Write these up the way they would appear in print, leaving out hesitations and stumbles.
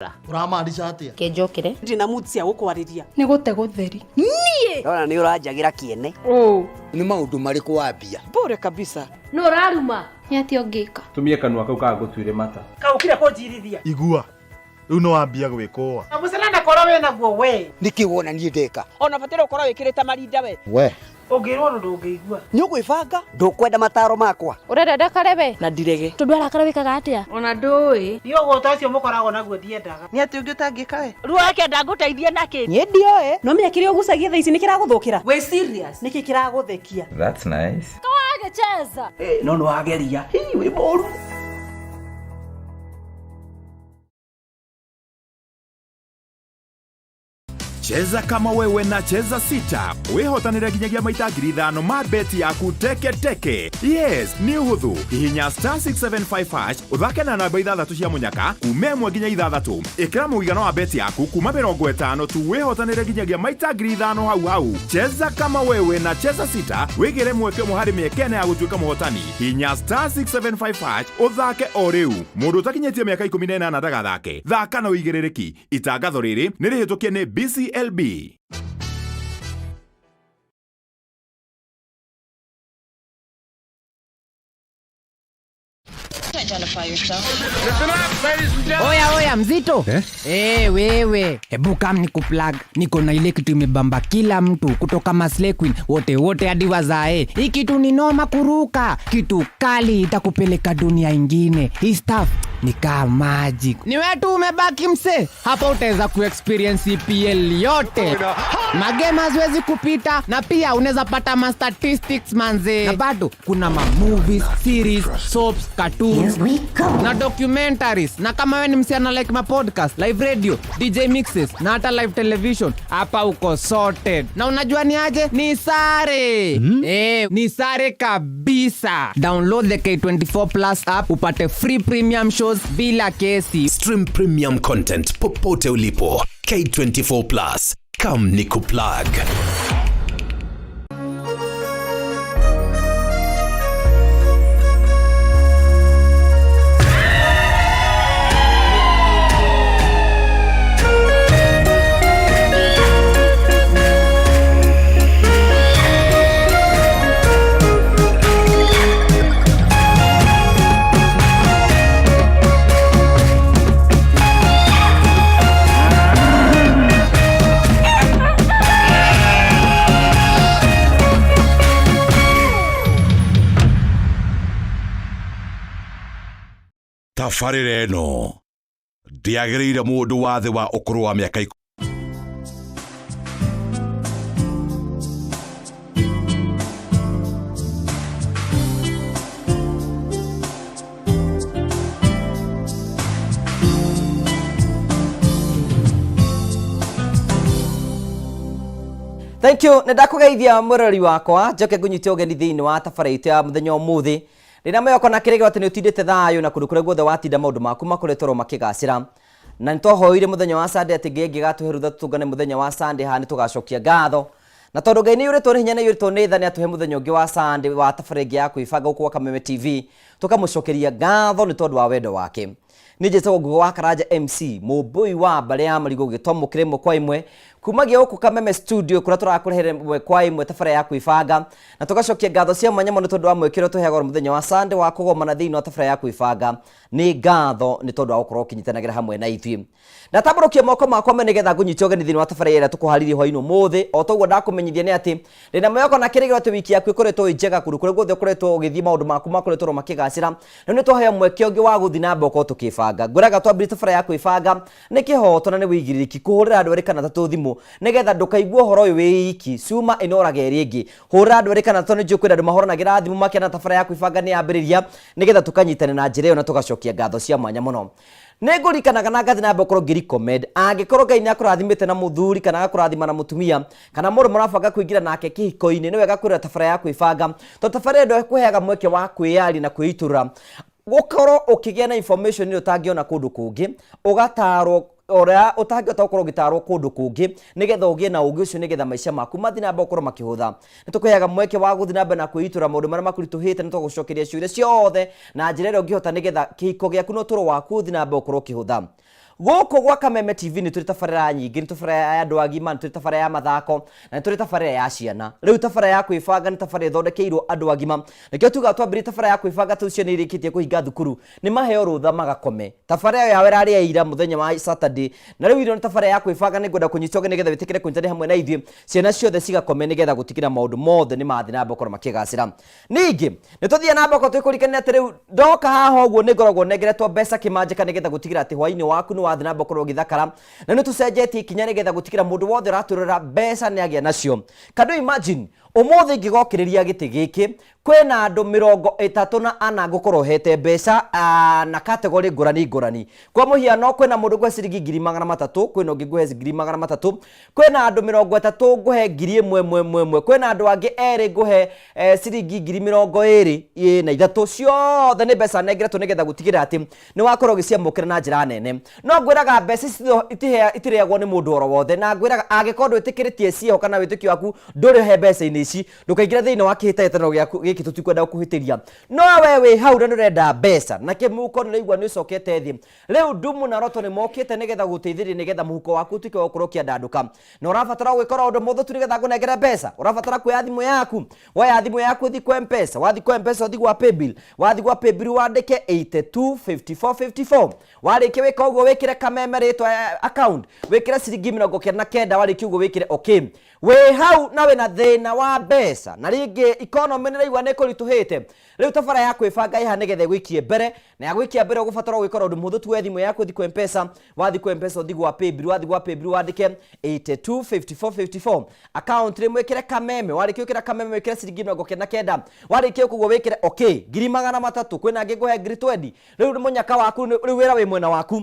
Ũramaanisha atĩa? Kĩnjũkĩre. Ndirĩ na mood cia gũkwarĩria. Nĩ gũte gũtheri. Niĩ. Ndona nĩ ũranjagĩra kĩene. Ũũ. Nĩ maũndũ marĩkũ wambia? Bure kabisa. Nũ ũraruma? Nĩ atĩa ũngĩka? Tumie kanua kau kagũtuire mata. Kaũkire kũnjirithia. Igua. Rĩu nĩ wambia gwĩkũa. Na mũcene korwo wĩna guo we. Nĩkĩ wona niĩ ndeka? Ona bataire gũkorwo wĩkĩrĩte marinda we. We. Ũngĩrwo ũndũ ndũngĩigua. Nĩ ũgwĩbanga? Ndũkwenda mataro makwa? Ũrenda ndakare we? Na ndirege. Tondũ arakara wĩkaga atĩa? Ona ndũĩ. Niĩ ũgũta ũcio mũkoragwo naguo ndiendaga. Nĩ atĩ ũngĩ ũtangĩka we? Ruo akenda ngũteithie nakĩ? Niĩ ndioĩ. No menya kĩrĩa ũgucagia thaa ici nĩ kĩragũthũkĩra. Wĩ serious? Nĩkĩ kĩragũthekia? That's nice. Kawagĩcheza. No nĩ wageria. Hii wĩ mũru. Cheza kama wewe na Cheza Sita wihotanire nginyagia maita 5,000 ma beti yaku teke teke. Yes, nĩ ũhũthũ. Hihinya star 675 hash ũthake na namba ithathatũ cia mũnyaka kuma 1 nginya 6. Ĩkĩra mũigana wa beti yaku kuma 50 tu wĩhotanĩre nginyagia maita 5,000 hau hau. Cheza kama wewe na Cheza Sita wĩgĩre mweke ũmwe harĩ mĩeke ĩna ya gũtuĩka mũhotani. Hihinya star 675 hash ũthake o rĩu. Mũndũ ũtakinyĩtie mĩaka 18 ndagathake. Thaka na ũigĩrĩrĩki. Itangatho rĩrĩ nĩ rĩhĩtũkie nĩ BCLB. Oya oya mzito eh? Hey, wewe hebu kam ni kuplug, niko na ile kitu imebamba kila mtu kutoka Maslay Queen wote wote hadi wazae. Hii kitu ni noma kuruka, kitu kali itakupeleka dunia ingine. Hii stuff ni kama magic. Ni wewe tu umebaki mse, hapa utaweza kuexperience EPL yote, magame haziwezi kupita, na pia unaweza pata ma statistics manze, na bado kuna ma movies, series, soaps, cartoons na documentaries. Na kama wewe ni msichana like ma podcast, live radio, DJ mixes na hata live television, hapa uko sorted. Na unajua ni aje? Ni sare. Ni sare kabisa. Download the K24 Plus app upate free premium shows bila kesi. Stream premium content popote ulipo. K24 Plus. Come nikuplug. Tabarĩra ĩno ndĩagĩrĩire mũndũ wa thĩ wa ũkũrũ wa mĩaka Thank you. Nĩ ndakũgeithia mwĩroreri wakwa njoke ngũnyite ũgeni thĩinĩ wa tabarĩra itũ ya mũthenya ũmũthĩ. Ndĩna mwĩhoko na kĩrĩgĩrĩro atĩ nĩ ũtindĩte thayũ na kũndũ kũrĩa guothe watinda maũndũ maku makoretwo makĩgacĩra. Na nĩ twahoire mũthenya wa Sunday atĩ Ngai angĩgatũhe rũtha tũtũngane mũthenya wa Sunday haha nĩ tũgacokia ngatho. Na tondũ Ngai nĩ aiyũrĩtwo nĩ hinya na aiyũrĩtwo nĩ tha nĩ atũhe mũthenya ũngĩ wa Sunday wa tabarĩra ĩngĩ ya kwĩbanga gũkũ gwa Kameme TV tũkamũcokeria ngatho nĩ tondũ wa wendo wake. Niĩ njĩtagwo Ngugi wa Karanja MC mũmbũi wa mbarĩ ya marigũ gĩtomũkĩra ĩmwe kwa ĩmwe kumagia gũkũ Kameme studio kũrĩa tũrakũrehere ĩmwe kwa ĩmwe tabarĩra ya kwĩbanga na tũgacokia ngatho cia mwanya mũno tondũ wa mweke ũrĩa tũheagwo mũthenya wa Sunday wa kũgomana thĩinĩ wa tabarĩra ya kwĩbanga. Nĩ ngatho nĩ tondũ wa gũkorwo ũkĩnyitanagĩra hamwe na ithuĩ. Ndatambũrũkia moko makwa me nĩgetha ngũnyite ũgeni thĩinĩ wa tabarĩra ĩrĩa tũkũharĩria hwaĩ-inĩ ũmũthĩ. O toguo ndakũmenyithia nĩ atĩ ndĩna mwĩhoko na kĩrĩgĩrĩro atĩ wiki yaku ĩkoretwo ĩ njega kũndũ kũrĩa guothe ũkoretwo ũgĩthiĩ maũndũ maku makoretwo makĩgacĩra. Rĩu nĩ twaheo mweke ũngĩ wa gũthiĩ na mbere gũkorwo tũkĩbanga. Ngwĩraga twambĩrĩrie tabarĩra ya kwĩbanga nĩ kĩhoto na nĩ wĩigĩrĩrĩki kũhũrĩra andũ erĩ kana atatũ thimũ nĩgetha ndũkaigue ũhoro ũyũ wĩ iki cuma ĩnoraga ĩrĩa ĩngĩ. Hũrĩra andũ erĩ kana atatũ, nĩ njũĩ kwĩna andũ mahũranagĩra thimũ makĩona tabarĩra ya kwĩbanga nĩ yambĩrĩria nĩgetha tũkanyitane na njĩra ĩyo na tũgacokia ngatho cia mwanya mũno. Nĩ ngũririkanaga na ngathiĩ na mbere gũkorwo ngĩ-recommend angĩkorwo Ngai nĩ akũrathimĩte na mũthuri kana agakũrathima na mũtumia kana mũndũ mũrabanga kũingĩra nake kĩhiko-inĩ, nĩ wega kwĩrora tabarĩra ya kwĩbanga tondũ tabarĩra ĩno ĩkũheaga mweke wa kwĩyaria na kwĩitũrũra, gũkorwo ũkĩgĩa na information ĩrĩa ũtangĩona kũndũ kũngĩ, ũgatarwo ũrĩa ũtangĩhota gũkorwo ũgĩtarwo kũndũ kũngĩ nĩgetha ũgĩe na ũgĩ ũcio nĩgetha maica maku mathiĩ na mbere gũkorwo makĩhũtha. Nĩ tũkũheaga mweke wa gũthiĩ na mbere na kwĩitũrũra maũndũ marĩa makũritũhĩte na tũgagũcokeria ciũria ciothe na njĩra ĩrĩa ũngĩhota nĩgetha kĩhiko gĩaku na ũtũũro waku ũthiĩ na mbere gũkorwo ũkĩhũtha. Gũkũ gwa Kameme TV nĩ tũrĩ tabarĩra nyingĩ, nĩ tabarĩra ya andũ agima, nĩ tũrĩ tabarĩra ya mathako, na nĩ tũrĩ tabarĩra ya ciana. Rĩu tabarĩra ya kwĩbanga nĩ tabarĩra ĩthondekeirwo andũ agima. Nĩkĩo tugaga twambĩrĩrie tabarĩra ya kwĩbanga tondũ ciana irĩkĩtie kũhinga thukuru nĩ maheo rũtha magakome. Tabarĩra ĩyo yao ĩrarĩ ya ira mũthenya wa Saturday, na rĩu ĩno nĩ tabarĩra ya kwĩbanga. Nĩ ngwenda kũnyita ũgeni nĩgetha wĩtĩkĩre kũnyitanĩra hamwe na ithuĩ, ciana ciothe cigakome nĩgetha gũtigĩra maũndũ mothe nĩ mathiĩ na mbere gũkorwo makĩgacĩra. Ningĩ nĩ tũthiĩ na mbere twĩkũririkania atĩ rĩu ndoka haha ũguo nĩ ngoragwo nengeretwo mbeca kĩmanjĩka nĩgetha gũtigĩra atĩ hwaĩ-inĩ waku nĩ wathiĩ na mbere gũkorwo ũgĩthakara, na nĩ tũcenjetie ikinya nĩgetha gũtigĩra mũndũ wothe ũratwĩrorera mbeca nĩ agĩa nacio. Can you imagine ũmũthĩ ingĩgokĩrĩria gĩtĩ gĩkĩ kwĩna andũ 34 ngũkorwo hete mbeca na category ngũrani ngũrani. Kwa mũhiano kwĩna mũndũ ngũhe ciringi 300,000, kwĩna ũngĩ ngũhe 300,000, kwĩna andũ 30 ngũhe 1,000 ĩmwe ĩmwe, kwĩna andũ angĩ erĩ ngũhe ciringi 23,000. Ciothe nĩ mbeca nengeretwo nĩgetha gũtigĩrĩra atĩ nĩ wakorwo ũgĩciamũkĩra na njĩra nene. No ngwĩraga mbeca ici itirĩagwo nĩ mũndũ oro wothe, na ngwĩraga angĩkorwo ndwĩtĩkĩrĩtie ciĩho kana wĩtĩkio waku ndũrĩ he mbeca-inĩ ici, ndũkaingĩre thĩinĩ wa kĩhĩtahĩtano gĩaku gĩkĩ, tũtikwenda gũkũhĩtĩria. No we wĩ hau na nĩũrenda mbeca na kĩmũhuko nĩũraigua nĩũcokete thĩ, rĩu Ndumu na Roto nĩ mokĩte nĩgetha gũteithĩrĩria nĩgetha mũhuko waku ũtuĩke wa gũkorwo ũkĩandandũka. Na ũrabatara gwĩkora ũndũ mũhũthũ tu nĩgetha ngũnengere mbeca. Ũrabatara kuoya thimũ yaku, woya thimũ yaku ũthiĩ kwa M-Pesa, wathiĩ kwa M-Pesa ũthiĩ gwa Paybill, wathiĩ gwa Paybill wandĩke 825454. Warĩkia wĩka ũguo wĩkĩre Kameme rĩtwa ya account, wĩkĩre ciringi 99, warĩkia ũguo wĩkĩre okay. Wĩ hau na wĩna thĩna wa mbeca na rĩngĩ economy nĩ ũraigua nĩ ĩkũritũhĩte, rĩu tabara ya kwĩbanga ĩha nĩgetha ĩgũikie mbere, na ya gũikia mbere ũgũbatara gwĩkora ũndũ mũhũthũ tu, woe thimũ yaku ũthiĩ kwa M-Pesa, wathiĩ kwa M-Pesa ũthiĩ gwa Paybill, wathiĩ gwa Paybill wandĩke 825454, account rĩmwe wĩkĩre Kameme, warĩkia gwĩkĩra Kameme wĩkĩre ciringi 99, warĩkia ũguo wĩkĩre okay 300,000, kwĩna angĩ ngũhe 20,000. Rĩu nĩ mũnyaka waku, rĩu wĩra wĩ mwena waku.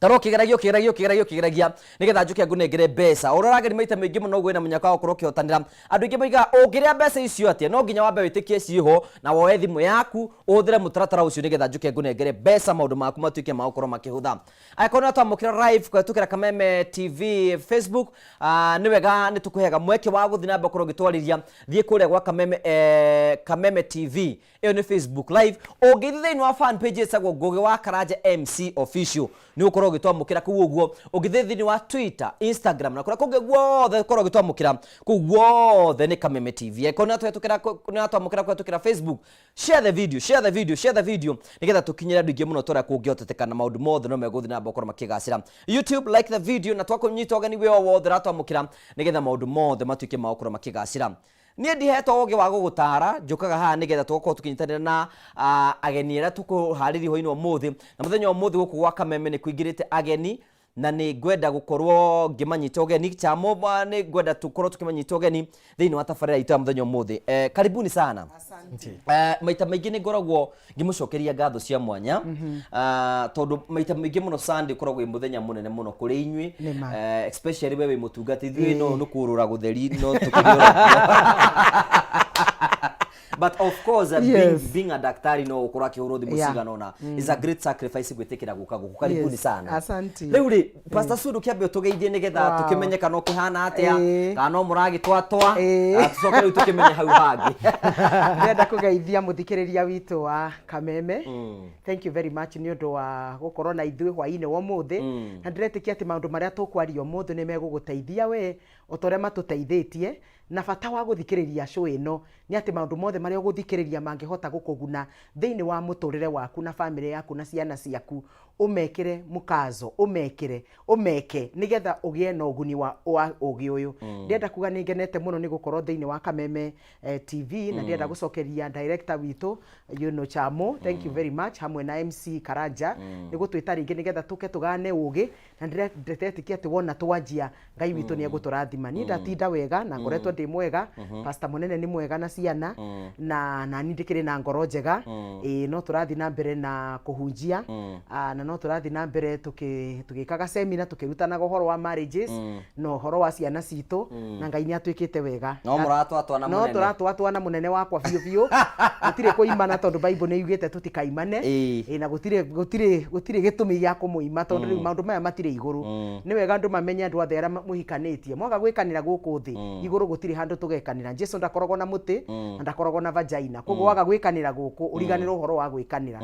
Tarwo ũkĩgeragia ũkĩgeragia ũkĩgeragia ũkĩgeragia nĩgetha njũke ngũnengere mbeca. Ũrĩa ũrageria maita maingĩ mũno ũguo wĩna mũnyaka wa gũkorwo ũkĩhotanĩra. Andũ aingĩ moigaga ũngĩrĩa mbeca icio atĩa, no nginya wambe wĩtĩkie ciĩho na woe thimũ yaku ũhũthĩre mũtaratara ũcio nĩgetha njũke ngũnengere mbeca maũndũ maku matuĩke ma gũkorwo makĩhũtha. Angĩkorwo nĩ ũratwamũkĩra live kũhetũkĩra Kameme TV Facebook, nĩ wega nĩ tũkũheaga mweke wa gũthiĩ na mbere gũkorwo ũgĩtwarĩria. Thiĩ kũrĩa gwa Kameme, Kameme TV, ĩyo nĩ Facebook live. Ũngĩthiĩ thĩinĩ wa fan page ĩtagwo Ngũgĩ wa Karanja MC Official nĩ ũgũkorwo ũgĩtwamũkĩra kũu ũguo. Ũngĩthiĩ thĩinĩ wa Twitter, Instagram na kũrĩa kũngĩ guothe ũkorwo ũgĩtwamũkĩra kũu guothe nĩ Kameme TV. Angĩkorwo nĩ ũratwamũkĩra kũhetũkĩra Facebook, share the video, share the video, share the video nĩgetha tũkinyĩre andũ aingĩ mũno ta ũrĩa kũngĩhotekeka na maũndũ mothe no megũthiĩ na mbere gũkorwo makĩgacĩra. YouTube, like the video na twakũnyita ũgeni wĩ o wothe ũratwamũkĩra nĩgetha maũndũ mothe matuĩke ma gũkorwo makĩgacĩra. Niĩ ndihetwo ũgĩ wa gũgũtara, njũkaga haha nĩgetha tũgakorwo tũkĩnyitanĩra na ageni arĩa tũkũharĩria hwainĩ wa ũmũthĩ. Na mũthenya wa ũmũthĩ gũkũ gwa Kameme nĩ kũingĩrĩte ageni na nĩ ngwenda gũkorwo ngĩmanyita ũgeni. Chamo nĩ ngwenda tũkorwo tũkĩmanyita ũgeni thĩinĩ wa tabarĩra itũ ya mũthenya ũmũthĩ. Karibuni sana. Maita maingĩ nĩ ngoragwo ngĩmũcokeria ngatho cia mwanya, tondũ maita maingĩ mũno Sunday ũkoragwo wĩ mũthenya mũnene mũno kũrĩ inyuĩ, especially we wĩ mũtungati, ithuĩ no nĩ kũrũra gũtheri no tũkĩrĩ. But of course, being a daktari no ũkorwo akĩhũrwo thimũ cigana ũna is a great sacrifice gwĩtĩkĩra gũka gũkũ. Karibuni sana. Asante. Rĩu rĩ, Pastor Sue, ndũkĩambe ũtũgeithie nĩgetha tũkĩmenye kana ũkĩhana atĩa, kana no mũragĩtwatwa, tũcoke rĩu tũkĩmenye hau hangĩ. Ndĩrenda kũgeithia mũthikĩrĩria witũ wa Kameme. Thank you very much nĩ ũndũ wa gũkorwo na ithuĩ hwainĩ wa ũmũthĩ, na ndĩretĩkia atĩ maũndũ marĩa tũkwaria ũmũthĩ nĩ megũgũteithia we o ta ũrĩa matũteithĩtie. Na bata wa gũthikĩrĩria show ĩno nĩ atĩ maũndũ mothe marĩa ũgũthikĩrĩria mangĩhota gũkũguna thĩinĩ wa mũtũrĩre waku na famĩlĩ yaku na ciana ciaku, ũmekĩre mũkazo, ũmekĩre, ũmeke nĩgetha ũgĩe na ũguni wa ũgĩ ũyũ. Ndĩrenda kuga nĩ ngenete mũno nĩ gũkorwo thĩinĩ wa Kameme TV, na ndĩrenda gũcokeria director witũ Chamo, thank you very much, hamwe na MC Karanja nĩ gũtwĩta rĩngĩ nĩgetha tũke tũgane ũgĩ, na ndĩretĩkia atĩ wona twanjia Ngai witũ nĩ egũtũrathima. Niĩ ndatinda wega na ngoretwo ndĩ mwega, pastor mũnene nĩ mwega na ciana, na nani ndĩkĩrĩ na ngoro njega. Ĩĩ, no tũrathiĩ na mbere na kũhunjia, na no tũrathiĩ na mbere tũgĩkaga seminar, tũkĩrutanaga ũhoro wa marriages na ũhoro wa ciana citũ, na Ngai nĩ atwĩkĩte wega. No mũratwatwa na No mũnene. tũratwatwa na mũnene wakwa biũ biũ. Gũtirĩ kũimana tondũ Bible nĩ yugĩte tũtikaimane. Ĩĩ, na gũtirĩ gĩtũmi gĩa kũmũima tondũ rĩu maũndũ maya matirĩ igũrũ. Nĩ wega andũ mamenye, andũ othe arĩa mũhikanĩtie mwaga gwĩkanĩra gũkũ thĩ, igũrũ gũtirĩ handũ tũgekanĩra. Jesu ndakoragwo na mũtĩ na ndakoragwo na vagina, koguo waga gwĩkanĩra gũkũ ũriganĩrwo ũhoro wa gwĩkanĩra.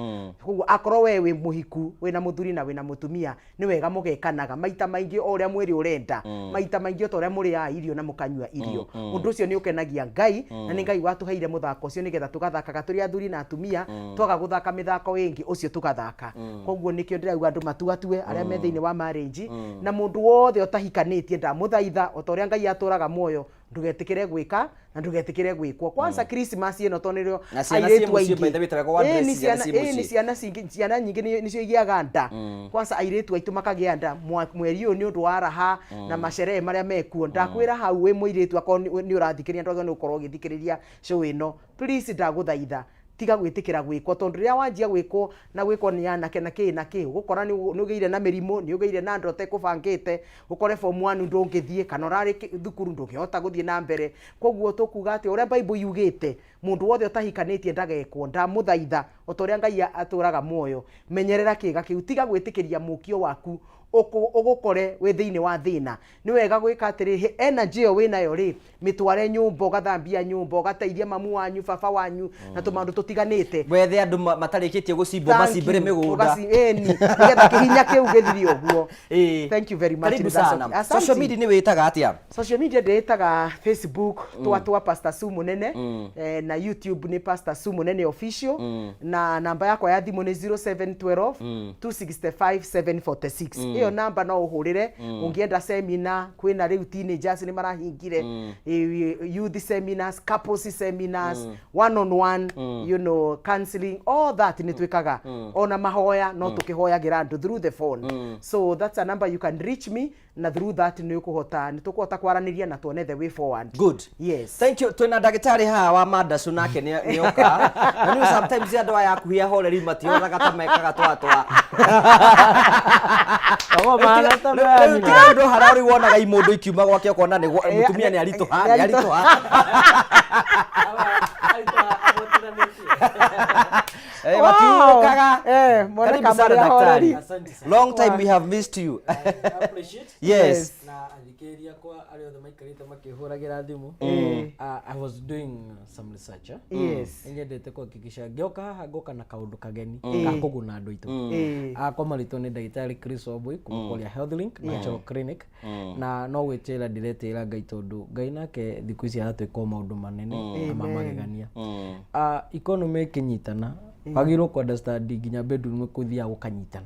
Koguo akorwo we wĩ mũhiku wĩna wĩna mũthuri na wĩna mũtumia, nĩ wega mũgekanaga maita maingĩ o ũrĩa mwĩrĩ ũrenda, maita maingĩ o ta ũrĩa mũrĩaga irio na mũkanyua irio. Ũndũ ũcio nĩ ũkenagia Ngai, na nĩ Ngai watũheire mũthako ũcio nĩgetha tũgathakaga tũrĩ athuri na atumia. Twaga gũthaka mĩthako ĩngĩ, ũcio tũgathaka. Koguo nĩkĩo ndĩrauga andũ matuatue arĩa me thĩinĩ wa marriage, na mũndũ wothe ũtahikanĩtie, ndamũthaitha, o ta ũrĩa Ngai atũraga muoyo, ndũgetĩkĩre gwĩka na ndũgetĩkĩre gwĩkwo. Kwanza Christmas ĩno, tondũ nĩrĩo Na ciana airĩtu ciĩ mũciĩ, aingĩ. by the way, tareka wa Ĩĩ, dress nĩ ciana ciana ciĩ ĩĩ, nĩ mũciĩ. ciana cingĩ, ciana nyingĩ nĩcio igĩaga nda. Kwanza airĩtu aitũ makagĩa nda mweri ũyũ nĩ ũndũ wa raha na macerehe marĩa mekuo. Ndakwĩra hau wĩ mũirĩtu, akorwo nĩ ũrathikĩrĩria, ndwagĩrĩirwo nĩ gũkorwo ũgĩthikĩrĩria show ĩno, please, ndagũthaitha, tiga gwĩtĩkĩra gwĩkwo, tondũ rĩrĩa wanjia gwĩkwo na gwĩkwo nĩ anake na kĩ na kĩ, ũgũkora nĩ ũgĩire na mĩrimũ, nĩ ũgĩire na ndoto ĩkũbangĩte, ũkore form 1 ndũngĩthiĩ, kana ũrarĩ thukuru ndũngĩhota gũthiĩ na mbere. Koguo tũkuga atĩ ũrĩa Bible yugĩte, mũndũ wothe ũtahikanĩtie ndagekwo. Ndamũthaitha, o ta ũrĩa Ngai atũraga muoyo, menyerera kĩga kĩu, tiga gwĩtĩkĩria mũkio waku ũgũkore wĩ thĩinĩ wa thĩna. Nĩ wega gwĩka atĩrĩ, energy ĩyo wĩnayo rĩ, mĩtware nyũmba, ũgathambia nyũmba, ũgateithia mamu wanyu, baba wanyu, na tũmaũndũ tũtiganĩte. Wethe andũ matarĩkĩtie gũcimbwo, Thank macimbĩre you. mĩgũnda. Ĩni, nĩgetha kĩhinya kĩu gĩthire ũguo. Thank you very much. Karibu Nĩ ndacokia. sana. Asante. Social media nĩ wĩtaga atĩa? Social media ndĩĩtaga Facebook Twatwa Pastor Su Munene, na YouTube nĩ Pastor Su Munene Official, na namba yakwa ya thimũ nĩ 0712 265 746. Ĩyo namba no ũhũrĩre ũngĩenda seminar. Kwĩna rĩu teenagers nĩ marahingire, youth seminars, couples seminars, one on one counseling, all that nĩ twĩkaga. Ona mahoya no tũkĩhoyagĩra andũ through the phone. So that's a number you can reach me, na through that nĩ ũkũhota, nĩ tũkũhota kwaranĩria na tuone the way forward. Good. Yes. Thank you. Twina ndagĩtarĩ haha wa mandacu, nake nĩ oka. Na nĩ sometimes andũ aya akuhi ahoreri mationaga ta mekaga twatwa. Ogo mahana ta Rĩu mani. tiga andũ harĩa rĩu wonaga imũndũ ikiuma gwake, ũkona nĩ mũtumia nĩ aritũha, nĩ aritũha. Matiurũkaga. Mone Karibu sana, kama marĩa daktari. ahoreri. Asante sana. Long time we have missed you. Yes. Na athikĩrĩria kwa arĩa othe maikarĩte makĩhũragĩra thimũ. I was doing some research, eh? Nĩnyendete kuhakikisha ngĩoka haha ngoka na kaũndũ kageni ga kũguna andũ aitũ. Akwa marĩtwo nĩ ndagĩtarĩ Chris Wambui kuma kũrĩa Healthlink Natural Clinic, na no gwĩtĩra ndĩretĩra Ngai, tondũ Ngai nake thikũ ici aratwĩka o maũndũ manene na ma magegania. Economy ĩkĩnyitana, wagĩrĩirwo kũ understand nginya bedroom kũthiaga gũkanyitana.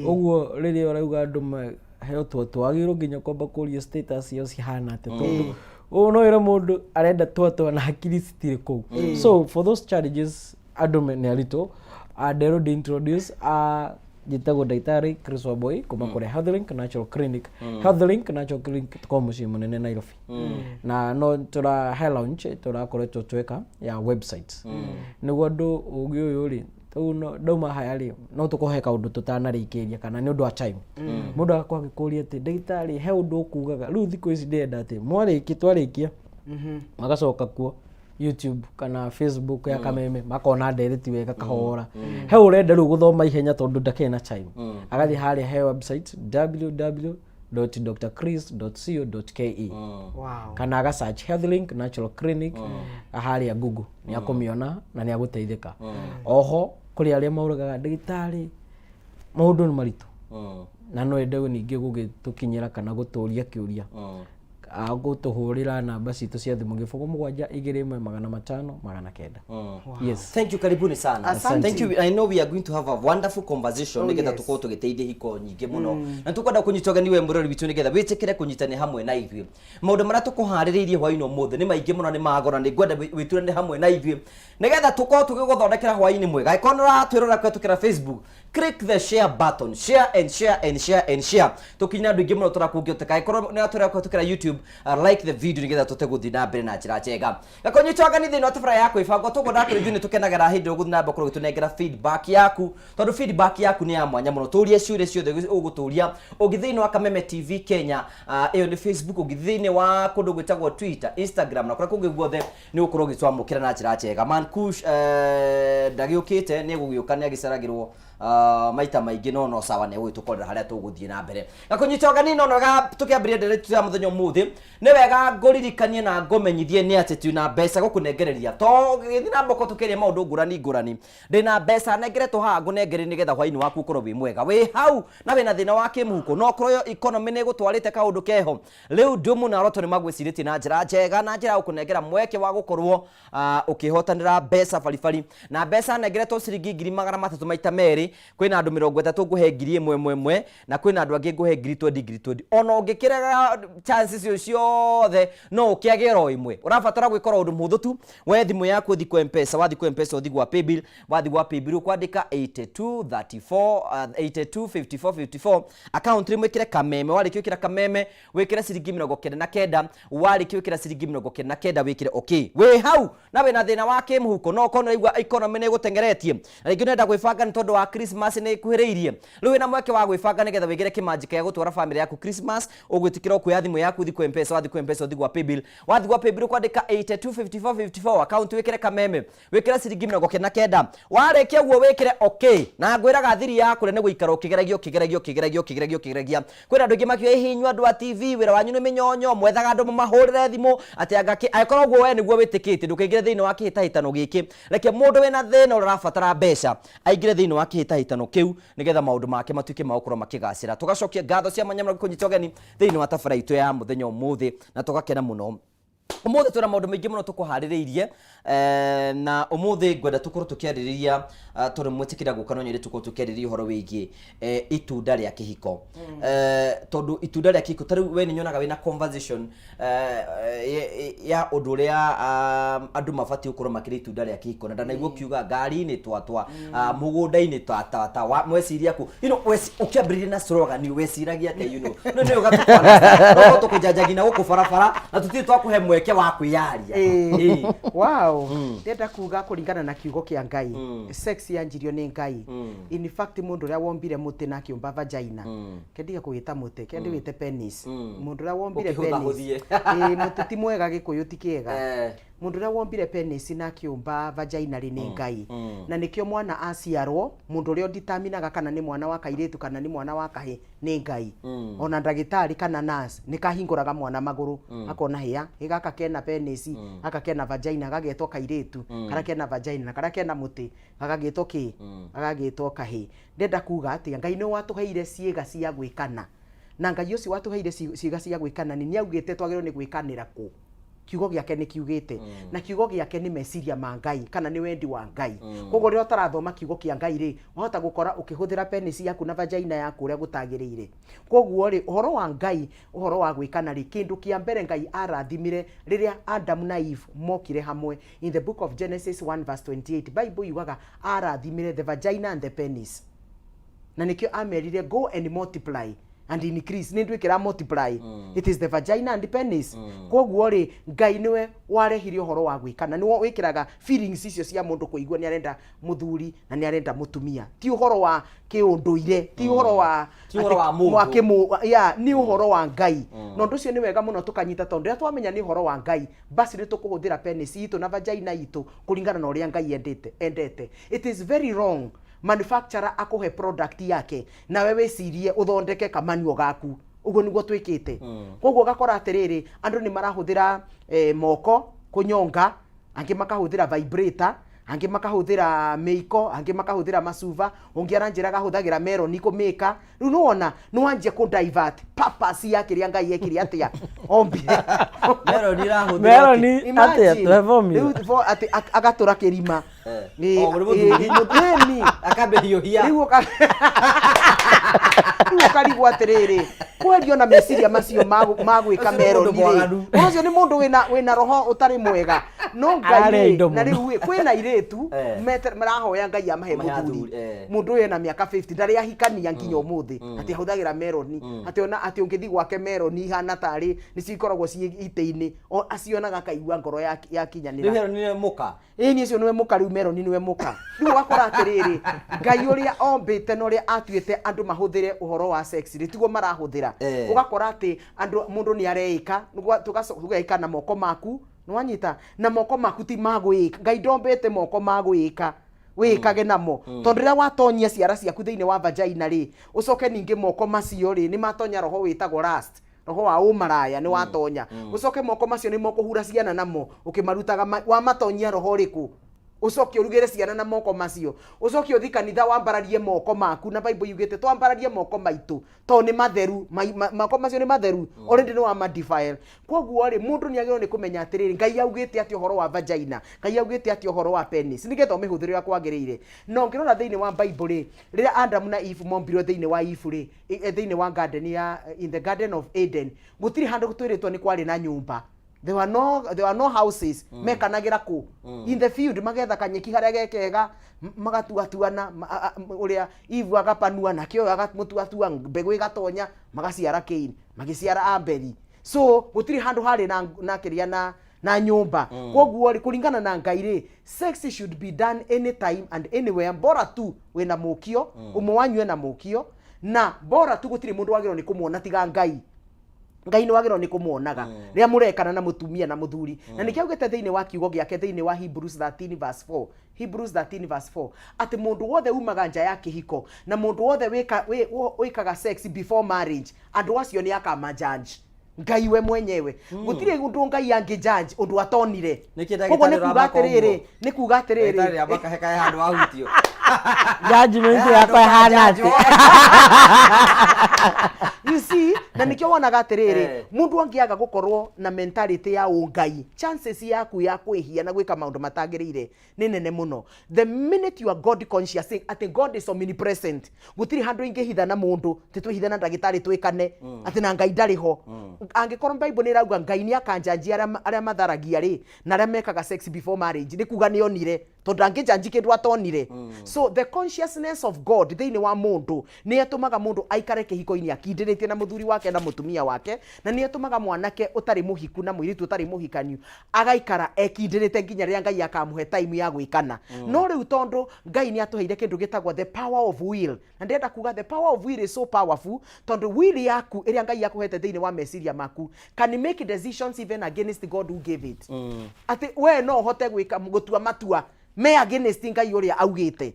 Ũguo rĩrĩa ũrauga andũ maheo twatwa, wagĩrĩirwo nginya kwamba kũria status yao cihana atĩa, tondũ ũũ no wĩre mũndũ arenda twatwa na hakiri citirĩ kũu. So for those challenges, andũ nĩ aritũ nderwo ndi introduce, njĩtagwo ndagĩtarĩ Chris Wambui kuma kũrĩa Healthlink Natural Clinic. Healthlink Natural Clinic tũkoragwo mũciĩ mũnene Nairobi, na no tũra he launch tũrakoretwo tweka ya website nĩguo andũ ũgĩ ũyũ rĩ, rĩu no ndauma haya rĩ, no tũkũhe kaũndũ tũtanarĩkĩria, kana nĩ ũndũ wa time mũndũ agakorwo agĩkũria atĩ, "Ndagĩtarĩ, he ũndũ ũkugaga rĩu thikũ ici ndĩrenda atĩ mwarĩkia twarĩkia magacoka kuo YouTube kana Facebook ya Kameme, makona ndereti wega kahora." He ũrenda rĩu gũthoma ihenya tondũ ndakĩrĩ na time, agathiĩ harĩa he website www.drchris.co.ke kana aga search Healthlink Natural Clinic harĩa Google, nĩ akũmĩona na nĩ agũteithĩka. Oho kũrĩ arĩa maũragaga, "Ndagĩtarĩ, maũndũ nĩ maritũ," na no ende ningĩ gũgĩtũkinyĩra kana gũtũria kĩũria, agũtũhũrĩra namba citũ cia thimũ 0721 500 900. Yes. Thank you, karibuni sana. Asante. Thank you. I know we are going to have a wonderful conversation Oh, nigetha yes. tukorwo tũgĩteithia hiko nyingĩ mũno. Na tũkwenda kũnyita ũgeni we mũrori witũ nĩgetha wĩtĩkĩre kũnyitania hamwe na ithuĩ. Maũndũ marĩa tũkũharĩrĩirie hwaĩ-inĩ ũmũthĩ nĩ maingĩ mũno, nĩ magora, nĩ ngwenda wĩturane hamwe na ithuĩ nĩgetha tũkorwo tũgĩgũthondekera hwaĩ-inĩ mwega. Angĩkorwo nĩ ũratwĩrora kũhetũkĩra Facebook, click the share button, share and share and share and share, tũkinyĩre andũ aingĩ mũno tũrĩa kũngĩhoteka. Angĩkorwo nĩ ũratwĩrora kũhetũkĩra YouTube, like the video nĩgetha tũhote gũthiĩ na mbere na njĩra njega. Gakũnyita ũgeni thĩinĩ wa tabarĩra ya kwĩbanga tũguo ndakũrĩ, ithuĩ nĩ tũkenagĩra hĩndĩ ĩrĩa ũgũthiĩ na mbere gũkorwo ũgĩtũnengera feedback yaku, tondũ feedback yaku nĩ ya mwanya mũno. Tũrie ciũria ciothe ũgũtũria ũngĩthiĩ thĩinĩ wa Kameme TV Kenya, ĩyo nĩ Facebook, ũngĩthiĩ thĩinĩ wa kũndũ gwĩtagwo Twitter, Instagram na kũrĩa kũngĩ guothe, nĩ ũgũkorwo ũgĩtwamũkĩra na njĩra njega. Mankush ndagĩũkĩte, nĩ egũgĩũka, nĩ agĩceragĩrwo. Maita maingĩ no no sawa nĩ gũgĩtũkorera harĩa tũgũthiĩ na mbere gakũnyita ũgeni no wega tũkĩambĩrĩria ndeereti ya mũthenya ũmũthĩ. Nĩ wega ngũririkanie na ngũmenyithie nĩ atĩ twĩna mbeca gũkũnengereria to gĩthiĩ na mboko tũkĩaria maũndũ ngũrani ngũrani. Ndĩna mbeca nengeretwo haha ngũnengererie nĩgetha hwainĩ waku ũkorwo wĩ mwega wĩ hau na wĩna thĩna wa kĩmũhuko, no korwo yo economy nĩ ĩgũtwarĩte kaũndũ keho. Rĩu Ndumu na Roto nĩ magwĩcirĩtie na njĩra njega na njĩra ya gũkũnengera mweke wa gũkorwo ũkĩhotanĩra mbeca baribari, na mbeca nengeretwo ciringi 300,000 maita merĩ. Kwĩna andũ 30 ngũhe 1,000 ĩmwe ĩmwe, na kwĩna andũ angĩ ngũhe ngiri twendi ngiri twendi. Ona ũngĩkĩrega chance icio ciothe, no ũkĩage oro ĩmwe. Ũrabatara gwĩka oro ũndũ mũhũthũ tu: we thimũ yaku ũthi kwa Mpesa, wathi kwa Mpesa ũthi gwa Paybill, wathi gwa Paybill ũkwandĩka 82 34 82 54 54, account rĩmwe ĩkĩre Kameme. Warĩkia gwĩkĩra Kameme, wĩkĩre ciringi 99. Warĩkia gwĩkĩra ciringi 99, wĩkĩre okay. Wĩ hau na wĩna thĩna wa kĩmũhuko, no ũkorwo nĩũraigua economy nĩ ĩgũteng'eretie na rĩngĩ ũrenda gwĩbanga nĩ tondũ wa Christmas nĩ ĩkuhĩrĩirie, rĩu wĩna mweke wa gwĩbanga nĩgetha wĩgĩre kĩmanjĩka gĩa gũtwara famĩlĩ yaku Christmas. Ũgwĩtĩkĩra ũkuoya thimũ yaku ũthiĩ kwa Mpesa, wathiĩ kwa Mpesa ũthiĩ gwa Paybill, wathiĩ gwa Paybill ũkwandĩka 82 54 54, account wĩkĩre Kameme, wĩkĩre ciringi 99. Warĩkia ũguo wĩkĩre okay, na ngwĩraga thiri yaku nĩ gũikara ũkĩgeragia, ũkĩgeragia, ũkĩgeragia, ũkĩgeragia, ũkĩgeragia. Kwĩna andũ aingĩ makiuga, "Ĩhĩ, inyuĩ andũ a TV, wĩra wanyu nĩ mĩnyonyo, mwethaga andũ mũmahũrĩre thimũ atĩ anga kĩ." Angĩkorwo ũguo we nĩguo wĩtĩkĩtie, ndũkaingĩre thĩinĩ wa kĩhĩtahĩtano gĩkĩ. Reke mũndũ wĩna thĩna ũrĩa ũrabatara mbeca aingĩre thĩinĩ wa kĩhĩtahĩtano kĩu nĩgetha maũndũ make matuĩke ma gũkorwo makĩgacĩra. Tũgacokia ngatho cia mwanya mũno gũkũnyita ũgeni thĩinĩ wa tabara itũ ya mũthenya ũmũthĩ, na tũgakena mũno. Ũmũthĩ twĩna maũndũ maingĩ mũno tũkũharĩrĩirie, na ũmũthĩ ngwenda tũkorwo tũkĩarĩrĩria, tondũ mwĩtĩkĩra gũka no nyende tũkorwo tũkĩarĩrĩria ũhoro wĩgiĩ itunda rĩa kĩhiko. Tondũ itunda rĩa kĩhiko, ta rĩu we nĩ nyonaga wĩna conversation ya ũndũ ũrĩa andũ mabatiĩ gũkorwo makĩrĩa itunda rĩa kĩhiko, na ndanaigua ũkiuga ngari-inĩ twatwa, mũgũnda-inĩ twatata mweciria ku ũkĩambĩrĩria na slogan weciragia atĩa? No nĩ ũgatũkwana tũkũjanjagia na gũkũ barabara na tũtirĩ twakũhe mweke wa kwĩyaria. Ĩĩ. Wow, ndĩrenda kuga kũringana na kiugo kĩa Ngai, sex yanjirio nĩ Ngai. In fact, mũndũ ũrĩa wombire mũtĩ na akĩũmba vagina, kendige kũgĩta mũtĩ, kendi wĩte penis, mũndũ ũrĩa wombire penis. Ũkĩhũthahũthie. Ĩĩ, mũtĩ ti mwega, Gĩkũyũ ti kĩega. Mũndũ ũrĩa wombire penis na akĩũmba vagina rĩ, nĩ Ngai. Na nĩkĩo mwana aciarwo, mũndũ ũrĩa ũnditaminaga kana nĩ mwana wa kairĩtu kana nĩ mwana wa kahĩ nĩ Ngai. Ona ndagĩtarĩ kana nurse nĩ kahingũraga mwana magũrũ, akona hĩa ĩ gaka kena penis, gaka kena vagina, gagetwo kairĩtu, karĩa kena vagina na karĩa kena mũtĩ gagagĩtwo kĩ? Gagagĩtwo kahĩ. Ndenda kuga atĩa? Ngai nĩ watũheire ciĩga cia gwĩkana, na Ngai ũcio watũheire ciĩga cia gwĩkana nĩ augĩte twagĩrĩirwo nĩ gwĩkanĩra kũ? Kiugo gĩake nĩ kiugĩte, na kiugo gĩake nĩ meciria ma Ngai kana nĩ wendi wa Ngai. Koguo rĩrĩa ũtarathoma kiugo kĩa Ngai rĩ, wahota gũkora ũkĩhũthĩra penis yaku na vagina yaku ũrĩa gũtagĩrĩire. Koguo rĩ, ũhoro wa Ngai, ũhoro wa gwĩkana rĩ, kĩndũ kĩa mbere Ngai arathimire rĩrĩa Adam na Eve mokire hamwe, in the book of Genesis 1 verse 28, Bible yugaga arathimire the vagina and the penis, na nĩkĩo amerire, "Go and multiply and increase." Nĩ nduĩkĩra multiply, it is the vagina and penis. Koguo rĩ, Ngai nĩwe warehire ũhoro wa gwĩkana, nĩwe wĩkĩraga feelings icio cia mũndũ kũigua nĩ arenda mũthuri na nĩ arenda mũtumia. Ti ũhoro wa kĩũndũire, ti ũhoro wa Ti ũhoro wa mũndũ. Wa kĩmũ ya, nĩ ũhoro wa Ngai. Na ũndũ ũcio nĩ wega mũno tũkanyita, tondũ rĩrĩa twamenya nĩ ũhoro wa Ngai, basi nĩ tũkũhũthĩra penis itũ na vagina itũ kũringana na ũrĩa Ngai endete. It is very wrong manufacturer akũhe product yake nawe wĩcirie ũthondeke kamanuo gaku. Ũguo nĩguo twĩkĩte. Koguo ũgakora atĩrĩrĩ, andũ nĩ marahũthĩra moko kũnyonga, angĩ makahũthĩra vibrator, angĩ makahũthĩra mĩiko, angĩ makahũthĩra macuba, ũngĩ aranjĩra agahũthagĩra meroni kũmĩka. Rĩu nĩwona nĩwanjia kũ divert purpose ya kĩrĩa Ngai ekire atĩa ombire. Meroni ĩrahũthĩrwo. Meroni atĩa? Imagine. Tũhe formula. Rĩu atĩ agatũra kĩrima. O, ũrĩ mũthuri. Ĩni. Akambĩhiũhia. Rĩu ũkarigwo atĩrĩrĩ, kwerio na meciria macio ma gwĩka Ũcio nĩ mũndũ meroni rĩ, mwaganu. ũcio nĩ mũndũ wĩna roho ũtarĩ mwega. No Ngai Ararĩa rĩ, indo na mũno. rĩu rĩ, kwĩna airĩtu marahoya Ngai amahe Amahe mũthuri. athuri. Mũndũ ũyũ ena mĩaka 50, ndarĩ ahikania nginya ũmũthĩ, atĩ ahũthagĩra meroni, atĩ ona atĩ ũngĩthiĩ gwake meroni ihana tarĩ nĩcio ikoragwo ciĩ itĩ-inĩ, acionaga akaigua ngoro yakinyanĩra. Rĩu meroni nĩ mũka. Ĩni, ũcio nĩwe mũka. Rĩu meroni nĩwe mũka. Rĩu ũgakora atĩrĩrĩ, Ngai ũrĩa ombĩte na ũrĩa atuĩte andũ mahũthĩre ũhoro wa sex rĩ, tiguo marahũthĩra. Ũgakora atĩ andũ, mũndũ nĩ areĩka, tũgeĩka na moko maku, nĩwanyita, na moko maku ti ma gwĩka. Ngai ndombĩte moko ma gwĩka. Wĩkage namo, tondũ rĩrĩa watonyia ciara ciaku thĩinĩ wa vagina rĩ, ũcoke ningĩ moko macio rĩ, nĩ matonya roho wĩtagwo lust, roho wa ũmaraya nĩ watonya. Ũcoke moko macio nĩ mokũhura ciana namo ũkĩmarutaga wamatonyia roho ũrĩkũ? Ũcoke ũrugĩre ciana na moko macio, ũcoke ũthi kanitha wambararie moko maku, na Bible yugĩte twambararie moko maitũ tondũ nĩ matheru. Moko macio nĩ matheru, already nĩ wama defile. Koguo rĩ, mũndũ nĩ agĩrĩirwo nĩ kũmenya atĩrĩrĩ, Ngai augĩte atĩ ũhoro wa vagina, Ngai augĩte atĩ ũhoro wa penis, nĩgetha ũmĩhũthĩre ũrĩa kwagĩrĩire. Na ũngĩrora thĩinĩ wa Bible rĩ, rĩrĩa Adam na Eve mombirwo thĩinĩ wa Eve rĩ, thĩinĩ wa garden ya, in the Garden of Eden, gũtirĩ handũ twĩrĩtwo nĩ kwarĩ na nyũmba. There were no houses. Mekanagĩra kũ? In the field, magetha kanyeki harĩa gekega, magatuatuana, ũrĩa Eve agapanua nake ũyũ agamũtuatua, mbegũ ĩgatonya, magaciara Cain, magĩciara Abeli. So gũtirĩ handũ harĩ na kĩrĩa na nyũmba. Koguo rĩ, kũringana na Ngai rĩ, sex should be done anytime and anywhere, bora tu wĩna mũkio, ũmwe wanyu ena mũkio, na bora tu gũtirĩ mũndũ wagĩrĩirwo nĩ kũmuona tiga Ngai. Ngai nĩ wagĩrĩirwo nĩ kũmuonaga rĩrĩa mũrekana na mũtumia na mũthuri. Na nĩkĩo augĩte thĩinĩ wa kiugo gĩake, thĩinĩ wa Hebrews 13 verse 4, Hebrews 13 verse 4, atĩ mũndũ wothe umaga nja ya kĩhiko na mũndũ wothe wĩkaga sex before marriage, andũ acio nĩ akama judge Ngai we mwenyewe. Gũtirĩ ũndũ Ngai angĩ judge ũndũ atonire. Nĩkĩ Koguo nĩ ndagĩtarĩ kuga ũramaka atĩrĩrĩ, ũguo? nĩ kuga atĩrĩrĩ, Ndagĩtarĩ amaka handũ wahutio. Judgment yakwa ĩhana atĩ? You see, na nikio wonaga atiriri, mundu angiaga gukorwo na mentality ya ungai, chances yaku ya kwihia na gwika maundu matagiriire nĩ nene mũno. The minute you are God conscious, saying atĩ God is omnipresent, gũtirĩ handũ ingĩhitha na mũndũ, ti twĩhithe na ndagĩtarĩ twĩkane atĩ na Ngai ndarĩ ho. Angĩkorwo Bible nĩ ĩrauga Ngai nĩ akanjanjia arĩa matharagia rĩ, na arĩa mekaga sex before marriage, nĩ kuga nĩ onire, tondũ ndangĩjanji kĩndũ atonire. So the consciousness of God thĩinĩ wa mũndũ nĩ ĩtũmaga mũndũ aikare kĩhiko-inĩ akindĩrĩtie na mũthuri wake na mũtumia wake, na nĩ ĩtũmaga mwanake ũtarĩ mũhiku na mũirĩtu ũtarĩ mũhikaniu agaikara ekindĩrĩte nginya rĩrĩa Ngai akamũhe time ya gwĩkana. No rĩu tondũ Ngai nĩ atũheire kĩndũ gĩtagwo the power of will, na ndĩrenda kuga the power of will is so powerful, tondũ will yaku ĩrĩa Ngai akũhete thĩinĩ wa meciria maku can make decisions even against God who gave it. Atĩ we no ũhote gwĩka gũtua matua me against Ngai ũrĩa augĩte.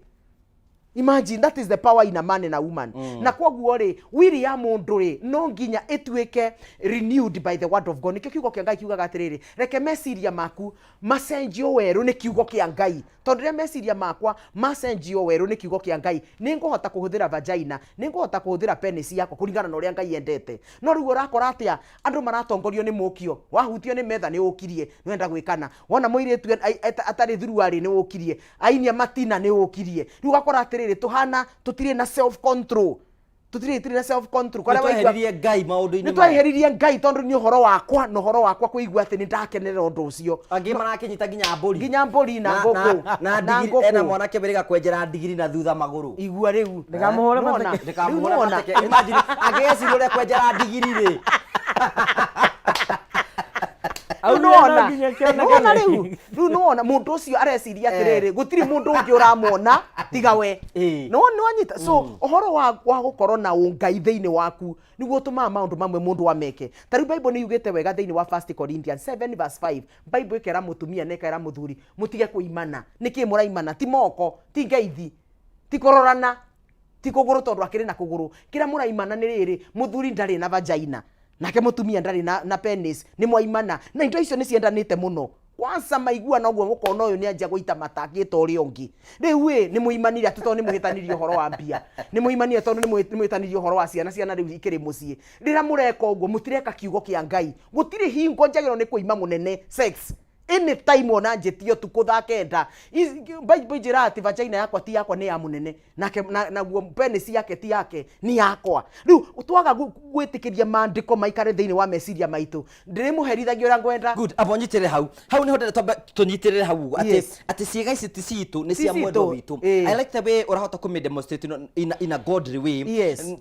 Imagine, that is the power in a man and a woman. Na koguo rĩ, will ya mũndũ rĩ, no nginya ĩtuĩke renewed by the word of God. Nĩkĩo kiugo kĩa Ngai kiugaga atĩrĩrĩ, reke meciria maku macenjio werũ nĩ kiugo kĩa Ngai, tondũ rĩrĩa meciria makwa macenjio werũ nĩ kiugo kĩa Ngai, nĩ ngũhota kũhũthĩra vagina, nĩ ngũhota kũhũthĩra penis yakwa kũringana na ũrĩa Ngai endete. No rĩu ũrakora atĩa? Andũ maratongorio nĩ mũkio. Wahutio nĩ metha nĩ ũkirie, nĩ wenda gwĩkana. Wona mũirĩtu atarĩ thuruarĩ nĩ ũkirie, ainia matina nĩ ũkirie. Rĩu ũgakora atĩrĩrĩ, tũhana tũtirĩ na self control, tũtirĩ na self control. Kũrĩa waigua- Nĩtweheririe Ngai maũndũ-inĩ Nĩ maya. tweheririe Ngai, tondũ nĩ ũhoro wakwa na ũhoro wakwa kũigua atĩ nĩ ndakenerera ũndũ ũcio. Angĩ marakĩnyita nginya mbũri. Nginya mbũri na ngũkũ. Na Na ndigiri. ngũkũ. Ena mwanake wĩrĩga kwenjera ndigiri na thutha magũrũ. Igua rĩu. Ndĩkamũhũre Nĩwona? mateke. Ndĩkamũhũre Rĩu nĩwona? mateke. Imagine, angĩgeciria ũrĩa kwenjera ndigiri rĩ. Rĩu Augire no nĩwona? nginya kĩonekane. Nĩwona rĩu? Rĩu nĩwona mũndũ ũcio areciria atĩrĩrĩ, gũtirĩ mũndũ ũngĩ ũramwona tiga we. No nĩwanyita? So ũhoro wa gũkorwo na ũngai thĩinĩ waku nĩguo ũtũmaga maũndũ mamwe mũndũ ameke. Ta rĩu Bible nĩ yugĩte wega thĩinĩ wa 1 Corinthians 7 verse 5, Bible ĩkera mũtumia na ĩkera mũthuri mũtige kũimana. Nĩkĩ mũraimana? Ti moko, ti ngeithi, ti kũrorana, ti kũgũrũ, tondũ akĩrĩ na kũgũrũ. Kĩrĩa mũraimana nĩ rĩrĩ, mũthuri ndarĩ na vagina nake mũtumia ndarĩ na penis, nĩ mwaimana. Na indo icio nĩ ciendanĩte mũno. Kwanza maigua noguo mũkona ũyũ nĩ anjia gũita mata akĩta ũrĩa ũngĩ. Rĩu ĩ nĩ mũimanire atĩ tondũ nĩ mũhĩtanirie ũhoro wa mbia, nĩ mũimanire tondũ nĩ mũhĩtanirie ũhoro wa ciana. Ciana rĩu ikĩrĩ mũciĩ. Rĩrĩa mũreka ũguo, mũtireka kiugo kĩa Ngai. Gũtirĩ hingo njagĩrĩirwo nĩ kũima mũnene sex anytime, ona njĩtie ũtukũ thaa 9. Bible njĩraga atĩ vagina yakwa ti yakwa, nĩ ya mũnene, nake naguo penis yake ti yake, nĩ yakwa. Rĩu twaga gwĩtĩkĩria maandĩko maikare thĩinĩ wa meciria maitũ, ndĩrĩmũherithagia ũrĩa ngwenda. Good, abo nyitĩrĩre hau. Hau nĩho ndĩrenda twambe tũnyitĩrĩre hau ũguo, atĩ atĩ ciĩga ici ti citũ, nĩ Ti cia mwendwa citũ, witũ. I like the way ũrahota kũmĩ demonstrate in a godly way.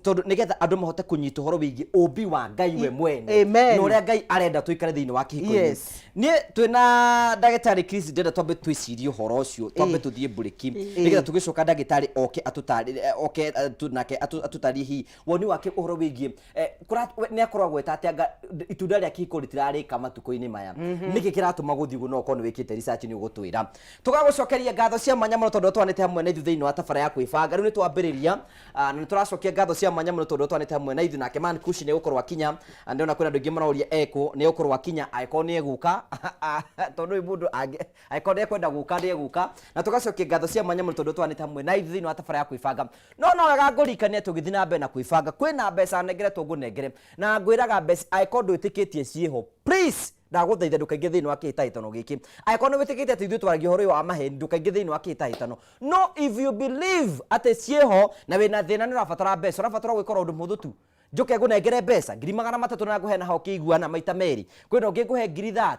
Tondũ nĩgetha andũ mahote kũnyita ũhoro wĩgiĩ ũmbi wa Ngai we mwene Amen. na ũrĩa Ngai arenda tũikare thĩinĩ wa kĩhiko-inĩ. Niĩ twĩna Ndagĩtarĩ Chris, ndĩrenda twambe twĩcirie ũhoro ũcio, twambe tũthiĩ mburĩki, nĩgetha tũgĩcoka ndagĩtarĩ oke atũtarĩrie, oke nake atũtarĩrie hihi woni wake ũhoro wĩgiĩ nĩ akorwo agweta atĩ anga itunda rĩa kĩhiko rĩtirarĩka matukũ-inĩ maya. Nĩkĩ kĩratũma gũthiĩ ũguo? No ũkorwo nĩ wĩkĩte research, nĩ ũgũtwĩra. Tũgagũcokeria ngatho cia mwanya mũno tondũ twanĩte hamwe na ithuĩ thĩinĩ wa tabara ya kwĩbanga. Rĩu nĩ twambĩrĩria, na nĩ tũracokia ngatho cia mwanya mũno tondũ twanĩte hamwe na ithuĩ. Nake Man Kushi nĩ egũkorwo akinya. Ndĩrona kwĩna andũ aingĩ maroria ekũ, nĩ egũkorwo akinya angĩkorwo nĩ egũka, tondũ ũyũ mũndũ angĩkorwo nĩ ekwenda gũka, nĩ egũka. Na tũgacokia ngatho cia mwanya mũno tondũ twanĩte hamwe na ithuĩ thĩinĩ wa tabara ya kwĩbanga. No wega ngũririkanie tũgĩthiĩ na mbere na kwĩbanga, kwĩna mbeca nengeretwo ngũnengere, na ngwĩraga mbeca angĩkorwo ndwĩtĩkĩtie ciĩho, please ndagũthaitha ndũkaingĩ thĩinĩ wa kĩhĩtahĩtano gĩkĩ. Angĩkorwo nĩ wĩtĩkĩtie atĩ ithuĩ twaragia ũhoro ũyũ wa maheni, ndũkaingĩ thĩinĩ wa kĩhĩtahĩtano. No if you believe atĩ ciĩho na wĩna thĩna, nĩ ũrabatara mbeca, ũrabatara gwĩkora ũndũ mũhũthũ tu, njoke ngũnengere mbeca 300,000 na ngũhe na ho kĩiguana maita merĩ. Kwĩna ũngĩ ngũhe ngiri 30,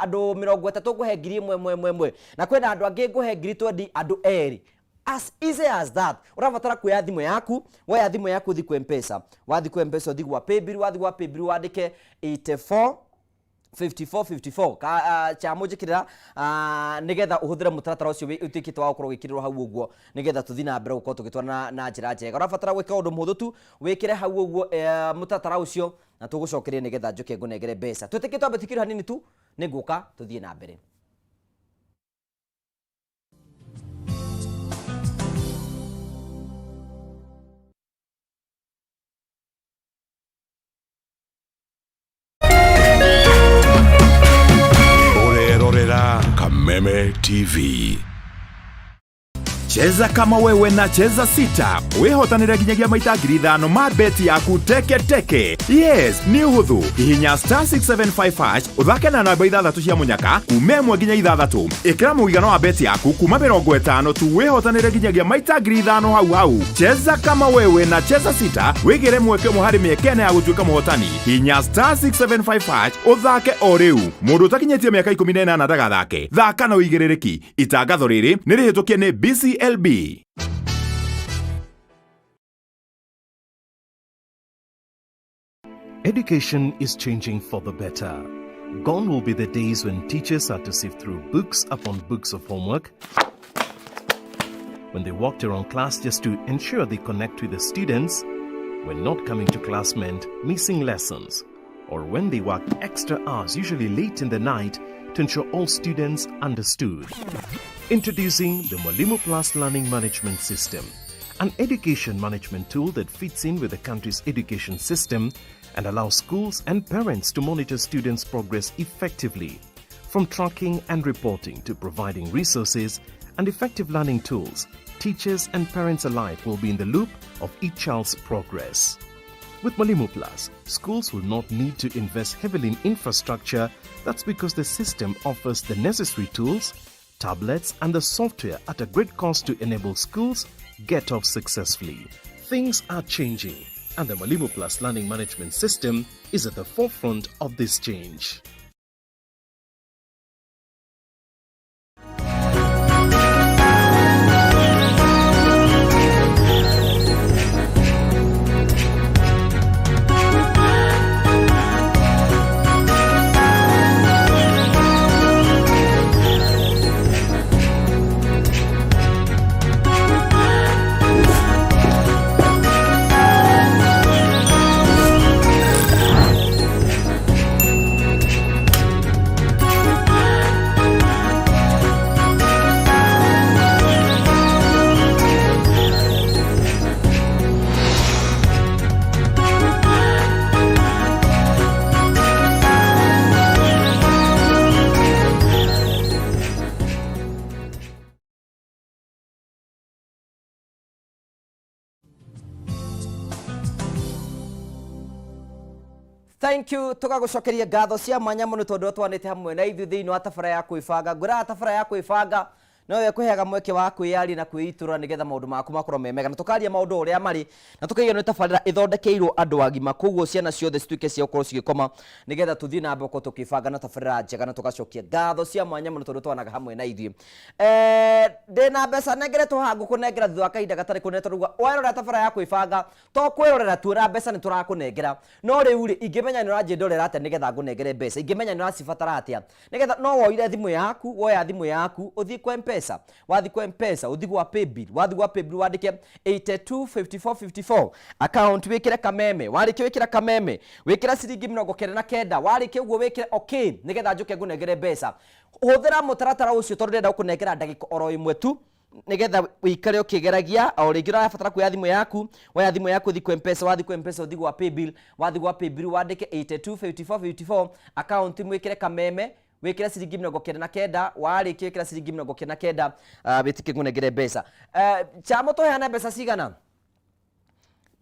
andũ 30 ngũhe ngiri ĩmwe ĩmwe ĩmwe ĩmwe, na kwĩna andũ angĩ ngũhe ngiri 20 andũ erĩ. As easy as that. Ũrabatara kuoya thimũ yaku, woya thimũ yaku ũthiĩ kwa Mpesa, wathiĩ kwa Mpesa ũthiĩ gwa paybill, wathiĩ gwa paybill wandĩke 84 54 54 ka chamũnjĩkĩrĩra, nĩgetha ũhũthĩre mũtaratara ũcio ũtuĩkĩte wa gũkorwo ũgĩkĩrĩrwo hau ũguo, nĩgetha tũthiĩ na mbere gũkorwo tũgĩtwarana na njĩra njega. Ũrabatara gwĩka ũndũ mũhũthũ tu, wĩkĩre hau ũguo mũtaratara ũcio na tũgũcokerie, nĩgetha njũke ngũnengere mbeca. Twĩtĩkĩte twambe tũikire hanini tu, nĩ ngũka tũthiĩ na mbere. Ũrerorera Kameme TV. Cheza kama wewe na Cheza Sita, wĩhotanĩre nginyagia maita 5,000 ma beti yaku teke teke. Yes, nĩ ũhũthũ. Hihinya star 675 hash, ũthake na namba ithathatũ cia mũnyaka kuma 1 nginya 6. Ĩkĩra mũigana wa beti yaku kuma 50 tu, wĩhotanĩre nginyagia maita 5,000 hau hau. Cheza kama wewe na Cheza Sita, wĩgĩre mweke ũmwe harĩ mĩeke 4 ya gũtuĩka mũhotani. Hihinya star 675 hash ũthake o rĩu. Mũndũ ũtakinyĩtie mĩaka 18 ndagathake. Thaka na ũigĩrĩrĩki. Itangatho rĩrĩ nĩ rĩhĩtũkie nĩ BCLB. Education is changing for the better. Gone will be the days when teachers had to sift through books upon books of homework, when they walked around class just to ensure they connect with the students, when not coming to class meant missing lessons, or when they worked extra hours, usually late in the night, to ensure all students understood. Introducing the Mwalimu Plus Learning Management System, an education management tool that fits in with the country's education system and allows schools and parents to monitor students' progress effectively. From tracking and reporting to providing resources and effective learning tools, teachers and parents alike will be in the loop of each child's progress. With Mwalimu Plus, schools will not need to invest heavily in infrastructure. That's because the system offers the necessary tools, tablets, and the software at a great cost to enable schools get off successfully. Things are changing, and the Mwalimu Plus Learning Management System is at the forefront of this change. Thank you. Tũgagũcokeria ngatho cia mwanya mũno tondũ twanĩte hamwe na ithuĩ thĩinĩ wa tabara ya kwĩbanga. Ngwĩraga tabara ya kwĩbanga No ĩkũheaga mweke wa kwĩyaria na kwĩitũrũra nĩgetha maũndũ maku makorwo me mega, na tũkaria maũndũ ũrĩa marĩ, na tũkaiga nĩ tabarĩra ĩthondekeirwo andũ agima, koguo ciana ciothe cituĩke cia gũkorwo cigĩkoma nĩgetha tũthiĩ na mbere gũkorwo tũkĩbanga na tabarĩra njega, na tũgacokia ngatho cia mwanya mũno tondũ twanaga hamwe na ithuĩ. Ndĩna mbeca nengeretwo haha, ngũkũnengera thutha wa kahinda gatarĩ kũnene, tondũ werorera tabarĩra ya kwĩbanga to kwĩrorera tu, na mbeca nĩ tũrakũnengera. No rĩu rĩ, ingĩmenya nĩ ũranjĩndorera atĩa nĩgetha ngũnengere mbeca? Ingĩmenya nĩ ũracibatara atĩa nĩgetha? No woire thimũ yaku, woya thimũ yaku, ũthiĩ kwa Mpesa. Wathiĩ kwa Mpesa, ũthiĩ gwa Paybill. Wathiĩ gwa Paybill, wandĩke 825454, account wĩkĩre Kameme. Warĩkia wĩkĩra Kameme, wĩkĩra ciringi 99. Warĩkia ũguo, wĩkĩre okay nĩgetha njũke ngũnengere mbeca. Hũthĩra mũtaratara ũcio, tondũ ndĩrenda gũkũnengera ndagĩka oro ĩmwe tu nigetha wikare ũkĩgeragia. O rĩngĩ ũrabatara kuoya thimũ yaku. Woya thimũ yaku, ũthiĩ kwa Mpesa. Wathiĩ kwa Mpesa, ũthiĩ gwa Paybill. Wathiĩ gwa Paybill, wandĩke 825454, account mwĩkĩre Kameme, wĩkĩre ciringi 99. Warĩkia wĩkĩra ciringi 99, wĩtĩkie ngũnengere mbeca. Chamo, tũheane mbeca cigana?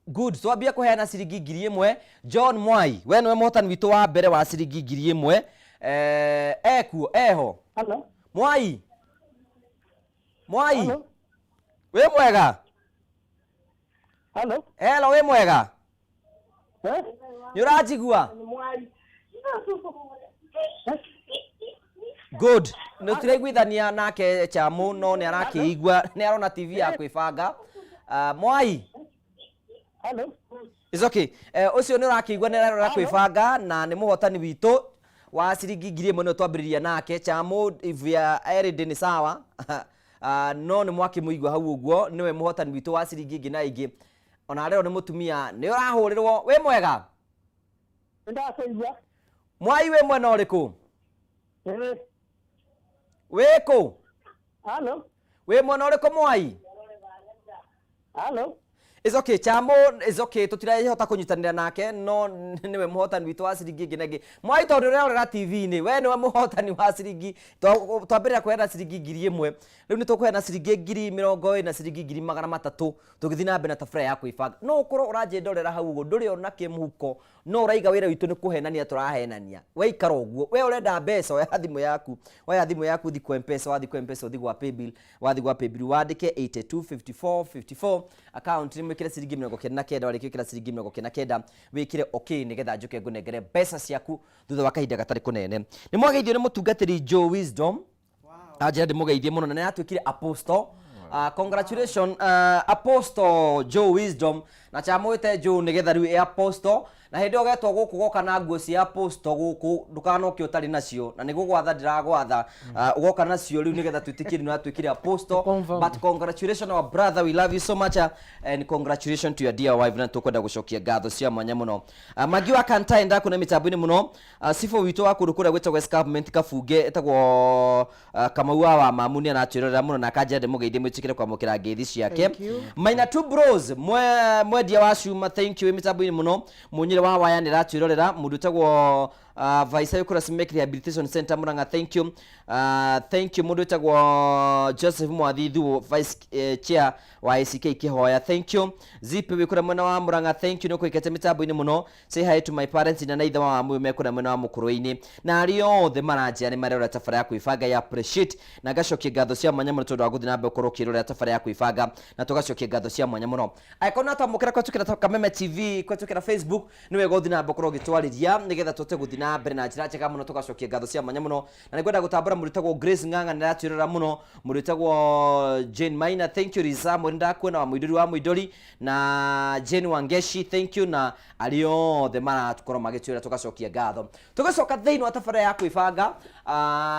Good, twambia kũheana ciringi 1000. John Mwai, we nĩwe mũhotani witũ wa mbere wa ciringi 1000. Ekuo eho? Hello. Mwai, Mwai, wĩ mwega? Hello. Hello, wĩ mwega? Nĩ ũranjigua? Good, nĩ tũraiguithania nake Chamu, no nĩ arakĩigua, nĩ arona TV ya kwĩbanga. Mwai. Hello. It's okay. Ũcio nĩ ũrakĩigua nĩ ararora kwĩbanga na nĩ mũhotani witũ wa ciringi 1000. Nĩ twambĩrĩria nake Chamu. If we are ready, nĩ sawa. No nĩ mwakĩmũigua hau ũguo, nĩwe mũhotani witũ wa ciringi ĩngĩ na ĩngĩ. Ona rĩo nĩ mũtumia nĩ ũrahũrĩrwo. Wĩ mwega? Ndakũigua. Mwai, wĩ mwena ũrĩkũ? Wĩ kũ? Hello. Wĩ mwena ũrĩkũ, Mwai? Hello. It's okay, Chamo, it's okay. Tutirahota kũnyitanĩra nake, no nĩwe mũhotani witũ wa ciringi ĩngĩ na ĩngĩ. Mwai, tondũ ũrerorera TV-inĩ, we nĩwe mũhotani wa ciringi. Twambĩrĩra kũheana ciringi 1000, rĩu nĩ tũkũheana ciringi 20,000 na ciringi 300,000 tũgĩthiĩ na mbere na tabarĩra ya kwĩbanga. No ũkorwo ũranjĩndorera hau ũguo, ndũrĩ ona kĩmũhuko, no ũraiga wĩra witũ nĩ kũhenania tũrahenania. Weikara ũguo, we ũrenda mbeca, oya thimũ yaku. Oya thimũ yaku, ũthiĩ kwa Mpesa. Wathiĩ kwa Mpesa, ũthiĩ gwa Paybill. Wathiĩ gwa Paybill, wandĩke 825454, account nĩ mwĩkĩre ciringi 99. Warĩkia gwĩkĩra ciringi 99, wĩkĩre okay nĩgetha njũke ngũnengere mbeca ciaku thutha wa kahinda gatarĩ kũnene. Nĩ mwageithio nĩ mũtungatĩri Joe Wisdom, anjĩra ndĩmũgeithie mũno, na nĩ atuĩkire apostle. Congratulations, Apostle Joe Wisdom, na chamwĩte Joe nĩgetha rĩu ĩ apostle, na hĩndĩ ĩyo ũgetwo gũkũ goka na nguo cia apostle gũkũ, ndũkanoke ũtarĩ nacio, na nĩ gũgwatha ndĩragwatha, ũgoka nacio rĩu nĩgetha twĩtĩkie nĩ watuĩkire apostle. But congratulations, our brother, we love you so much, and congratulations to your dear wife, na tũkwenda gũcokia ngatho cia mwanya mũno. Magi wa Kantai, ndakuna mĩtambo-inĩ mũno. Cibũ witũ wa kũndũ kũrĩa gwĩtagwo Escarpment Kabunge, ĩtagwo Kamau wa Mamu, nĩ aratwĩrorera mũno na akanjĩra ndĩmũgeithie, mwĩtĩkĩre kwamũkĩra ngeithi ciake. Thank you. Maina Two Bros, mwendia wa cuma, thank you, wĩ mĩtambo-inĩ mũno. Mũnyire wa waya nĩ aratwĩrorera. Mũndũ ũtagwo Vice Kũrĩa Simek Rehabilitation Center Murang'a, thank you. Thank you. Mũndũ ũtagwo Joseph Mwathithu, vice chair wa ACK Kĩhoya, thank you. Zipi wĩ kũrĩa mwena wa Murang'a, thank you, nĩ ũkũikĩte mĩtambo-inĩ mũno. Say hi to my parents na ithe wa Wamuyu me kũrĩa mwena wa Mũkũrwe-inĩ, na arĩa othe maranjĩra nĩ marerora tabarĩra ya kwĩbanga ya appreciate, na ngacokia ngatho cia mwanya mũno tondũ wa gũthiĩ na mbere gũkorwo ũkĩrorera tabarĩra ya kwĩbanga, na tũgacokia ngatho cia mwanya mũno. Angĩkorwo nĩ twamũkĩra kũhetũkĩra Kameme TV, kũhetũkĩra Facebook, nĩ wega ũthiĩ na mbere gũkorwo ũgĩtwarĩria nĩgetha tũhote gũthiĩ na mbere na njĩra njega mũno. Tũgacokia ngatho cia mwanya mũno, na nĩngwenda gũtambũra mũndũ wĩtagwo Grace Ng'ang'a, nĩ aratwĩrora mũno. Mũndũ wĩtagwo Jane Maina, thank you. Lisa Mweri, ndakuona, wa Mũindori wa Mũindori, na Jane Wangeshi, thank you, na arĩa othe marakorwo magĩtwĩra, tũgacokia ngatho. Tũgĩcoka thĩinĩ wa tabarĩra ya kwĩbanga,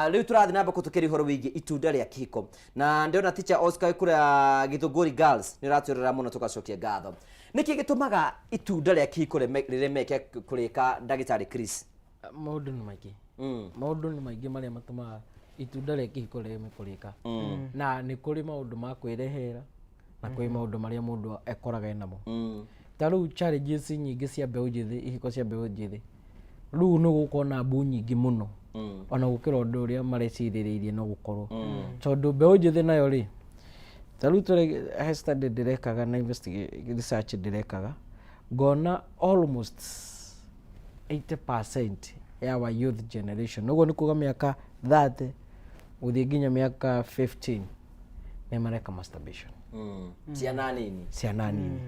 rĩu tũrathiĩ na mbere kũtũkĩria ũhoro wĩgiĩ itunda rĩa kĩhiko, na ndĩrona teacher Oscar kũrĩa Gĩthũngũri Girls nĩ ũratwĩrora mũno, tũgacokia ngatho. Nĩkĩ gĩtũmaga itunda rĩa kĩhiko rĩremeke kũrĩka, ndagĩtarĩ Chris? Maũndũ nĩ maingĩ. Maũndũ nĩ maingĩ marĩa matũmaga itunda rĩa kĩhiko rĩreme kũrĩka. Na nĩ kũrĩ maũndũ ma kwĩrehera na kwĩ maũndũ marĩa mũndũ ekoraga enamo. Ta rĩu challenges nyingĩ cia mbeũ njĩthĩ, ihiko cia mbeũ njĩthĩ rĩu nĩ gũkorwo na mbu nyingĩ mũno ona gũkĩra ũndũ ũrĩa marecirĩrĩirie. No gũkorwo tondũ mbeũ njĩthĩ nayo rĩ, ta rĩu tũrĩ he study ndĩrekaga na research ndĩrekaga, ngona almost 80% ya our youth generation, ũguo nĩ kuga mĩaka 30 gũthiĩ nginya mĩaka 15. Nĩ mareka masturbation. Ciana nini. Ciana nini.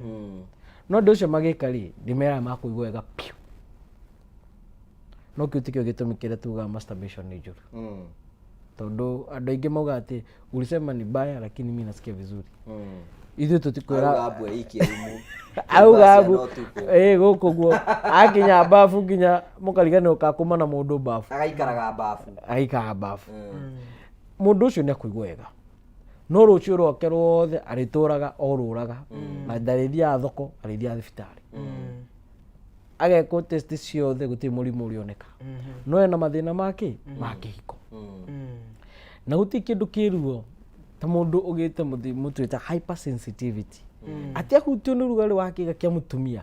No ũndũ ũcio magĩka rĩ, ndĩmeraga makũigua wega piũ, no kĩu tikĩo gĩtũmi kĩrĩa tugaga masturbation nĩ njũru, tondũ andũ aingĩ maugaga atĩ ulisema ni baya lakini mi nasikia vizuri. Ithuĩ tũtikwĩra. Auga mbwe ikie rumu. Auga mbu Ciana ũtukũ. Ĩ gũkũ guo akinya babu nginya mũkariganĩrwo kakũma na mũndũ babu. Agaikaraga babu. Aikaraga babu. Mũndũ ũcio nĩ akũigua wega, no rũciũ rwake ruothe arĩtũraga orũraga, na ndarĩthiaga thoko, arĩthiaga thibitarĩ agekwo test ciothe, gũtirĩ mũrimũ ũrĩoneka, no ena mathĩna make ma kĩhiko. Na gũtirĩ kĩndũ kĩruo ta mũndũ ũgĩte mũrimũ twĩta hypersensitivity, atĩ ahutio nĩ ũrugarĩ wa kĩga kĩa mũtumia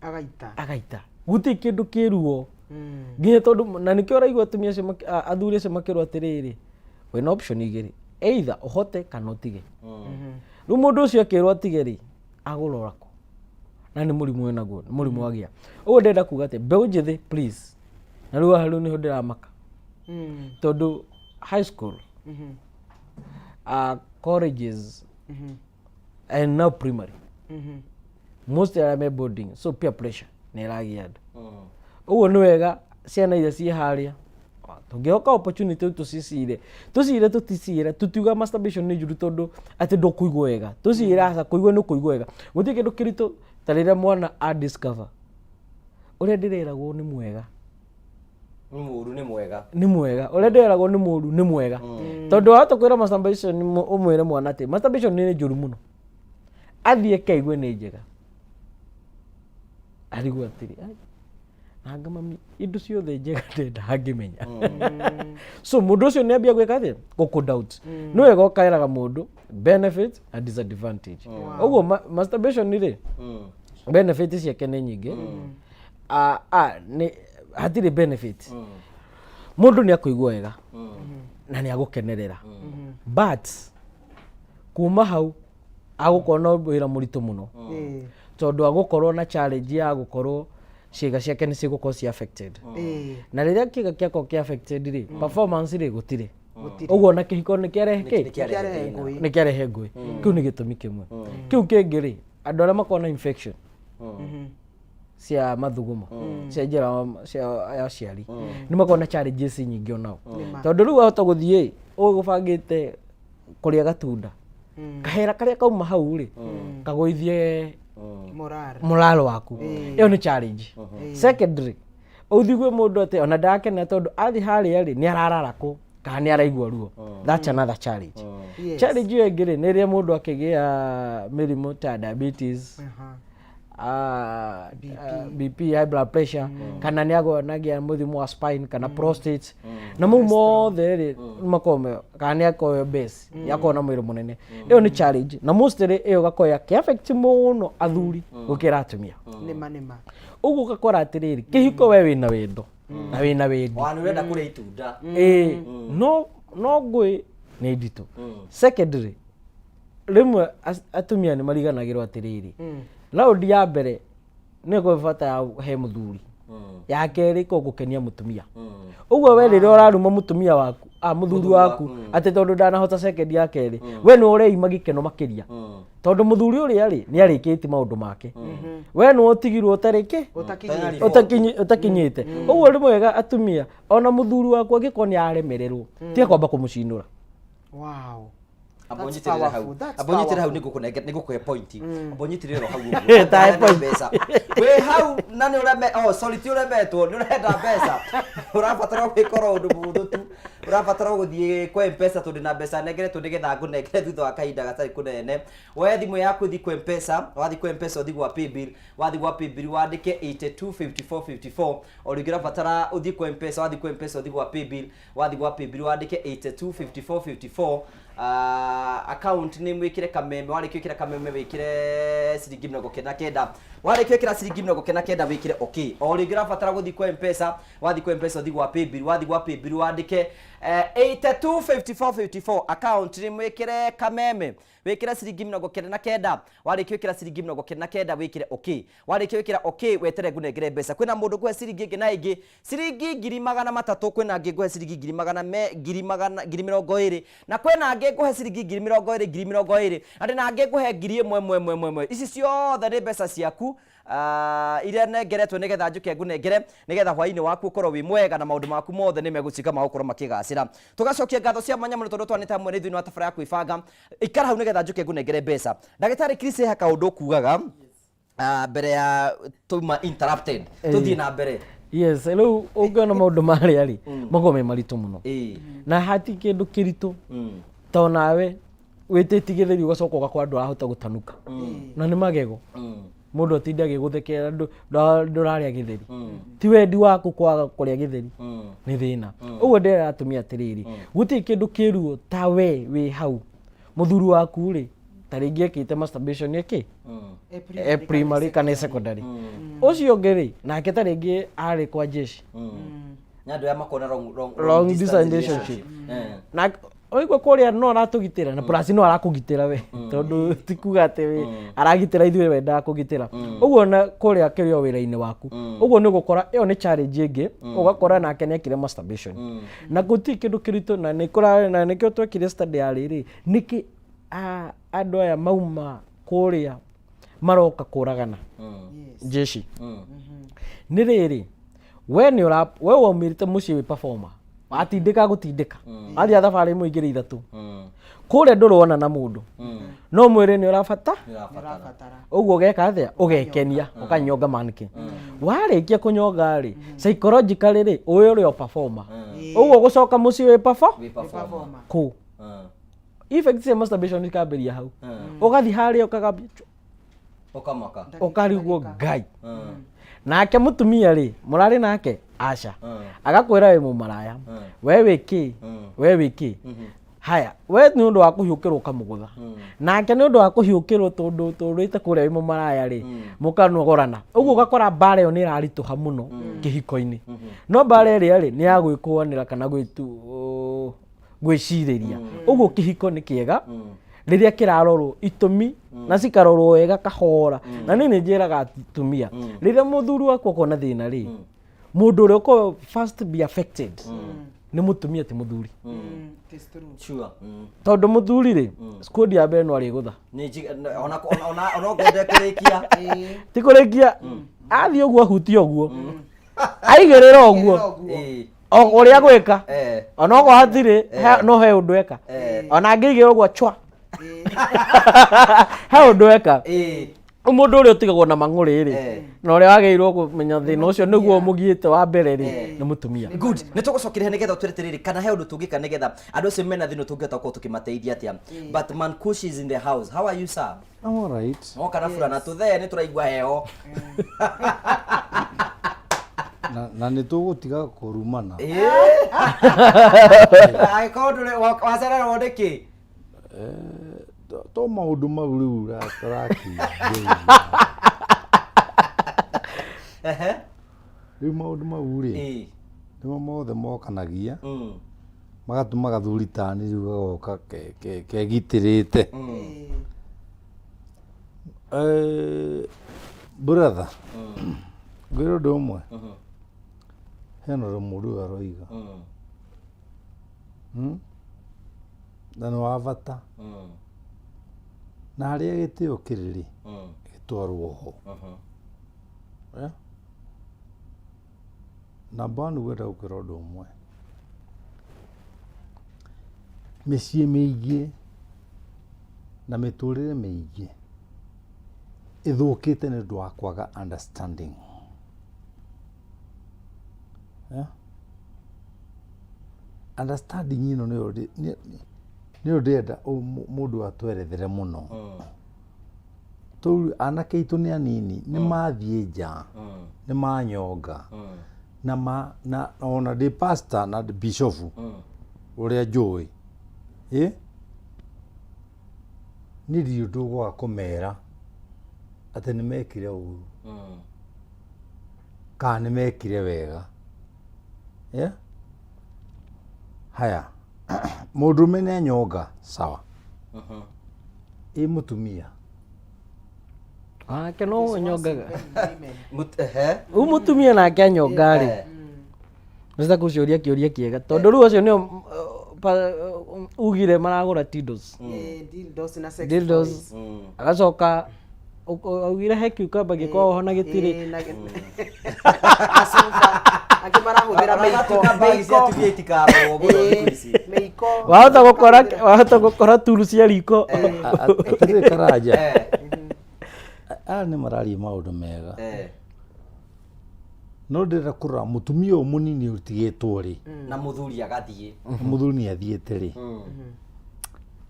agaita. Agaita. Gũtirĩ kĩndũ kĩruo nginya tondũ na nĩkĩo ũraigua atumia acio athuri acio makĩrwo atĩrĩrĩ, wĩna option igĩrĩ, either ũhote kana ũtige. Rĩu mũndũ ũcio akĩrwo atige rĩ, agũrora kũ? Na nĩ mũrimũ wĩnaguo, nĩ mũrimũ wagĩa ũguo. Ndĩrenda kuga atĩ mbeũ njĩthĩ, please, na rĩu haha rĩu nĩho ndĩramaka, tondũ high school, colleges and now primary, most arĩa me boarding, so peer pressure nĩ ĩragĩa andũ. Ũguo nĩ wega ciana iria ciĩ harĩa tũngĩhoka opportunity tũcicire, tũcire, tũticire, tũtiuga masturbation nĩ njũru tondũ atĩ ndũkũigua wega. Tũcire aca, kũigua nĩ ũkũigua wega. Gũtirĩ kĩndũ kĩritũ ta rĩrĩa mwana a discover ũrĩa ndĩreragwo nĩ mwega. Nĩ mũru nĩ mwega. Nĩ mwega. Ũrĩa ndĩreragwo nĩ mũru nĩ mwega, tondũ wahota kwĩra masturbation, ũmwĩre mwana atĩ masturbation nĩ njũru mũno, athiĩ kaigue nĩ njega, arigwo atĩrĩ, "Ai, anga mami indo ciothe njega ndenda angĩmenya." So mũndũ ũcio nĩ ambia gwĩka atĩa? Gũkũ doubt. Nĩ wega ũkaĩraga mũndũ benefit and disadvantage. Ũguo masturbation rĩ, benefit ciake nĩ nyingĩ. Ah, nĩ hatirĩ benefit. Mũndũ nĩ akũigua wega na nĩ agũkenerera, but kuma hau agũkorwo na wĩra mũritũ mũno, tondũ agũkorwo na challenge ya gũkorwo ciĩga ciake nĩ cigũkorwo ci affected. Na rĩrĩa kĩga kĩakorwo kĩ affected rĩ, performance rĩ, gũtirĩ. Gũtirĩ. Ũguo na kĩhiko nĩ kĩarehe kĩ? Nĩ kĩarehe thĩna. Nĩ kĩarehe ngũĩ. Kĩu nĩ gĩtũmi kĩmwe. Kĩu kĩngĩ rĩ, andũ arĩa makoragwo na infection cia mathugumo, cia njĩra cia ya aciari, nĩ makoragwo na challenges nyingĩ onao, tondũ rĩu wahota gũthiĩ ũgũbangĩte kũrĩa gatunda, kahera karĩa kauma hau rĩ, kagũithie Morale. Morale waku. Ĩyo nĩ challenge. Secondary, ũthigue mũndũ atĩ ona ndakena tondũ athiĩ harĩa rĩ, nĩ arararakwo kana nĩ araigua ruo. That's another challenge. Challenge ĩyo ĩngĩ rĩ, nĩ rĩrĩa mũndũ akĩgĩa mĩrimũ ta diabetes, BP, high blood pressure, kana nĩ agĩa mũrimũ wa spine kana prostate, na mau mothe rĩ makoragwo kana nĩ akorwo obese, yakorwo na mwĩrĩ mũnene. Ĩyo nĩ challenge, na mostly ĩyo ĩgakorwo yakĩ affect mũno athuri gũkĩra atumia. Nĩma nĩma. Ũguo ũgakora atĩrĩrĩ, kĩhiko we wĩna wendo na wĩna wendi. Wa nĩ ũrenda kũrĩa itunda. Ĩĩ, no ngũĩ nĩ nditũ. Secondary, rĩmwe atumia nĩ mariganagĩrwo atĩrĩrĩ, raundi ya mbere nĩ ĩkoragwo bata ya he mũthuri, ya kerĩ ĩkoragwo gũkenia mũtumia. Ũguo we rĩrĩa ũraruma mũtumia waku, mũthuri waku, atĩ tondũ ndanahota second ya kerĩ, we nĩ ũreima gĩkeno makĩria, tondũ mũthuri ũrĩa rĩ nĩ arĩkĩtie maũndũ make, we nĩ ũtigirwo ũtarĩ kĩ. Ũtakinyĩte. Ũtakinyĩte. Ũguo nĩ mwega atumia, ona mũthuri waku angĩkorwo nĩ aremererwo, tiga kwamba kũmũcinũra. Amba That's ũnyitĩrĩre hau. powerful, that's Amba ũnyitĩrĩre hau. powerful. Nĩngũkũhe point. Amba ũnyitĩrĩre o hau ũguo. Tahe Ũrenda point. mbeca wĩ hau na nĩ ũreme, oh sorry, ti ũremetwo, nĩ ũrenda mbeca, ũrabatara gwĩkora ũndũ mũhũthũ tu, ũrabatara gũthiĩ kwa Mpesa tondũ na mbeca nengeretwo nĩgetha ngũnengere thutha wa kahinda gatarĩ kũnene. Woe thimũ yaku, ũthiĩ kwa Mpesa. Wathiĩ kwa Mpesa, ũthiĩ gwa paybill. Wathiĩ gwa paybill, wandĩke 825454. O rĩngĩ ũrabatara ũthiĩ kwa Mpesa. Wathiĩ kwa Mpesa, ũthiĩ gwa paybill. Wathiĩ gwa paybill, wandĩke 825454. Account nĩ mwĩkĩre Kameme. Warĩkia gwĩkĩra Kameme, wĩkĩre ciringi 99. Warĩkia gwĩkĩra ciringi 99, wĩkĩre okay. O rĩngĩ ũrabatara gũthiĩ kwa Mpesa. Wathiĩ kwa Mpesa, ũthiĩ gwa paybill. Wathiĩ gwa paybill, wandĩke 825454 account nĩ mwĩkĩre kameme wĩkĩre ciringi 99, warĩkia wĩkĩra ciringi 99 wĩkĩre okay, warĩkia wĩkĩra okay wetere ngunengere mbeca. Kwĩna mũndũ ngũhe ciringi ĩngĩ na ĩngĩ ciringi 300,000, kwĩna angĩ ngũhe ciringi ngiri magana me ngiri magana ngiri mĩrongo ĩrĩ, na kwĩna angĩ ngũhe ciringi 20,000 20,000, na ndĩna angĩ ngũhe 1,000 ĩmwe ĩmwe ĩmwe. Ici ciothe nĩ mbeca ciaku iria nengeretwo nigetha njuke ngunengere nigetha hwaini waku ukorwo wi mwega na maundu maku mothe ni megutuika ma gukorwo makigacira. Tugacokia ngatho cia mwanya muno tondu twanite hamwe na ithuĩ wa tabara ya kwibanga. Ikara hau nigetha njuke ngunengere mbeca. Ndagĩtarĩ Chris he kaundu kugaga mbere ya tuma interrupted tuthie na mbere. Yes, rĩu ũngĩona maũndũ marĩa rĩ makoragwo me maritũ mũno na hati kĩndũ kĩritũ to nawe wĩtĩtie gĩtheri ũgacoka ũgakora ndũrahota gũtanuka na nĩ magego mũndũ atinde agĩgũthekera ndũrarĩa gĩtheri ti wendi waku kwaga kũrĩa gĩtheri nĩ thĩna. Ũguo ndĩrera atumia atĩrĩrĩ, gũtirĩ kĩndũ kĩruo ta we wĩ hau mũthuri waku rĩ ta rĩngĩ ekĩte masturbation ĩkĩ e primary kana secondary, ũcio ũngĩ rĩ nake ta rĩngĩ arĩ kwa jeshi na andũ aya makona wrong long distance relationship na oigua kũrĩa no aratũgitĩra na plus no arakũgitĩra we tondũ ti kuga atĩ we aragitĩra ithuĩ wendaga kũgitĩra ũguo na kũrĩa kĩrĩ o wĩra-inĩ waku ũguo nĩ ũgũkora ĩyo nĩ challenge ĩngĩ ũgakora nake nĩ ekire masturbation na gũtirĩ kĩndũ kĩritũ na nĩ kũra na nĩkĩo twekire study ya rĩrĩ nĩkĩ andũ aya mauma kũrĩa maroka kũragana jeshi nĩ rĩrĩ we nĩ ũra we waumĩrĩte mũciĩ wĩ performer watindĩka gũtindĩka wathiĩ thabarĩ ĩmwe igĩrĩ ithatũ kũrĩa ndũrona na mũndũ no mwĩrĩ nĩ ũrabata ũguo ũgeka atĩa ũgekenia ũkanyonga mannequin warĩkia kũnyonga rĩ psychologically rĩ ũĩ ũrĩ o performer ũguo gũcoka mũciĩ wĩ performer kũ effect cia masturbation ikambĩria hau ũgathiĩ harĩa ũkagambia ukamaka ũkarigwo ngai nake mũtumia rĩ mũrarĩ nake aca agakwĩra wĩ mũmaraya we wĩ kĩ we wĩ kĩ haya we nĩ ũndũ wa kũhiũkĩrwo ũkamũgũtha nake nĩ ũndũ wa kũhiũkĩrwo tondũ tũrĩte kũrĩa wĩ mũmaraya rĩ mũkanogorana ũguo ũgakora mbara ĩyo nĩ ĩraritũha mũno kĩhiko-inĩ no mbara ĩrĩa rĩ nĩ ya gwĩkũanĩra kana gwĩcirĩria ũguo kĩhiko nĩ kĩega rĩrĩa kĩrarorwo itũmi na cikarorwo wega kahora na niĩ nĩ njĩraga atumia rĩrĩa mũthuri waku akona thĩna rĩ mũndũ ũrĩa ũkoragwo first be affected nĩ mũtumia ti mũthuri sure tondũ mũthuri rĩ squad ya mbere no arĩgũtha nĩ ona ona ona ngwende kũrĩkia ti kũrĩkia athiĩ ũguo ahutie ũguo aigĩrĩra ũguo o ũrĩa gwĩka ona okorwo hatirĩ no he ũndũ eka ona angĩigĩrĩra ũguo chwa he ũndũ eka mũndũ ũrĩa ũtigagwo na mang'ũrĩ rĩ na ũrĩa wagĩrĩirwo kũmenya thĩna ũcio nĩguo mũgiĩte wa mbere rĩ nĩ mũtumia. Good, nĩ tũgũcokeria nĩgetha ũtwĩre atĩrĩrĩ kana he ũndũ tũngĩka nĩgetha andũ acio mena thĩna tũngĩhota gũkorwo tũkĩmateithia atĩa. But man Kush is in the house. How are you, sir? I'm all right. Woka na burana tũthee nĩ tũraigua heho. Na nĩ tũgũtiga kũrumana. Angĩkorwo ndũrĩ wacererwo nĩkĩ? To maũndũ mau rĩu tũrakĩingĩria. Rĩu maũndũ mau rĩ nĩmo mothe mokanagia magatũma gathuri tani rĩu gagoka kegitĩrĩte. Brother, ngwĩre ũndũ ũmwe, hena ũndũ mũndũ ũyũ aroiga na nĩ wa bata na harĩa gĩtĩo kĩrĩ rĩ gĩtwarwo ho. Namba one ngwenda gũkwĩra ũndũ ũmwe, mĩciĩ mĩingĩ na mĩtũrĩre mĩingĩ ĩthũkĩte nĩ ũndũ wa kwaga understanding. Understanding ĩno nĩyo ndĩrenda mũndũ atwerethere mũno. Tũu anake aitũ nĩ anini nĩ mathiĩ nja nĩ manyonga na ona ndĩ pastor na bishop ũrĩa njũĩ niĩ ndirĩ ũndũ ngwaga kũmera atĩ nĩ mekire ũru kana nĩ mekire wega. Haya, mũndũrũme nĩ anyonga sawa, ĩ mũtumia? Onake no anyongaga. Rĩu mũtumia nake anyonga rĩ, nĩcita kũciũria kĩũria kĩega, tondũ rĩu acio nĩo ugire maragũra dildos. Dildos na sex Dildos. toys. Agacoka augire he cucumber gĩkoragwo ho na gĩtirĩ. Na sofa. Angĩ marahũthĩra mĩiko. Bagi cia atumia itikarorwo mũno thikũ ici. Mĩiko. Wahota gũkora turu cia riko. Atĩrĩrĩ Karanja, aya nĩ mararia maũndũ mega, no ndĩrenda kũrora mũtumia ũyũ mũnini ũtigĩtwo rĩ, na mũthuri agathiĩ, na mũthuri nĩ athiĩte rĩ,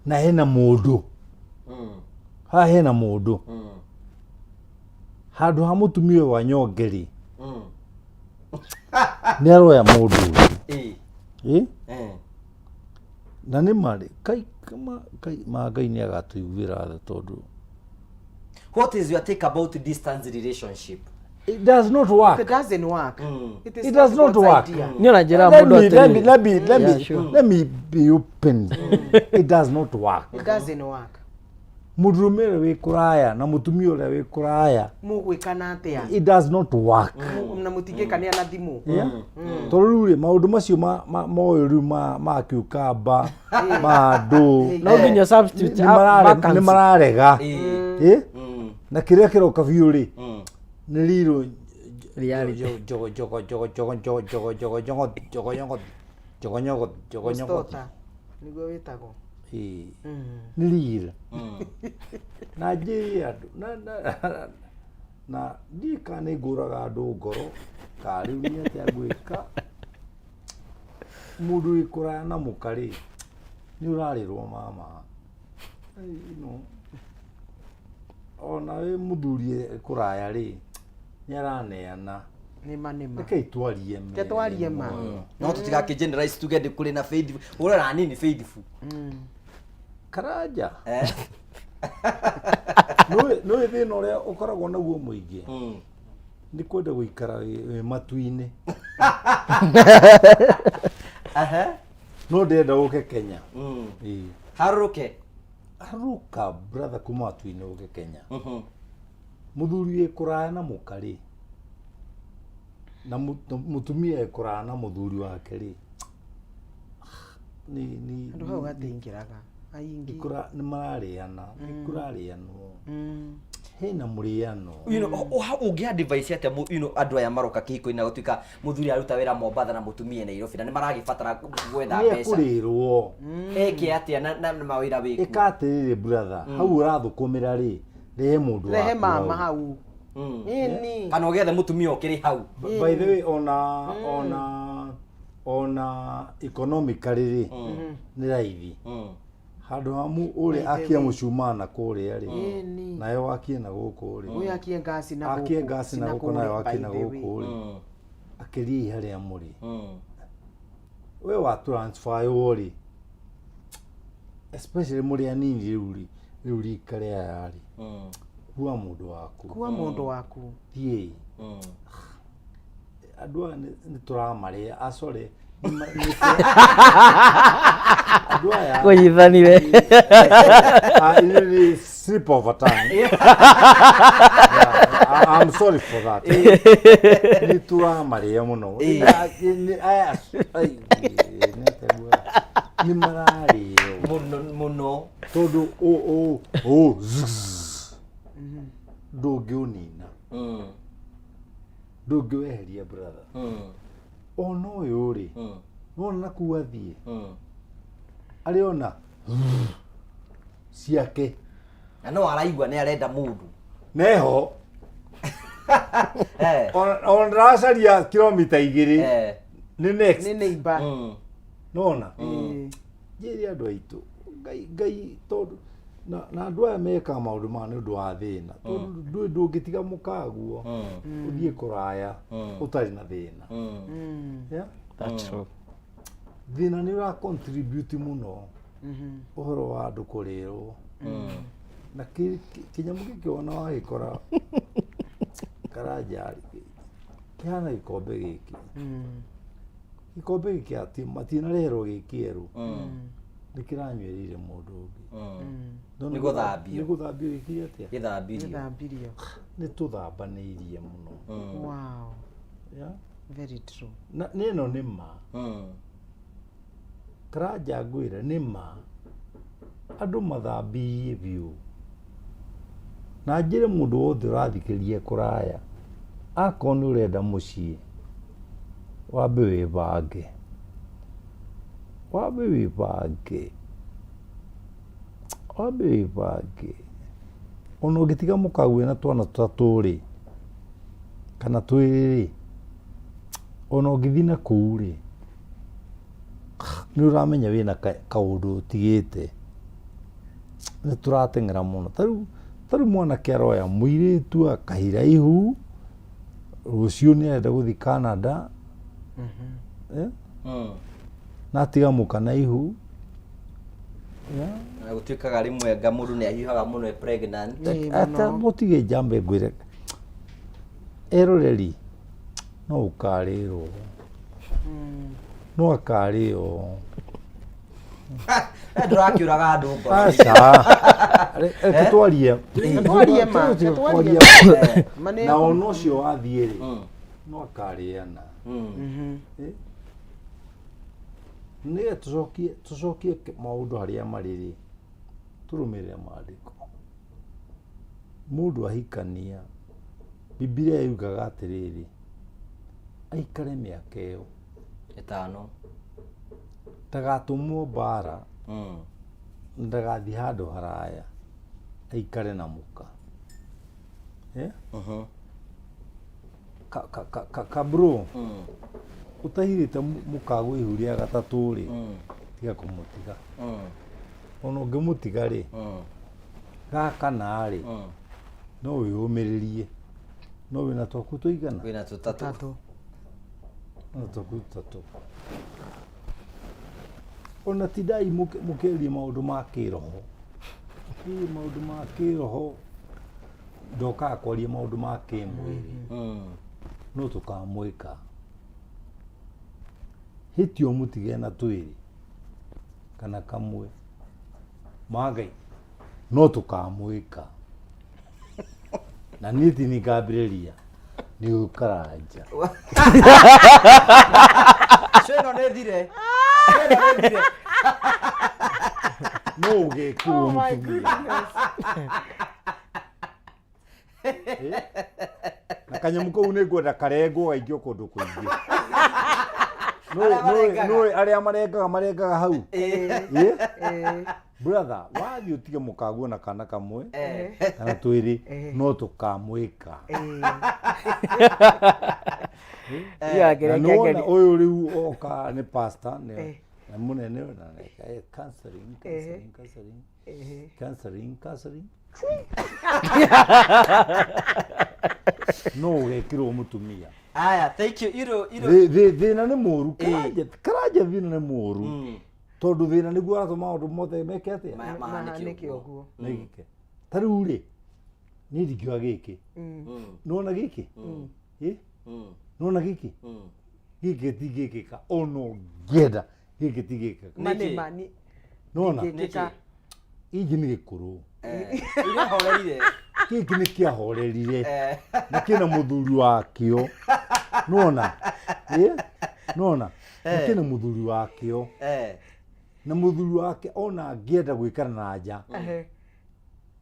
na hena mũndũ haha, hena mũndũ handũ ha mũtumia ũyũ wanyonge rĩ, nĩ aroya mũndũ ũyũ. Ĩ? Na nĩ marĩ kai kai ma Ngai nĩ agatũiguĩra tha tondũ What is your take about distance relationship? It does not work. It doesn't work. It is It does not God's work. idea. Niĩ ona njĩraga Let mũndũ me, let me, atĩrĩrĩ. let me, let Yeah, me, sure. let me be open. It does not work. It doesn't work. Mũndũrũme ũrĩa wĩ kũraya na mũtumia ũrĩa wĩ kũraya, Mũgwĩkana atĩa? it does not work. Na mũtingĩkania na thimũ. Yeah. Tondũ rĩu rĩ, maũndũ macio ma ũyũ rĩu ma cucumber, ma andũ, No nginya substitute nĩ vacancy. nĩ mararega. Ĩ? Na kĩrĩa kĩroka biũ rĩ, nĩ rirũ Reality. Jogo jogo jogo jogo jogo jogo jogo jogo jogo jogo jogo jogo jogo jogo. Mũstota. Nĩguo wĩtagwo. Ĩ. Nĩ rira. Na njĩre andũ na ndiĩ kana nĩ ngũraga andũ ngoro ka rĩu nĩ atĩa ngwĩka. Mũndũ wĩ kũraya na mũka rĩ, nĩ ũrarĩrwo mama. Ona wĩ mũthuri e kũraya rĩ, nĩ araneana. Nĩma nĩma. Rekei twarie ma. Reke twarie ma. No tũtigakĩ generalize tuge ndĩ kũrĩ na faithful, ũrora nini faithful. Karanja, nĩũĩ thĩna ũrĩa ũkoragwo naguo mũingĩ nĩ kwenda gũikara wĩ matu-inĩ, no ndĩrenda ũke Kenya. Ĩĩ. Harũrũke. Harũrũka brother, kuma matu-inĩ ũke Kenya. Mũthuri wĩ kũraya na mũka rĩ, na mũtumia wĩ kũraya na mũthuri wake rĩ, nĩ Andũ hau gataingĩraga. Aingĩ. Nĩ mararĩana, nĩ kũrarĩanwo, hena mũrĩano. Ũngĩ advice atĩa andũ aya maroka kĩhiko-inĩ na gũtuĩka mũthuri aruta wĩra Mombatha na mũtumia Nairobi na nĩ maragĩbatara gwetha Nĩ mbeca? ekũrĩrwo. Eke atĩa na mawĩra wĩkuo? Ĩka atĩrĩrĩ brother, hau ũrathũkũmĩra rĩ, rehe mũndũ Rehe waku mama hau. hau. Ĩni. Kana ũgethe mũtumia ũkĩrĩ hau. By the way, ona economically rĩ, nĩ raithi handũ ha ũrĩa By the akie way. mũcumaa na kũrĩa rĩ, Ĩni. nayo wakie na gũkũ rĩ, Ũyũ akie ngasi na akie gũkũ, ngasi na na gũkũ, nayo kũrĩa, wakie na by the way. gũkũ rĩ, akĩriei harĩa mũrĩ. We wa transfer rĩ, especially mũrĩ anini rĩu rĩ, rĩu rika rĩa aya rĩ, kua mũndũ waku. Kua mũndũ waku. Thiĩ. Andũ aya nĩ tũramarĩa acore andũ aya. Kũnyithanire. Ah, it is slip of a tongue. Yeah, I'm sorry for that. Nĩ tũramarĩa mũno. Aya, ai, nĩ atĩa nguga? Nĩ mararĩo mũno mũno. Tondũ ũ zzz, ndũngĩũnina, ndũngĩweheria brother. Ona ũyũ rĩ, nĩwona na kuu athiĩ arĩ ona ciake. Na no araigua nĩ arenda mũndũ. Neho ona ndĩracaria kilomita 2 nĩ next. Nĩ neighbor. Nona njĩre andũ aitũ, Ngai Ngai, tondũ na andũ aya mekaga maũndũ maya nĩ ũndũ wa thĩna, tondũ ndũĩ ndũngĩtiga mũkaguo ũthiĩ kũraya ũtarĩ na thĩna. Yeah? That's true. Thĩna nĩ ũra contribute mũno ũhoro wa andũ kũrĩrwo na kĩnyamũ gĩkĩ ona wagĩkora Karanja kĩhana gĩkombe gĩkĩ. Gĩkombe gĩkĩ ati matinareherwo gĩ kĩerũ. Nĩ kĩranyuĩrĩire mũndũ ũngĩ. No Nĩ gũthambio. Nĩ gũthambio gĩkire atĩa? Gĩthambirio. Gĩthambirio. Nĩ tũthambanĩirie mũno. Wow. Yeah. Very true. Na nĩ ĩno nĩ ma. Karanja ngwĩre nĩ ma. Andũ mathambirie biũ. Na njĩre mũndũ wothe ũrathikĩrĩria kũraya, akorwo nĩ ũrenda mũciĩ, wambe wĩbange. Wambe wĩbange. Wambe wĩbange. Ona ũngĩtiga mũkague na twana tũtatũ rĩ, kana twĩrĩ rĩ, ona ũngĩthiĩ na kũu rĩ, nĩ ũramenya wĩna kaũndũ ũtigĩte. Nĩ tũrateng'era mũno. Ta rĩu mwanake aroya mũirĩtu akahira ihu, rũciũ nĩ arenda gũthiĩ Canada, eh? Na atiga mũka na ihu. Yeah. Na gũtuĩkaga rĩmwe anga mũndũ nĩ ahiũhaga mũno e pregnant. Ata mũtige njambe ngwĩre eroreri no ũkarĩrwo no akarĩo. Ndũrakĩũraga andũ ngoro. Aca. Reke twarie. Twarie ma, Twarie twarie ma. Ma nĩ Na ona ũcio wathiĩ rĩ, no akarĩana. Eh? Nĩgetha tũcokie maũndũ harĩa marĩ rĩ, tũrũmĩrĩre maandĩko. Mũndũ ahikania, Bibilia yugaga atĩrĩrĩ, aikare mĩaka ĩyo 5, ndagatũmwo mbara, ndagathiĩ handũ haraya, aikare na mũka. Eh? Kabro, ũtahirĩte mũkagwo ihu rĩa gatatũ rĩ, tiga kũmũtiga. Ona ũngĩmũtiga rĩ, gakana rĩ, no wĩyũmĩrĩrie. No wĩna twaku tũigana? Wĩna tũtatũ. Wĩna twaku tũtatũ. Ona tindai mũkĩaria maũndũ ma kĩroho. Ĩ maũndũ ma kĩroho ndokaga kwaria maũndũ ma kĩmwĩrĩ. No tũkamwĩka. Hĩtio mũtige na twĩrĩ kana kamwe. Mangai no tũkamwĩka. Na niĩ ti niĩ ngambĩrĩria nĩ ũkaranja. Cio ĩno nĩ thire. Cio ĩno nĩ thire. No ũgekĩrwo mũtumia. Na kanyamũ kau nĩ ngwenda karengwo gaikio kũndũ kũingĩ. Nũĩ arĩa marengaga hau. Brother, wathiĩ ũtige mũkaguo na kana kamwe kana twĩrĩ, no tũkamwĩka. Na nĩwona ũyũ rĩu oka nĩ pastor, nĩ mũnene na counseling, counseling, counseling, counseling, counseling. No ũgekĩrwo mũtumia. Aya, thank you. Iro iro. Thĩna nĩ mũru, Karanja thĩna nĩ mũru. Tondũ thĩna nĩguo ũratũma maũndũ mothe meke atĩa? Mahanĩke ũguo. Mekĩke. Ta rĩu rĩ, niĩ ndingiuga gĩkĩ. Nĩwona gĩkĩ? Nĩwona gĩkĩ? Gĩkĩ tingĩkĩka ona ũngĩenda, gĩkĩ tingĩkĩka. Ma nĩ ma, ni- Nĩwona? ndingĩkĩka. Gĩkĩ nĩ gĩkũrũ. Iria horeire. Gĩkĩ nĩ kĩahorerire. Na kĩna mũthuri wakĩo. Nĩwona? Nĩwona? Na kĩna mũthuri wakĩo. Na mũthuri wake ona angĩenda gwĩkara na nja,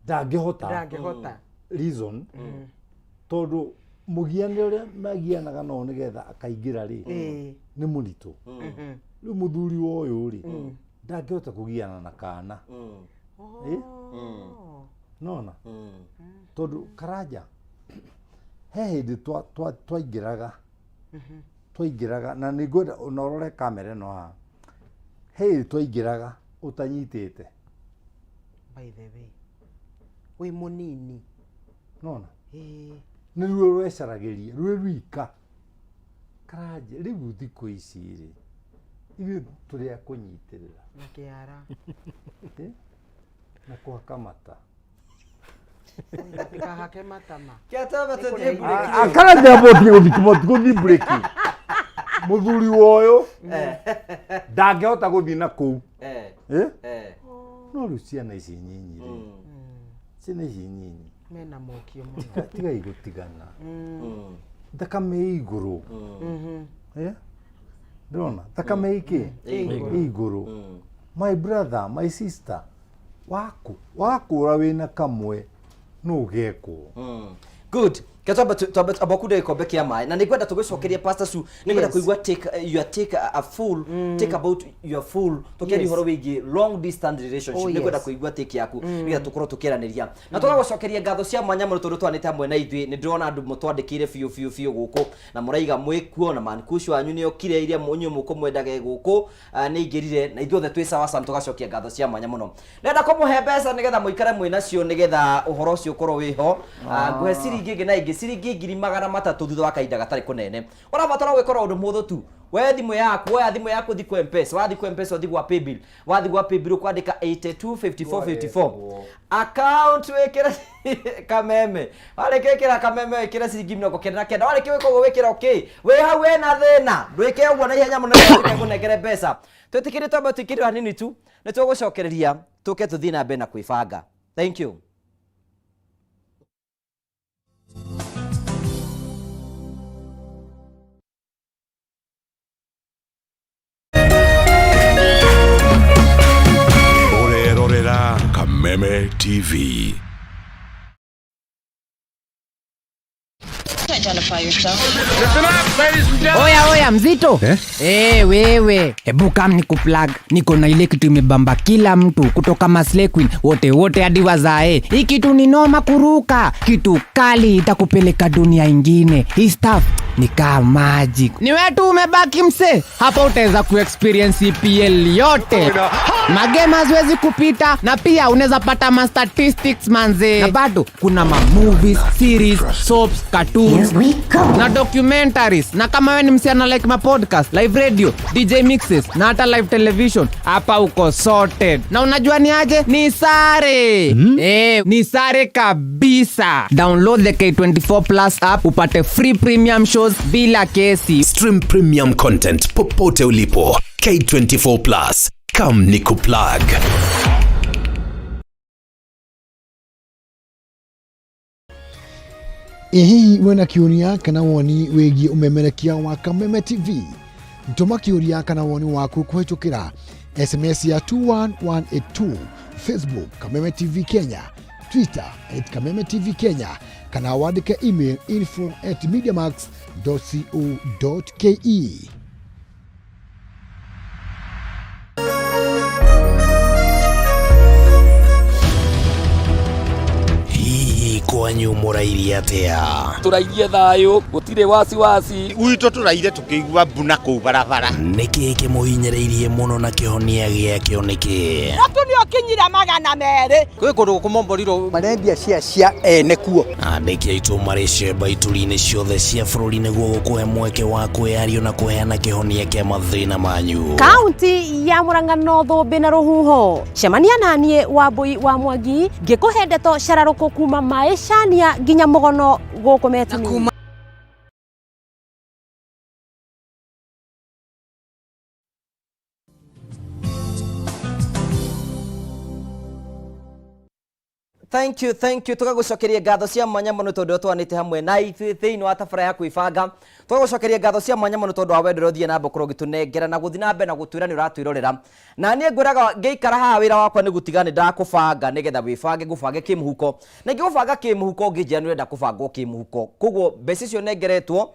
ndangĩhota. Ndangĩhota. Reason, tondũ mũgianĩre ũrĩa magianaga nao nĩgetha akaingĩra rĩ, nĩ mũritũ. Rĩu mũthuri wa ũyũ rĩ, ndangĩhota kũgiana na kana. Nona? Tondũ Karanja, he hĩndĩ twaingĩraga. Twaingĩraga, na nĩ ngwenda ona ũrore kamera ĩno haha. He hĩndĩ twaingĩraga ũtanyitĩte. By the way, wĩ mũnini. Nona? Nĩ ruo rwecaragĩria, rwĩ rwika. Karanja, rĩu thikũ ici rĩ, ithuĩ tũrĩ a kũnyitĩrĩra. Na kĩara. Na kũhaka mata. Ndikahake matama. Kĩa twambe tũthiĩ break. Karanja mũtige gũthiĩ break. Mũthuri wa ũyũ ndangĩhota gũthiĩ na kũu. Eh? No rĩu ciana ici nyinyi rĩ, ciana ici nyinyi Mena mokio mũno. Tigai gũtigana, thakame ĩ igũrũ. Eh? Ndĩrona thakame ĩkĩ Ĩ igũrũ. ĩ igũrũ. My brother, my sister, waku wakũra wĩna kamwe no ũgekwo. Good. Ke twambe twambe amba kunde gĩkombe kĩa maĩ, na nĩngwenda tũgĩcokerie Pastor Sue, nĩngwenda Yes. kũigua take your take a full take about your full tũkĩaria ũhoro wĩgiĩ long distance relationship. Oh, Nĩngwenda yes. kũigua take yaku nĩgetha tũkorwo tũkĩaranĩria na tũgagũcokeria ngatho cia mwanya mũno tondũ twanĩte hamwe na ithuĩ. Nĩ ndĩrona andũ mũtwandĩkĩire biũ biũ biũ gũkũ na mũraiga mwĩkuo na mankucu wanyu nĩ okire iria inyuĩ mũkũmwendage gũkũ. Nĩ aingĩrire na ithuothe twĩ sawa sawa, tũgacokia ngatho cia mwanya mũno. Ndĩrenda kũmũhe mbeca nĩgetha mũikare mwĩ nacio, nĩgetha ũhoro ũcio ũkorwo wĩho. Ngũhe ciringi ĩngĩ na ĩngĩ, ciringi 300,000 thutha wa kahinda gatarĩ kũnene. Ũrabatara gwĩkora ũndũ mũhũthũ tu. We thimũ yaku, woya thimũ yaku, ũthiĩ kwa Mpesa. Wathiĩ kwa Mpesa, ũthiĩ gwa Paybill. Wathiĩ gwa Paybill, ũkwandĩka 825454, account wĩkĩre Kameme. Warĩkia wĩkĩra Kameme, wĩkĩre ciringi 99. Warĩkia gwĩka ũguo, wĩkĩre okay. Wĩ hau wĩna thĩna, ndwĩke ũguo na ihenya mũno nĩgetha ngũnengere mbeca. Twĩtĩkĩrie twambe tũikĩrĩre hanini tu, nĩ tũgũcokereria tũke tũthiĩ na mbere na kwĩbanga. Thank you. Ũrerorera Kameme TV. Oya oya, mzito, eh? Hey, wewe, hebu kam ni kuplug. Niko na ile kitu imebamba kila mtu kutoka maslay queen wote wote hadi wazae. Hii kitu ni noma kuruka, kitu kali itakupeleka dunia ingine. Hii stuff ni kaa magic. Ni wewe tu umebaki mse hapa, utaweza kuexperience EPL yote, magame haziwezi kupita, na pia unaweza pata ma statistics manze, na bado kuna ma movies, series, soaps, cartoons na documentaries. Na kama wewe ni msichana like ma podcast, live radio, DJ mixes na hata live television, hapa uko sorted. Na unajua ni aje? Ni sare, Ni sare kabisa. Download the K24 Plus app upate free premium shows bila kesi. Stream premium content popote ulipo. K24 Plus. Come nikuplug. Ĩ hihi wĩna kĩũria kana woni wĩgiĩ ũmemerekia wa Kameme TV? Tũma kĩũria kana woni waku kũhĩtũkĩra SMS ya 21182, Facebook Kameme TV Kenya, Twitter @KamemeTV Kenya, kana wandĩke email info@mediamax.co.ke. Hihi kwanyu mũrairie atĩa? Tũrairie thayũ, gũtirĩ wasiwasi. Gwitũ tũraire tũkĩigua mbu na kũu barabara. Nĩkĩ kĩmũhinyĩrĩirie mũno na kĩhonia gĩakĩo nĩkĩ? Mũtu nĩ ũkinyire 200. Kwĩ kũndũ gũkũmomborirwo marendia cia cia ene kuo. Andĩki aitũ marĩ cemba ituri-inĩ ciothe cia bũrũri nĩguo gũkũhe mweke wa kwĩyario na kũheana kĩhonia kĩa mathĩna manyu. Kaunti ya Murang'a no thũmbĩ na rũhuho. Cemania naniĩ Wambui wa Mwangi ngĩkũhe ndeto cararũkũ kuma maĩ cania nginya mũgono gũkũ Metini. Thank you, thank you. Tũgagũcokeria ngatho cia mwanya mũno tondũ twanĩte hamwe na ithuĩ thĩinĩ wa tabara ya kwĩbanga. Tũgagũcokeria ngatho cia mwanya mũno tondũ wa wendo ũrĩa ũthiĩ na mbere gũkorwo ũgĩtũnengera na gũthiĩ na mbere na gũtwĩra nĩ ũratwĩrorera. Na niĩ ngwĩraga ngĩikara haha wĩra wakwa nĩ gũtiga nĩ ndakũbanga nĩgetha wĩbange, ngũbange kĩmũhuko. Na ingĩgũbanga kĩmũhuko ũngĩnjĩra nĩ ũrenda kũbangwo kĩmũhuko. Koguo mbeca icio nengeretwo,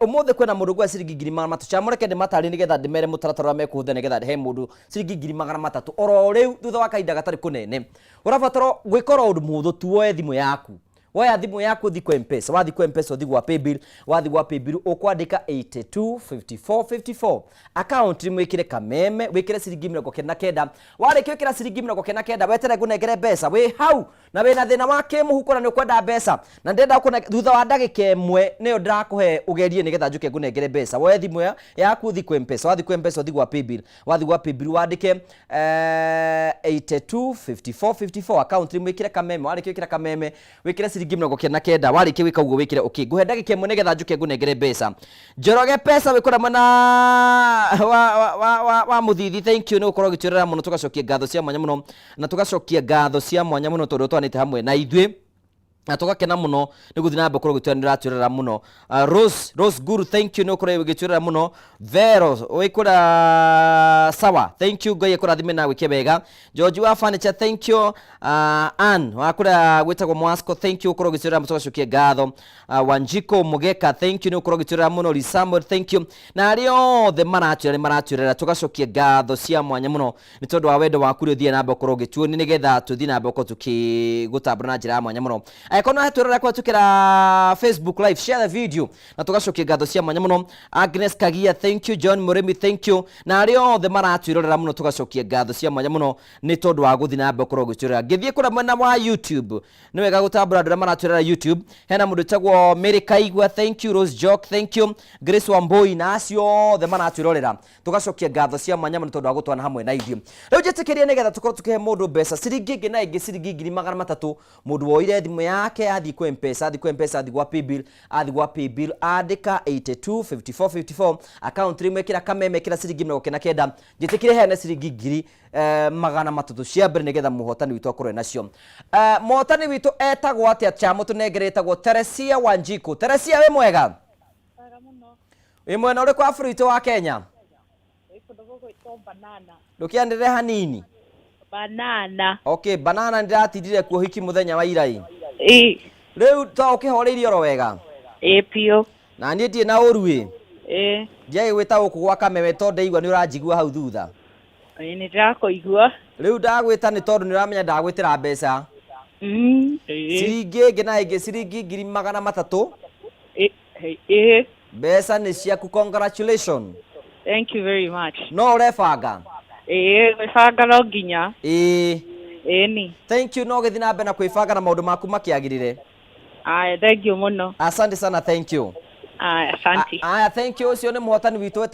ũmũthĩ kwĩna mũndũ ngũhe ciringi 300,000. Camũreke ndĩmatarĩrie nĩgetha ndĩmere mũtaratara ũrĩa mekũhũthĩra nĩgetha he mũndũ ciringi 300,000 oro rĩu thutha wa kahinda gatarĩ kũnene. Ũrabatara gwĩka oro ũndũ mũhũthũ tu, woe thimũ yaku. Woya thimũ yaku ũthiĩ kwa Mpesa. Wathiĩ kwa Mpesa ũthiĩ gwa Paybill. Wathiĩ gwa Paybill ũkwandĩka 825454, account mwĩkĩre Kameme, wĩkĩre ciringi 99. Warĩkia gwĩkĩra ciringi 99, weterere ngũnengere mbeca. Wĩ hau Na wĩna thĩna wa kĩmũhuko na nĩ ũkwenda mbeca na ndĩrenda kũne thutha wa ndagĩka ĩmwe nĩyo ndĩrakũhe ũgerie nĩgetha njũke ngũnengere mbeca. Woe thimũ yaku ũthiĩ kwĩ Mpesa, wathiĩ kwĩ Mpesa ũthiĩ gwa paybill, wathiĩ gwa paybill wandĩke 82 54 54 account nĩ wĩkĩre Kameme, warĩkia gwĩkĩra Kameme wĩkĩre ciringi 99, warĩkia gwĩka ũguo wĩkĩre okay. Ngũhe ndagĩka ĩmwe nĩgetha njũke ngũnengere mbeca. Njoroge Pesa wĩ kũrĩa mwena wa Mũthithi, thank you nĩ gũkorwo ũgĩtwĩrora mũno, tũgacokia ngatho cia mwanya mũno na tũgacokia ngatho cia mwanya mũno tondũ twanĩte hamwe na ithuĩ na tũgakena mũno nĩ gũthiĩ na mbere gũkorwo ũgĩtwĩra nĩ ũratwĩrora mũno. Rose Guru, thank you nĩ gũkorwo ũgĩtwĩrora mũno. Vero wĩ kũrĩa sawa, thank you, Ngai akũrathime na gwĩke wega. George wa furniture, thank you. Ann wa kũrĩa gwĩtagwo Mwasco, thank you gũkorwo ũgĩtwĩrora, tũgacokia ngatho. Wanjiko Mugeka, thank you nĩ gũkorwo ũgĩtwĩrora mũno. Lee Samuel, thank you, na arĩa othe maratwĩra nĩ maratwĩrora, tũgacokia ngatho cia mwanya mũno nĩ tondũ wa wendo waku ũrĩa ũthiĩ na mbere gũkorwo ũgĩtuonia nĩgetha tũthiĩ na mbere gũkorwo tũkĩgũtambũra na njĩra ya mwanya mũno. Angĩkorwo no hetwĩrora kũhetũkĩra Facebook live, share the video na tũgacokia ngatho cia mwanya mũno. Agnes Kagia, thank you. John Mũrĩmi, thank you, na arĩa othe maratwĩrorera mũno, tũgacokia ngatho cia mwanya mũno nĩ tondũ wa gũthiĩ na mbere gũkorwo ũgĩtwĩrorera. Ngĩthiĩ kũrĩa mwena wa YouTube, nĩ wega gũtambũra andũ arĩa maratwĩrora YouTube. Hena mũndũ wĩtagwo Mary Kaigua, thank you. Rose Jock, thank you. Grace Wambui na acio othe maratwĩrorera, tũgacokia ngatho cia mwanya mũno tondũ wa gũtwana hamwe na ithuĩ. Rĩu njĩtĩkĩrie nĩgetha tũkorwo tũkĩhe mũndũ mbeca ciringi ĩngĩ na ĩngĩ, ciringi 300,000, mũndũ woire thimũ yake athiĩ kwĩ Mpesa, athiĩ kwĩ Mpesa, athiĩ gwa paybill, athiĩ gwa paybill andĩka 82 54 54 account rĩmwe, ĩkĩra Kameme, ĩkĩra ciringi 99. Njĩtĩkĩrie heane ciringi 300,000 cia mbere nĩgetha mũhotani witũ akorwo nacio. Mũhotani witũ etagwo atĩa? Chamo tũnengere, etagwo Teresia Wanjiku. Teresia, wĩ mwega? Wĩ mwena ũrĩkũ wa bũrũri witũ wa Kenya? Ndũkĩanĩrĩre hanini. Banana. Okay, Banana, nĩndĩratindire kuo hiki mũthenya wa irai. Ĩ. Rĩu to ũkĩhoreirie oro wega? Ĩ biũ. Na niĩ ndirĩ na ũru ĩ. Ĩ. Ndiagĩgwĩta gũkũ gwa Kameme tondũ ndaigua nĩ ũranjigua hau thutha. Ĩ, nĩ ndĩrakũigua. Rĩu ndagwĩta nĩ tondũ nĩ ũramenya ndagwĩtĩra mbeca. Ĩ. Ciringi ĩngĩ na ĩngĩ, ciringi 300,000. Ĩ, ĩ. Mbeca nĩ ciaku, congratulations. Thank you very much. No ũrebanga? Ĩ, gwĩbanga no nginya. Ĩĩ. Ĩni. Thank you, no gĩthiĩ na mbere na kwĩbanga na maũndũ maku makĩagĩrĩre. Aya, thank you mũno. Asante sana, thank you. Aya, asante. Aya, thank you. Ũcio nĩ mũhotani witũ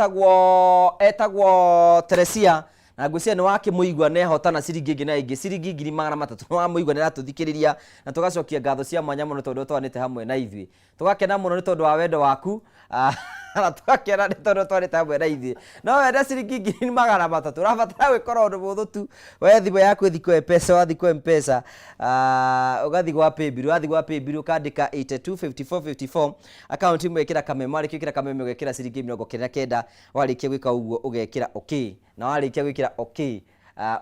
etagwo Teresia na ngwĩciria nĩ wakĩmũigua nĩ ciringi ĩngĩ na ĩngĩ, ciringi 300,000. Nĩ wamũigua nĩ aratũthikĩrĩria na tũgacokia ngatho cia mwanya mũno tondũ twanĩte hamwe na ithuĩ, tũgakena mũno nĩ tondũ wa wendo waku na tũgakena nĩ tondũ twanĩte hamwe na ithuĩ. No wende ciringi 300,000, ũrabatara gwĩkora ũndũ mũhũthũ tu. We thimũ yaku ĩthiĩ kwa Mpesa, wathiĩ kwa Mpesa ũgathiĩ gwa paybill, wathiĩ gwa paybill ũkandĩka 82 54 54 account imwe, ĩkĩra Kameme, warĩkia gwĩkĩra Kameme ũgekĩra ciringi 99, warĩkia gwĩka ũguo ũgekĩra okay, na warĩkia gwĩkĩra okay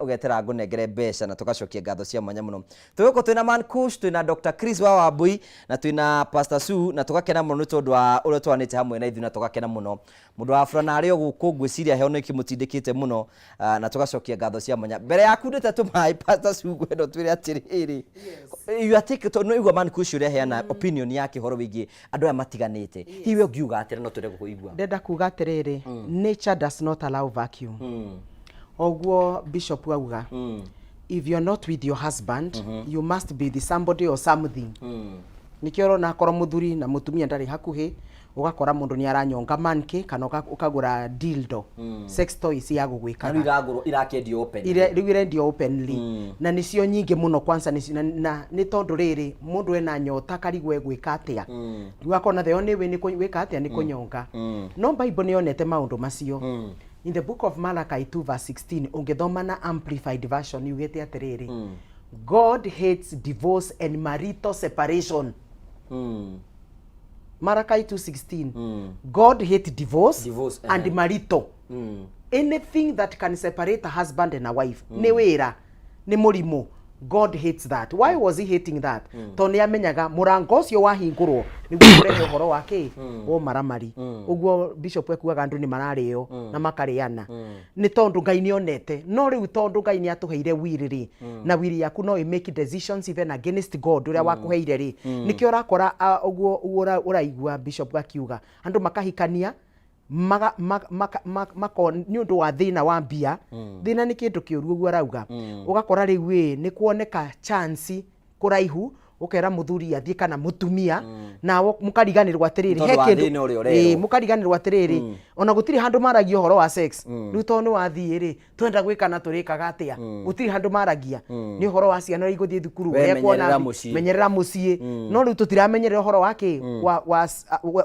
ũgetera ngũnengere mbeca na tũgacokia ngatho cia mwanya mũno. Twĩ gũkũ twĩna Man Kush, twĩna Dr. Chris wa Wambui na twĩna Pastor Sue na tũgakena mũno nĩ tondũ wa ũrĩa twanĩte hamwe na ithuĩ na tũgakena mũno. Mũndũ wa burana arĩ o gũkũ, ngwĩciria heho nĩ kĩmũtindĩkĩte mũno na tũgacokia ngatho cia mwanya. Mbere ya kundĩte tũmaĩ, Pastor Sue, ngwenda ũtwĩre atĩrĩrĩ, you are take tondũ nĩ waigua Man Kush ũrĩa aheana opinion yake ũhoro wĩgiĩ andũ aya matiganĩte, hihi we ũngiuga atĩrĩ? No twende gũkũigua. Ndenda kuga atĩrĩrĩ, nature does not allow vacuum. Oguo bishop auga, if you're not with your husband, you must be with somebody or something. Nikĩo ũrona akorwo mũthuri na mũtumia ndarĩ hakuhĩ, ũgakora mũndũ nĩ aranyonga monkey kana ũkagũra dildo, sex toys ya Na rĩu gũgwĩkaga. Iragũrwo, irakĩendio open. Rĩu irendio openly na nĩcio nyingĩ mũno kwanza nĩcio, na nĩ tondũ rĩrĩ mũndũ ena nyota akarigwo egwĩka atĩa, rĩu akona the only way nĩ gwĩka atĩa, nĩ kũnyonga. No Bible nĩ yonete maũndũ macio. In the book of Malachi 2 verse 16, ũngĩthoma na Amplified Version, yugĩte atĩrĩrĩ, "God hates divorce and marital separation." Malachi 2:16, God hate divorce, Divorce, and marital, anything that can separate a husband and a wife. Nĩ wĩra, nĩ mũrimũ, God hates that. Why was he hating that? Tondũ nĩ amenyaga mũrango ũcio wahingũrwo nĩguo kũrehe ũhoro wa kĩ wa ũmaramari. Ũguo bishop ekuaga andũ nĩ mararĩo na makarĩana nĩ tondũ Ngai nĩ onete. No rĩu tondũ Ngai nĩ atũheire will rĩ, na will yaku no ĩ make decisions even against God ũrĩa wakũheire rĩ, nĩkĩo ũrakora ũguo ũraigua bishop akiuga andũ makahikania maga, maka, maka, maka, mako nĩ ũndũ wa thĩna wa mbia. Thĩna nĩ kĩndũ kĩũru, ũguo arauga. Ũgakora rĩu ĩ nĩ kuoneka chance. Kũraihu ũkera mũthuri athiĩ kana mũtumia, nawe mũkariganĩrwo atĩrĩrĩ, Tondũ he wa kĩndũ thĩna ũrĩa ũrerwo. Ĩĩ, mũkariganĩrwo atĩrĩrĩ, ona gũtirĩ handũ maragia ũhoro wa sex. Rĩu tondũ nĩ wathiĩ rĩ, twenda gwĩkana tũrĩkaga atĩa? Gũtirĩ handũ maragia. Nĩ ũhoro wa ciana ũrĩa igũthiĩ thukuru, We ũrĩa menyerera kuona mũciĩ. Menyerera mũciĩ. No rĩu tũtiramenyerera ũhoro wa kĩ wa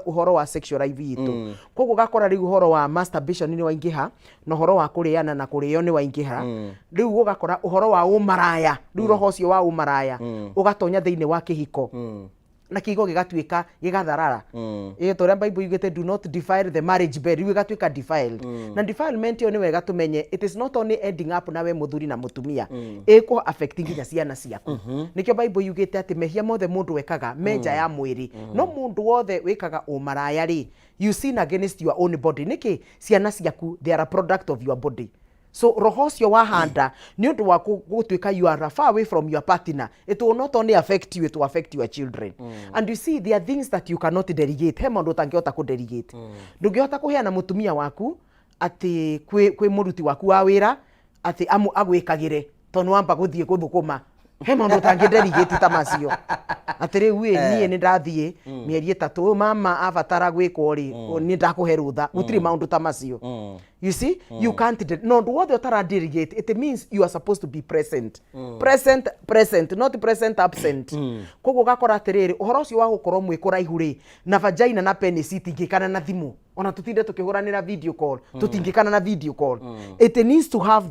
ũhoro wa sexual life itũ. Koguo ũgakora rĩu ũhoro wa masturbation nĩ waingĩha, na ũhoro wa kũrĩana na kũrĩo nĩ waingĩha. Rĩu ũgakora ũhoro wa ũmaraya, rĩu roho ũcio wa ũmaraya ũgatonya thĩinĩ wa kĩhiko, na kĩhiko gĩgatuĩka gĩgatharara. Ĩĩ, ta ũrĩa Bible yugĩte, "Do not defile the marriage bed." Rĩu ĩgatuĩka defiled. Na defilement ĩyo, nĩ wega tũmenye, it is not only ending up nawe mũthuri na mũtumia, ĩkũ affect nginya ciana ciaku. Nĩkĩo Bible yugĩte atĩ mehia mothe mũndũ ekaga me nja ya mwĩrĩ, no mũndũ wothe wĩkaga ũmaraya rĩ, you sin against your own body. Nĩkĩ? Ciana ciaku, they are a product of your body. So roho ũcio wahanda nĩ ũndũ wa gũtuĩka you are far away from your partner, it will not only affect you, it will affect your children. And you see, there are things that you cannot delegate. He maũndũ ũtangĩhota kũ delegate. Ndũngĩhota kũheana mũtumia waku atĩ kwĩ mũruti waku wa wĩra atĩ agwĩkagĩre tondũ wamba gũthiĩ gũthũkũma. He maũndũ ũtangĩ delegate ta macio, atĩ rĩu ĩ, niĩ nĩ ndathiĩ mĩeri 3, ũyũ mama abatara gwĩkwo rĩ, nĩ ndakũhe rũtha. Gũtirĩ maũndũ ta macio. You see, you can't no ũndũ wothe ũtara delegate, it means you are supposed to be present, present, present, not present absent. Koguo ũgakora atĩrĩrĩ, ũhoro ũcio wa gũkorwo mwĩ kũraihu rĩ, na vagina na penis itingĩkana na thimũ, ona tutinde tukĩhũranĩra video call, tũtingĩkana na video call. It needs to have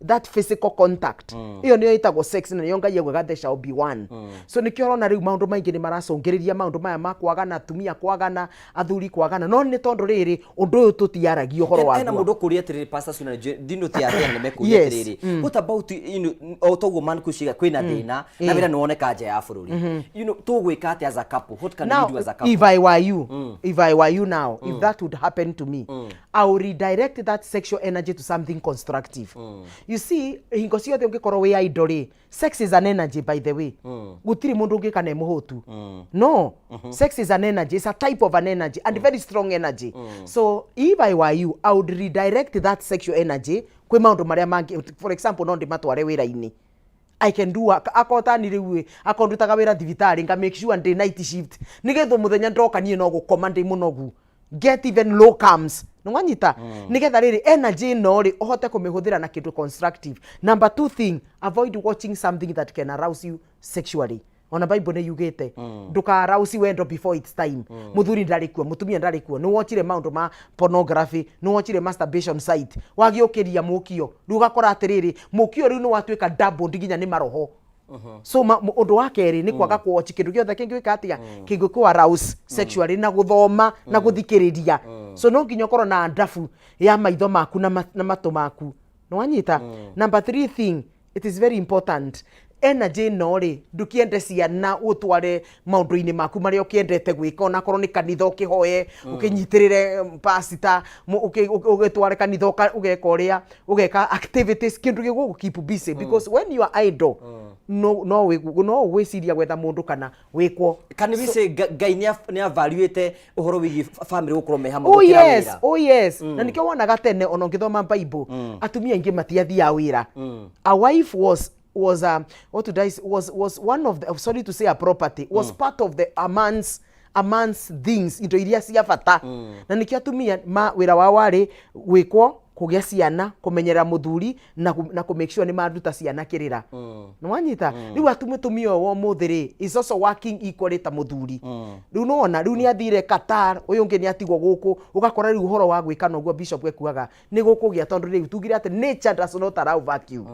that physical contact. Ĩyo nĩyo ĩtagwo sex, na nĩyo Ngai augaga there shall be one. So nĩkĩo ũrona rĩu maũndũ maingĩ nĩ maracũngĩrĩria maũndũ maya ma kwagana, atumia kwagana, athuri kwagana, no nĩ tondũ rĩrĩ, ũndũ ũyũ tũtiaragia ũhoro Hena waguo. Mũndũ ũkũria atĩrĩrĩ, Pastor Suna, ndino ti atĩa nĩ mekũria atĩrĩrĩ, what about o toguo man kuciga kwĩna thĩna na wĩra nĩ woneka nja ya bũrũri, tũgwĩka atĩa as a couple? What can Now, we do as a couple? If I were you, if I were you now, if that would happen to me, I would redirect that sexual energy to something constructive. You see, hingo ciothe ũngĩkorwo wĩ idle rĩ, sex is an energy, by the way. Gũtirĩ mũndũ ũngĩka na mũhũtu. No, sex is an energy, it's a type of an energy and very strong energy. So if I were you, I would redirect that sexual energy kwĩ maũndũ marĩa mangĩ. For example, no ndĩmatware wĩra-inĩ. I can do work. Akorwo tani rĩu ĩ, akorwo ndutaga wĩra thibitarĩ, nga make sure ndĩ night shift nĩgetha mũthenya ndoka niĩ no gũkoma ndĩ mũnogu, get even low comes, nĩwanyita, nĩgetha rĩrĩ energy ĩno rĩ, ũhote kũmĩhũthĩra na kĩndũ constructive. Number two thing, avoid watching something that can arouse you sexually. Ona Bible nĩ yugĩte ndũka-arouse wendo before its time. Mũthuri ndarĩ kuo, mũtumia ndarĩ kuo, nĩ wochire maũndũ ma pornography, nĩ wochire masturbation site, wagĩũkĩria mũkio. Rĩu ũgakora atĩrĩrĩ, mũkio rĩu nĩ watuĩka doubled nginya nĩ maroho. So ũndũ wa kerĩ nĩ kwaga kũwatch kĩndũ gĩothe kĩngĩgwĩka atĩa, kĩngĩkũ arouse sexually, na gũthoma na gũthikĩrĩria. So no nginya ũkorwo na ndabu ya maitho maku na matũ maku, nĩwanyita. Number three thing, it is very important, energy ĩno rĩ, ndũkĩende ciana, ũtware maũndũ-inĩ maku marĩa ũkĩendete gwĩka, onakorwo nĩ kanitha, ũkĩhoye, ũkĩnyitĩrĩre pastor, ũgĩtware kanitha, ũgeka ũrĩa ũgeka activities, kĩndũ gĩgũgũ keep busy, because when you are idle, no ũgwĩciria gwetha mũndũ kana wĩkwo. Can we say Ngai nĩ avaluĩte ũhoro wĩgiĩ family gũkorwo me hamwe Oh gũkĩra yes. wĩra? Oh yes. Na nikĩo wonaga tene, ona ũngĩthoma Bible, atumia aingĩ matiathiaga wĩra. A wife was what would I say, was one of the, sorry to say, a property, was part of the a man's things, indo iria cia bata. Na nikĩo atumia ma wĩra wao warĩ gwĩkwo, kũgĩa ciana, kũmenyerera mũthuri na kũ make sure nĩ maruta ciana kĩrĩra, nĩwanyita. Rĩu mũtumia ũyũ wa ũmũthĩ rĩ, is also working equally ta mũthuri. Rĩu nĩwona rĩu nĩ athire Qatar, ũyũ ũngĩ nĩ atigwo gũkũ. Ũgakora rĩu ũhoro wa gwĩka noguo bishop ekuaga nĩ gũkũgĩa, tondũ rĩu tugire atĩ nature does not allow vacuum.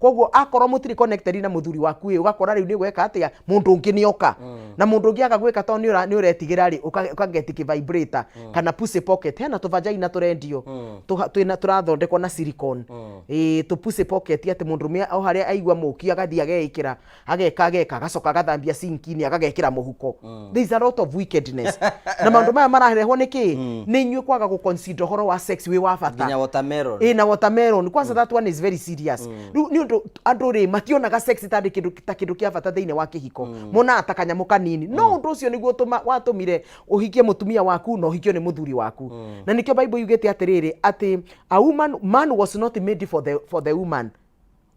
Koguo akorwo mũtirĩ connected na mũthuri waku ĩ, ũgakora rĩu nĩ gweka atĩa, mũndũ ũngĩ nĩ oka, na mũndũ ũngĩ aga gwĩka tondũ nĩ ũretigĩra rĩ, ũkageti kĩ vibrator kana pussy pocket. Hena tũ vagina tũrendio, twĩna tũrathondekwo na silicone, ĩ tũ pussy pocket, atĩ mũndũrũme o harĩa aigua mũki agathiĩ ageĩkĩra, ageka ageka, agacoka agathambia sinki-inĩ, agagekĩra mũhuko. There is a lot of wickedness, na maũndũ maya mararehwo nĩ kĩ? Nĩ inyuĩ kwaga gũ consider ũhoro wa sex wĩ wa bata. Nginya watermelon. Ĩ, na watermelon kwanza, that one is very serious. Rĩu nĩ ũndũ andũ rĩ mationaga sex tarĩ kĩndũ, ta kĩndũ kĩa bata thĩinĩ wa kĩhiko. Monaga ta kanyamũ kanini, no ũndũ ũcio nĩguo watũmire ũhikie mũtumia waku na ũhikio nĩ mũthuri waku. Na nĩkĩo Bible yugĩte atĩrĩrĩ, atĩ a woman, man was not made for the woman.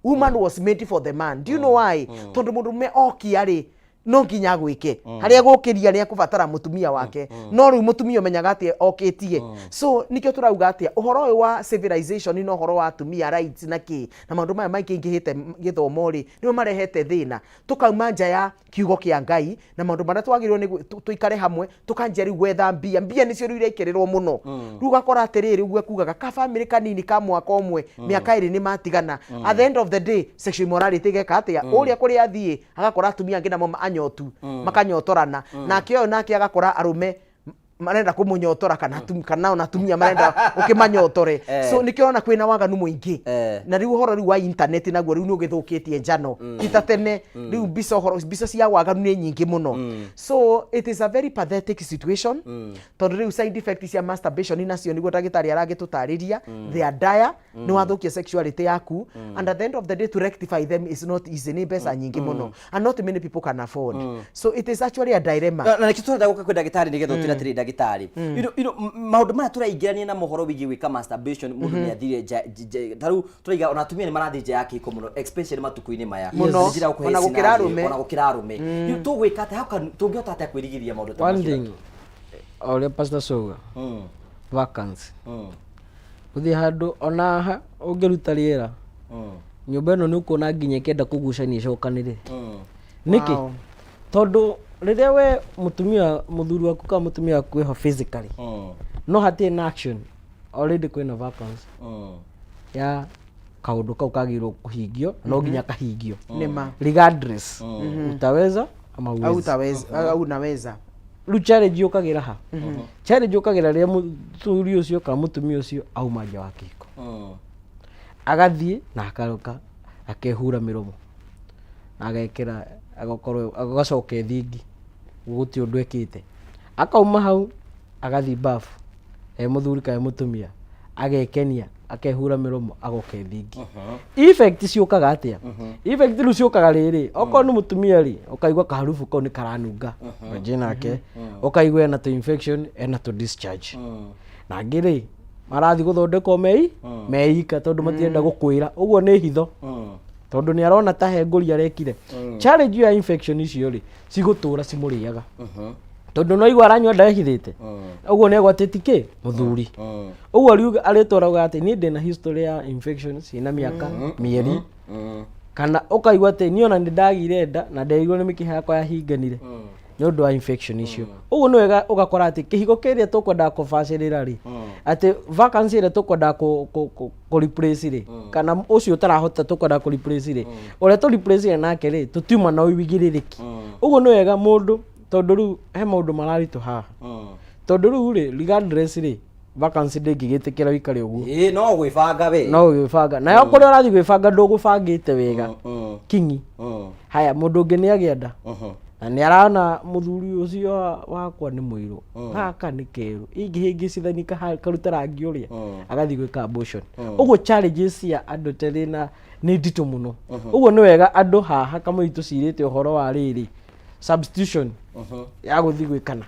Woman was made for the man. Do you know why? Tondũ mũndũrũme okia rĩ, no nginya agwĩke harĩa gũkĩria nĩ akũbatara mũtumia wake, no rĩu mũtumia ũmenyaga atĩ okĩtie. So nĩkĩo tũrauga atĩa ũhoro ũyũ wa civilization na ũhoro wa atumia rights na kĩ na maũndũ maya maingĩ ingĩhĩte gĩthomo rĩ, nĩmo marehete thĩna, tũkauma nja ya kiugo kĩa Ngai na maũndũ marĩa twagĩrĩirwo nĩ tũikare hamwe, tũkanjia rĩu gwetha mbia. Mbia nĩcio rĩu irekĩrĩrwo mũno. Rĩu ũgakora atĩrĩrĩ, ũguo kugaga ka bamĩrĩ kanini ka mwaka ũmwe, mĩaka 2 nĩ matigana. At the end of the day, sexual immorality ĩgeka atĩa? Ũrĩa kũrĩa athiĩ agakora atumia angĩ namo anyotu, makanyotorana nake ũyũ, nake agakora arũme marenda kũmũnyotora kana kana ona atumia marenda ũkĩmanyotore. So nĩkĩo ũrona kwĩna waganu mũingĩ. Na rĩu ũhoro rĩu wa internet naguo rĩu nĩ ũgĩthũkĩtie njano, ti ta tene. Rĩu mbica, ũhoro mbica cia waganu nĩ nyingĩ mũno. So it is a very pathetic situation, tondũ rĩu side effect cia masturbation nacio nĩguo ndagĩtarĩ aragĩtũtarĩria. They are dire. Nĩ wathũkia sexuality yaku, and at the end of the day, to rectify them is not easy. Nĩ mbeca nyingĩ mũno and not many people can afford. So it is actually a dilemma. Na nĩkĩo tũrenda gũka kwĩ ndagĩtarĩ nĩgetha ũtwĩre atĩrĩ, ndagĩtarĩ, maũndũ maya tũraingĩrania na mohoro wĩgiĩ gwĩka masturbation, mũndũ nĩ athire nja ta rĩu tũraiga ona atumia nĩ marathiĩ nja ya kĩhiko mũno, especially matukũ-inĩ maya. Mũno. Nĩ njĩra ya gũkũhe Ona gũkĩra scenario, arũme. Ona gũkĩra arũme. Rĩu tũgwĩka atĩa? Tũngĩhota atĩa kwĩrigĩrĩria maũndũ ta One macio? thing, o ũrĩa Pastor Soga, vacancy gũthiĩ handũ ona haha ũngĩruta rĩera nyũmba ĩno, nĩ ũkuona nginya ĩkĩenda kũgucania ĩcokanĩrĩre. Nĩkĩ? Tondũ rĩrĩa we mũtumia, mũthuri waku kana mũtumia waku wĩho physically, no hatirĩ na action, already kwĩna vacancy ya kaũndũ kau kagĩrĩirwo kũhingio, no nginya kahingio Nĩma. regardless utaweza ama Au huwezi. utaweza au unaweza. Rĩu challenge yũkagĩra ha? Challenge yũkagĩra rĩrĩa mũthuri ũcio kana mũtumia ũcio auma nja wa kĩhiko, agathiĩ na akaroka akehura mĩromo na agekĩra, agakorwo agacoka ĩthingi gũtirĩ ũndũ ekĩte. Akauma hau agathiĩ bafu e mũthuri kana e mũtumia, agekenia, akehura mĩromo, agoka ĩthingi. Effect ciũkaga atĩa? Effect rĩu ciũkaga rĩrĩ, okorwo nĩ mũtumia rĩ, ũkaigua kaharubu kau nĩ karanunga vagina yake, ũkaigua ena tũ infection, ena tũ discharge, na angĩ rĩ marathiĩ gũthondekwo mei meika tondũ matirenda gũkwĩra ũguo nĩ hitho, tondũ nĩ arona ta he ngũri arekire. Challenge ya infection icio rĩ, cigũtũra cimũrĩaga, tondũ no igua aranyua ndehithĩte ũguo nĩ agwatĩti kĩ mũthuri ũguo rĩu arĩtwaraga atĩ niĩ ndĩna history ya infection ciĩna mĩaka, mĩeri, kana ũkaigua atĩ niĩ ona nĩ ndagire nda na nderirwo nĩ mĩkiha yakwa yahinganire nĩ ũndũ wa infection icio. Ũguo nĩ wega ũgakora atĩ kĩhigo kĩrĩa tũkwendaga kũbacĩrĩra rĩ, atĩ vacancy ĩrĩa tũkwendaga kũ replace rĩ, kana ũcio ũtarahota tũkwendaga kũ replace rĩ, ũrĩa tũ replace nake rĩ, tũtiuma na ũigĩrĩrĩki. Ũguo nĩ wega mũndũ, tondũ rĩu he maũndũ mararitũ haha, tondũ rĩu rĩ, regardless rĩ, vacancy ndĩngĩgĩtĩkĩra ũikare ũguo. Ĩĩ, no gwĩbanga we. No gwĩbanga nayo, kũrĩa ũrathiĩ gwĩbanga ndũgũbangĩte wega kinyi. Haya, mũndũ ũngĩ nĩ agĩa nda na nĩ arona mũthuri ũcio wakwa nĩ mũirũ, gaka nĩ kerũ, ingĩhĩngĩcithania karuta rangi ũrĩa, agathiĩ gwĩka abortion. Ũguo challenges cia andũ terĩ na nĩ nditũ mũno. Ũguo nĩ wega andũ haha kamũi tũcirĩte ũhoro wa rĩrĩ, substitution ya gũthiĩ gwĩkana,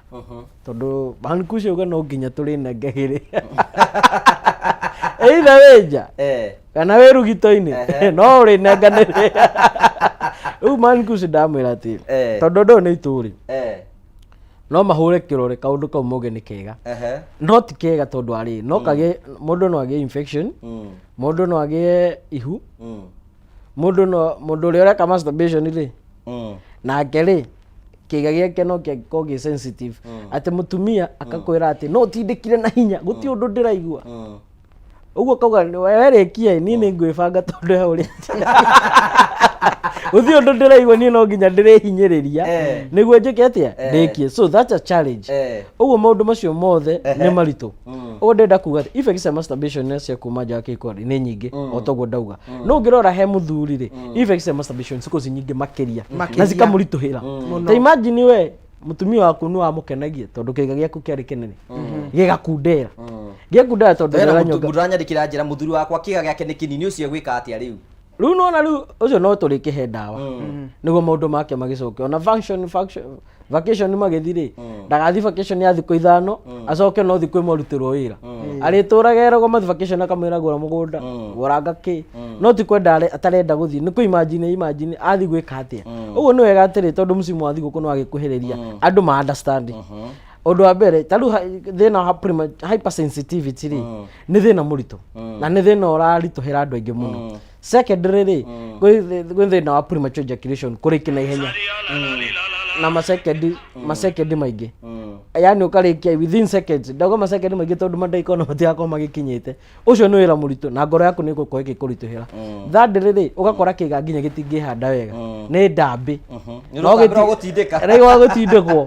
tondũ mankucio uga no nginya tũrĩnengagĩrĩ either wĩ nja kana wĩ rugito-inĩ, no ũrĩnenganĩre. Rĩu mankuci ndamwĩra atĩ tondũ ũndũ ũyũ nĩ itũrĩ no mahũre kĩrore kaũndũ kau mauge nĩ kega, no ti kega, tondũ arĩ no kagĩe mũndũ no agĩe infection, mũndũ no agĩe ihu, mũndũ no mũndũ ũrĩa ũreka masturbation rĩ, nake rĩ, kĩga gĩake no kĩangĩkorwo gĩ sensitive, atĩ mũtumia akakwĩra atĩ no ũtindĩkire na hinya, gũtirĩ ũndũ ndĩraigua. Ũguo kauga werĩkia niĩ nĩ ngwĩbanga, tondũ he ũrĩa gũtirĩ ũndũ ndĩraigua, niĩ no nginya ndĩrĩhinyĩrĩria nĩguo njĩke atĩa? Ndĩkie. So that's a challenge. Ũguo maũndũ macio mothe nĩ maritũ. Ũguo ndĩrenda kuga atĩ effects cia masturbation nĩ cia kuma nja wa kĩhiko rĩ, nĩ nyingĩ o toguo ndauga. No ũngĩrora he mũthuri rĩ, effects cia masturbation cikoragwo ci nyingĩ makĩria na Makĩria. cikamũritũhĩra. Mũno. Ta imagine we mũtumia waku nĩ wamũkenagia tondũ kĩga gĩaku kĩarĩ kĩnene, gĩgakundera, gĩakundera tondũ nĩũranyonga. Mũndũ aranyandĩkĩra njĩra, mũthuri wakwa kĩga gĩake nĩ kĩnini, ũcio egwĩka atĩa rĩu? Rĩu nona rĩu ũcio no tũrĩkĩhe ndawa nĩguo maũndũ make magĩcoke ona function function Vacation magĩthi rĩ, ndagathi vacation ya thikũ 5, acoke no thikũ 1 arutĩrwo wĩra. Arĩtũraga eragwo mathi vacation akamwĩra gũra mũgũnda, gũranga kĩ. No ti kwenda atarenda gũthiĩ, nĩ kũ imagine imagine athi gwĩka atĩa. Ũguo nĩ wega atĩrĩ, tondũ msimu wa thigũkũ nĩ wagĩkuhĩrĩria, andũ ma understand. Ũndũ wa mbere, ta rĩu thĩna wa hypersensitivity rĩ, nĩ thĩna mũritũ na nĩ thĩna ũraritũhĩra andũ aingĩ mũno. Secondary rĩ, kwĩ thĩna wa premature ejaculation, kũrĩkia na ihenya na masekendi maingĩ, yani ũkarĩkia within seconds. Ndauga masekendi maingĩ tondũ mandagĩka ona matigakorwo magĩkinyĩte. Ũcio nĩ wĩra mũritũ na ngoro yaku nĩ ĩgũkorwo ĩgĩkũritũhĩra. Third rĩ, ũgakora kĩga nginya gĩtingĩhanda wega, nĩ ndambĩ. Nĩ No rũtambĩ rwa gũtindĩka. Rĩu wa gũtindĩkwo.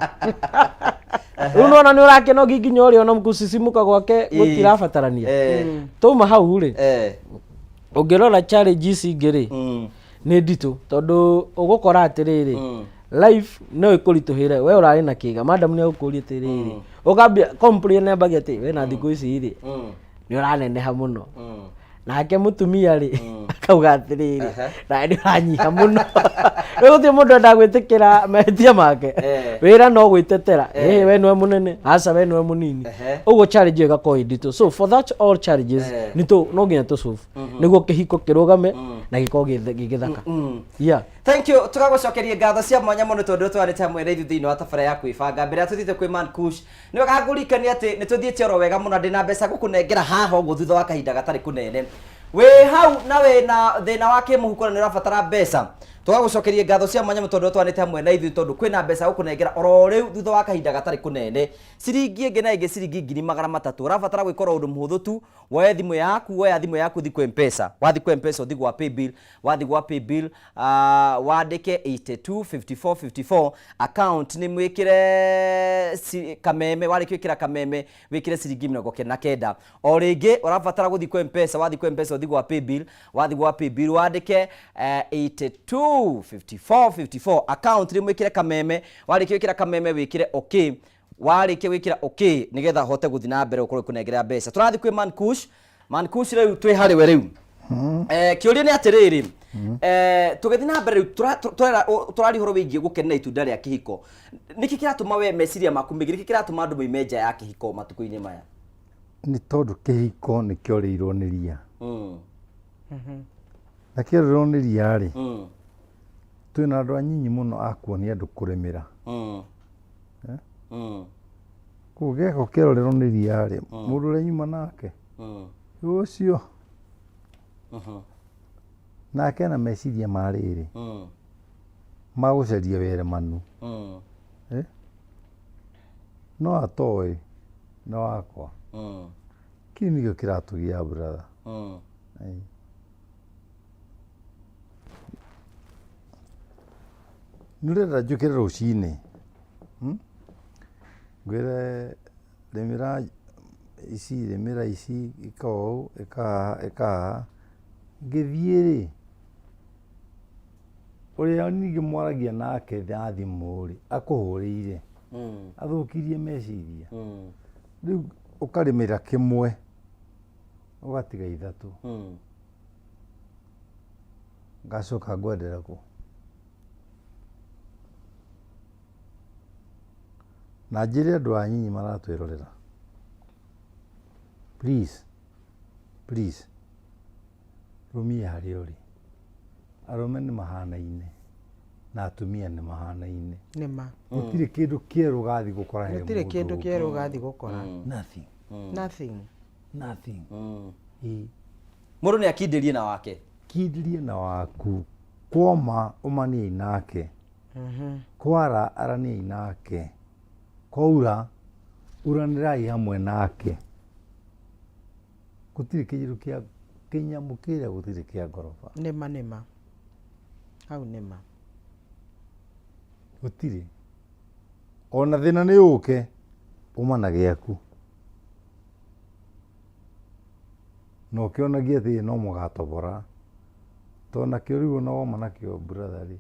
Rĩu nĩwona nĩ ũrakena nginya ũrĩa ona gũcicimuka gwake gũtirabatarania. Twauma hau rĩ, ũngĩrora challenge ici ingĩ rĩ, nĩ nditũ tondũ ũgũkora atĩrĩrĩ, life no ĩkũritũhĩre. We ũrarĩ na kĩga, madam nĩ agũkũria atĩrĩrĩ, ũkambia complain ambagia atĩ we na thikũ ici rĩ nĩ ũraneneha mũno, nake mũtumia rĩ akauga atĩrĩrĩ, nawe nĩ ũranyiha mũno. Rĩu gũtirĩ mũndũ endaga gwĩtĩkĩra mahĩtia make. Wĩra no gwĩtetera, ĩ we nĩwe mũnene, aca we nĩwe mũnini. Ũguo challenge ĩyo ĩgakorwo ĩ nditũ. So for that all challenges nĩ no nginya tũ solve nĩguo kĩhiko kĩrũgame na gĩkorwo gĩgĩthaka. Yeah. Thank you. Tũgagũcokeria ngatho cia mwanya mũno tondũ twarĩte hamwe na ithuĩ thĩinĩ wa tabara ya kwĩbanga. Mbere ya tũthiĩte kwĩ Man Kush, nĩ wega ngũririkanie atĩ nĩ tũthiĩte oro wega mũno, ndĩna mbeca gũkũnengera haha ũguo thutha wa kahinda gatarĩ kũnene. Wĩ hau na wĩna thĩna wa kĩmũhuko na nĩ ũrabatara mbeca, tũgagũcokeria ngatho cia mwanya mũno tondũ twarĩte hamwe na ithuĩ, tondũ kwĩna mbeca gũkũnengera oro rĩu thutha wa kahinda gatarĩ kũnene, ciringi ĩngĩ na ĩngĩ ciringi 300,000. Ũrabatara gwĩka oro ũndũ mũhũthũ tu, woe thimũ yaku, woya thimũ yaku ũthiĩ kwĩ M-Pesa. Wathiĩ kwĩ M-Pesa ũthiĩ gwa paybill, wathiĩ gwa paybill wandĩke 825454, account nĩ mwĩkĩre Kameme. Warĩkia gwĩkĩra Kameme, wĩkĩre ciringi 99. O rĩngĩ ũrabatara gũthiĩ kwĩ M-Pesa, wathiĩ kwĩ M-Pesa ũthiĩ gwa paybill, wathiĩ gwa paybill wandĩke 825454, account nĩ mwĩkĩre Kameme. Warĩkia gwĩkĩra Kameme wĩkĩre okay. Warĩkia gwĩkĩra okay nĩgetha hote gũthiĩ na mbere gũkorwo ĩkũnengera mbeca. Tũrathiĩ kwĩ Man Kush. Man Kush, rĩu twĩ harĩ we rĩu. Kĩũria nĩ atĩrĩrĩ, tũgĩthiĩ na mbere rĩu tũraria ũhoro wĩgiĩ gũkenera itunda rĩa kĩhiko. Nĩkĩ kĩratũma we meciria maku maingĩ, nĩkĩ kĩratũma andũ moime nja ya kĩhiko matukũ-inĩ maya? Nĩ tondũ kĩhiko nĩ kĩorĩirwo nĩ ria. Na kĩorĩrwo nĩ ria rĩ, twĩna andũ anyinyi mũno a kuonia andũ kũrĩmĩra. Koguo gĩako kĩorĩrwo nĩ ria rĩ, mũndũ ũrĩa nyuma nake ũcio nake ena meciria ma rĩrĩ ma gũcaria weremanu. No atoĩ nĩ wakwa. Kĩu nĩkĩo kĩratũgia, brother. Ĩĩ. Nĩ ũrenda njũkĩre rũcinĩ, Ngwĩre rĩmĩra ici, rĩmĩra ici, ĩka ũũ, ĩka haha, ĩka haha. Ngĩthiĩ rĩ, ũrĩa ningĩ mwaragia nake na thimũ rĩ, akũhũrĩire, athũkirie meciria. Rĩu ũkarĩmĩra kĩmwe, ũgatiga ithatũ. Ngacoka ngwendere kũ? Na njĩre andũ a nyinyi maratwĩrorera, please, please, rũmia harĩa ũrĩ. Arũme nĩ mahanaine na atumia nĩ mahanaine. Nĩma. Gũtirĩ kĩndũ kĩerũ ũgathiĩ gũkora he Gũtirĩ mũndũ kĩndũ ũngĩ. kĩerũ ũgathiĩ gũkora. Nothing. Nothing. Nothing. Ĩĩ. Mũndũ nĩ akindĩrie na wake. Kindĩrie na waku. Kwoma ũmaniei nake. Kwara araniai nake. Kwaura uranĩrai hamwe nake. Gũtirĩ kĩndũ kĩa kĩnyamũ kĩrĩa, gũtirĩ kĩa ngoroba. Nĩma, nĩma. Hau nĩma. Gũtirĩ. Ona thĩna nĩ ũke, uma na gĩaku. Na ũkĩonagie atĩ no mũgatobora. Tondũ nakĩo rĩu ona woma nakĩo, brother rĩ,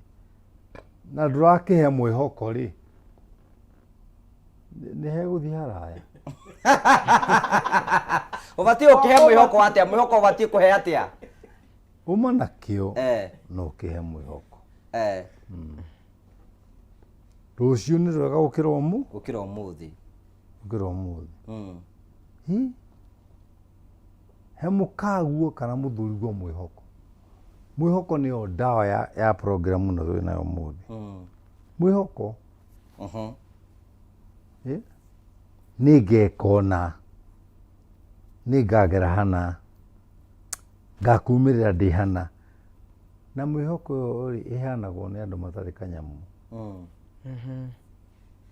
na ndũrakĩhe mwĩhoko rĩ, nĩ hegũthiĩ haraya. Ũbatiĩ gũkĩhe mwĩhoko atĩa? Mwĩhoko ũbatiĩ kũhe atĩa? Uma nakĩo na ũkĩhe mwĩhoko. Rũciũ nĩ rwega gũkĩra ũmũ Gũkĩra ũmũthĩ. Gũkĩra ũmũthĩ. Hi? He mũkaguo kana mũthuriguo mwĩhoko. Mwĩhoko nĩyo ndawa ya program ĩno twĩ nayo ũmũthĩ. Mwĩhoko. Ĩ? Nĩ ngeka ũna, nĩ ngagera hana, ngakumĩrĩra ndĩ hana. Na mwĩhoko ũyũ rĩ, ĩheanagwo nĩ andũ matarĩ kanyamũ.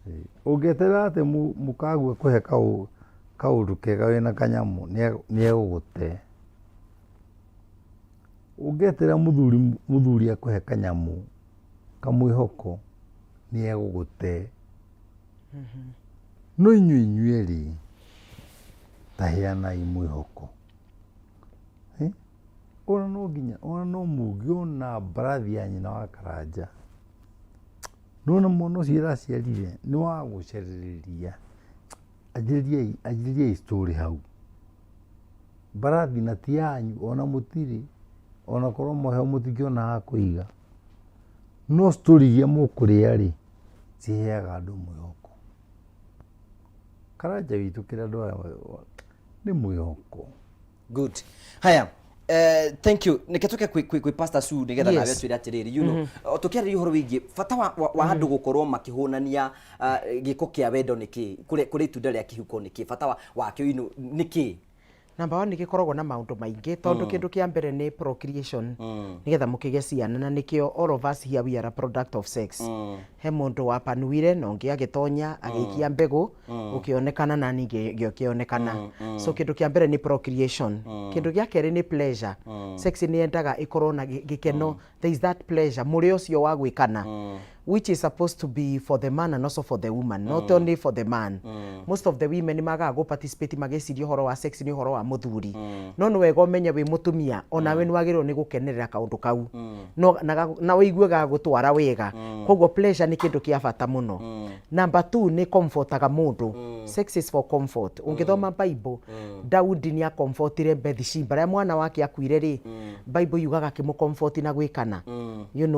Ĩ, ũngĩeterera atĩ mũkaguo kũhe kaũndũ kega wĩna kanyamũ, nĩ egũgũte. Ũngĩeterera mũthuri akũhe kanyamũ kamwĩhoko, nĩ egũgũte. No inyuĩ inyuerĩ ta heanai mwĩhoko. Eh? Ona no nginya, ona no mũngĩona mbarathi ya nyina wa Karanja, nona mwana ũcio ĩraciarire nĩ wa gũcererĩria. Anjĩrĩriai, anjĩrĩriai story hau. Mbarathi na ti yanyu, ona mũtirĩ, ona korwo mwaheo mũtingĩona ha kũiga. No story iria mũkũrĩa rĩ, ciheaga andũ mwĩhoko. Karanja witũ kĩrĩa andũ aya nĩ mwĩhoko. Good. Haya. Thank you. Nĩke tũke kwĩ Pastor Sue nĩgetha nawe twĩre atĩrĩrĩ, you know, o tũkĩarĩria ũhoro wĩgiĩ bata wa andũ gũkorwo makĩhũnania gĩko kĩa wendo nĩ kĩ, kũrĩa itunda rĩa kĩhuko nĩ kĩ, bata wakĩo, you know, nĩ kĩ? Number one, nĩ gĩkoragwo na maũndũ maingĩ tondũ kĩndũ kĩa mbere nĩ procreation, nĩgetha mũkĩgĩe ciana, na nĩkĩo all of us here we are a product of sex. He mũndũ wapanuire na ũngĩ agĩtonya agĩikia mbegũ, ũkĩonekana na niĩ ngĩonekana. So kĩndũ kĩa mbere nĩ procreation. Kĩndũ gĩa kerĩ nĩ pleasure. Sex nĩ yendaga ĩkorwo na gĩkeno. There is that pleasure, mũrĩo ũcio wa gwĩkana, which is supposed to be for the man and also for the woman, not only for the man. Most of the women nĩ magaga gũ participate magĩciria ũhoro wa sex nĩ ũhoro wa mũthuri. No nĩ wega ũmenye wĩ mũtumia onawe nĩ wagĩrĩirwo nĩ gũkenerera kaũndũ kau, no na ũigue gagũtwara wega. Koguo pleasure nĩ kĩndũ kĩa bata mũno. Number two, nĩ comfortaga mũndũ. Sex is for comfort. Ũngĩthoma Bible, Daudi nĩ akomfortire Bathsheba rĩrĩa mwana wake akuire rĩ, Bible yugaga akĩmũ na gwĩkana.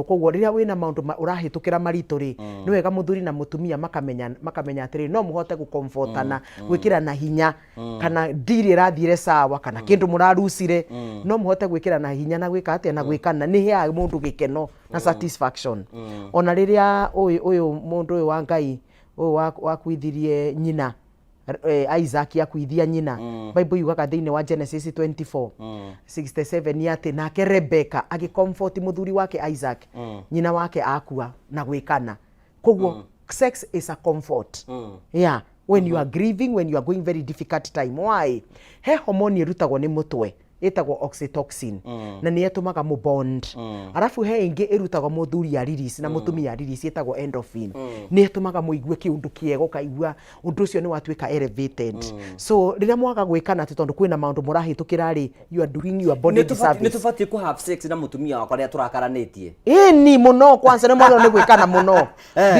Koguo rĩrĩa wĩna maũndũ ũrahĩtũkĩra maritũ rĩ, nĩ wega mũthuri na mũtumia makamenya atĩrĩ, no mũhote gũkomfortana, gwĩkĩrana hinya, kana ndiri ĩrathire sawa, kana kĩndũ mũrarucire, no mũhote gwĩkĩrana hinya na gwĩka atĩa, na gwĩkana. Nĩ heaga mũndũ gĩkeno na satisfaction. Ona rĩrĩa ũyũ mũndũ ũyũ wa Ngai ũyũ wakuithirie nyina, Isaac akuithia nyina, Bible yugaga thĩinĩ wa Genesis 24 67 atĩ nake Rebecca agĩcomfort mũthuri wake Isaac, nyina wake akua, na gwĩkana. Koguo sex is a comfort, yeah, when you are grieving, when you are going very difficult time. Why? He hormone ĩrutagwo nĩ mũtwe ĩtagwo oxytocin, na nĩ ĩtũmaga mũ bond. Arabu he ĩngĩ ĩrutagwo mũthuri ya release na mũtumia ya release, ĩtagwo endorphin, nĩ ĩtũmaga mũigue kĩũndũ kĩega, ũkaigua ũndũ ũcio nĩ watuĩka elevated. So rĩrĩa mwaga gwĩkana atĩ tondũ kwĩna maũndũ mũrahĩtũkĩra rĩ, you are doing your body Nĩ disservice. tũbatiĩ kũ have sex na mũtumia wakwa rĩrĩa tũrakaranĩtie? Ĩni mũno. Kwanza nĩ mwagĩrĩirwo nĩ gwĩkana mũno,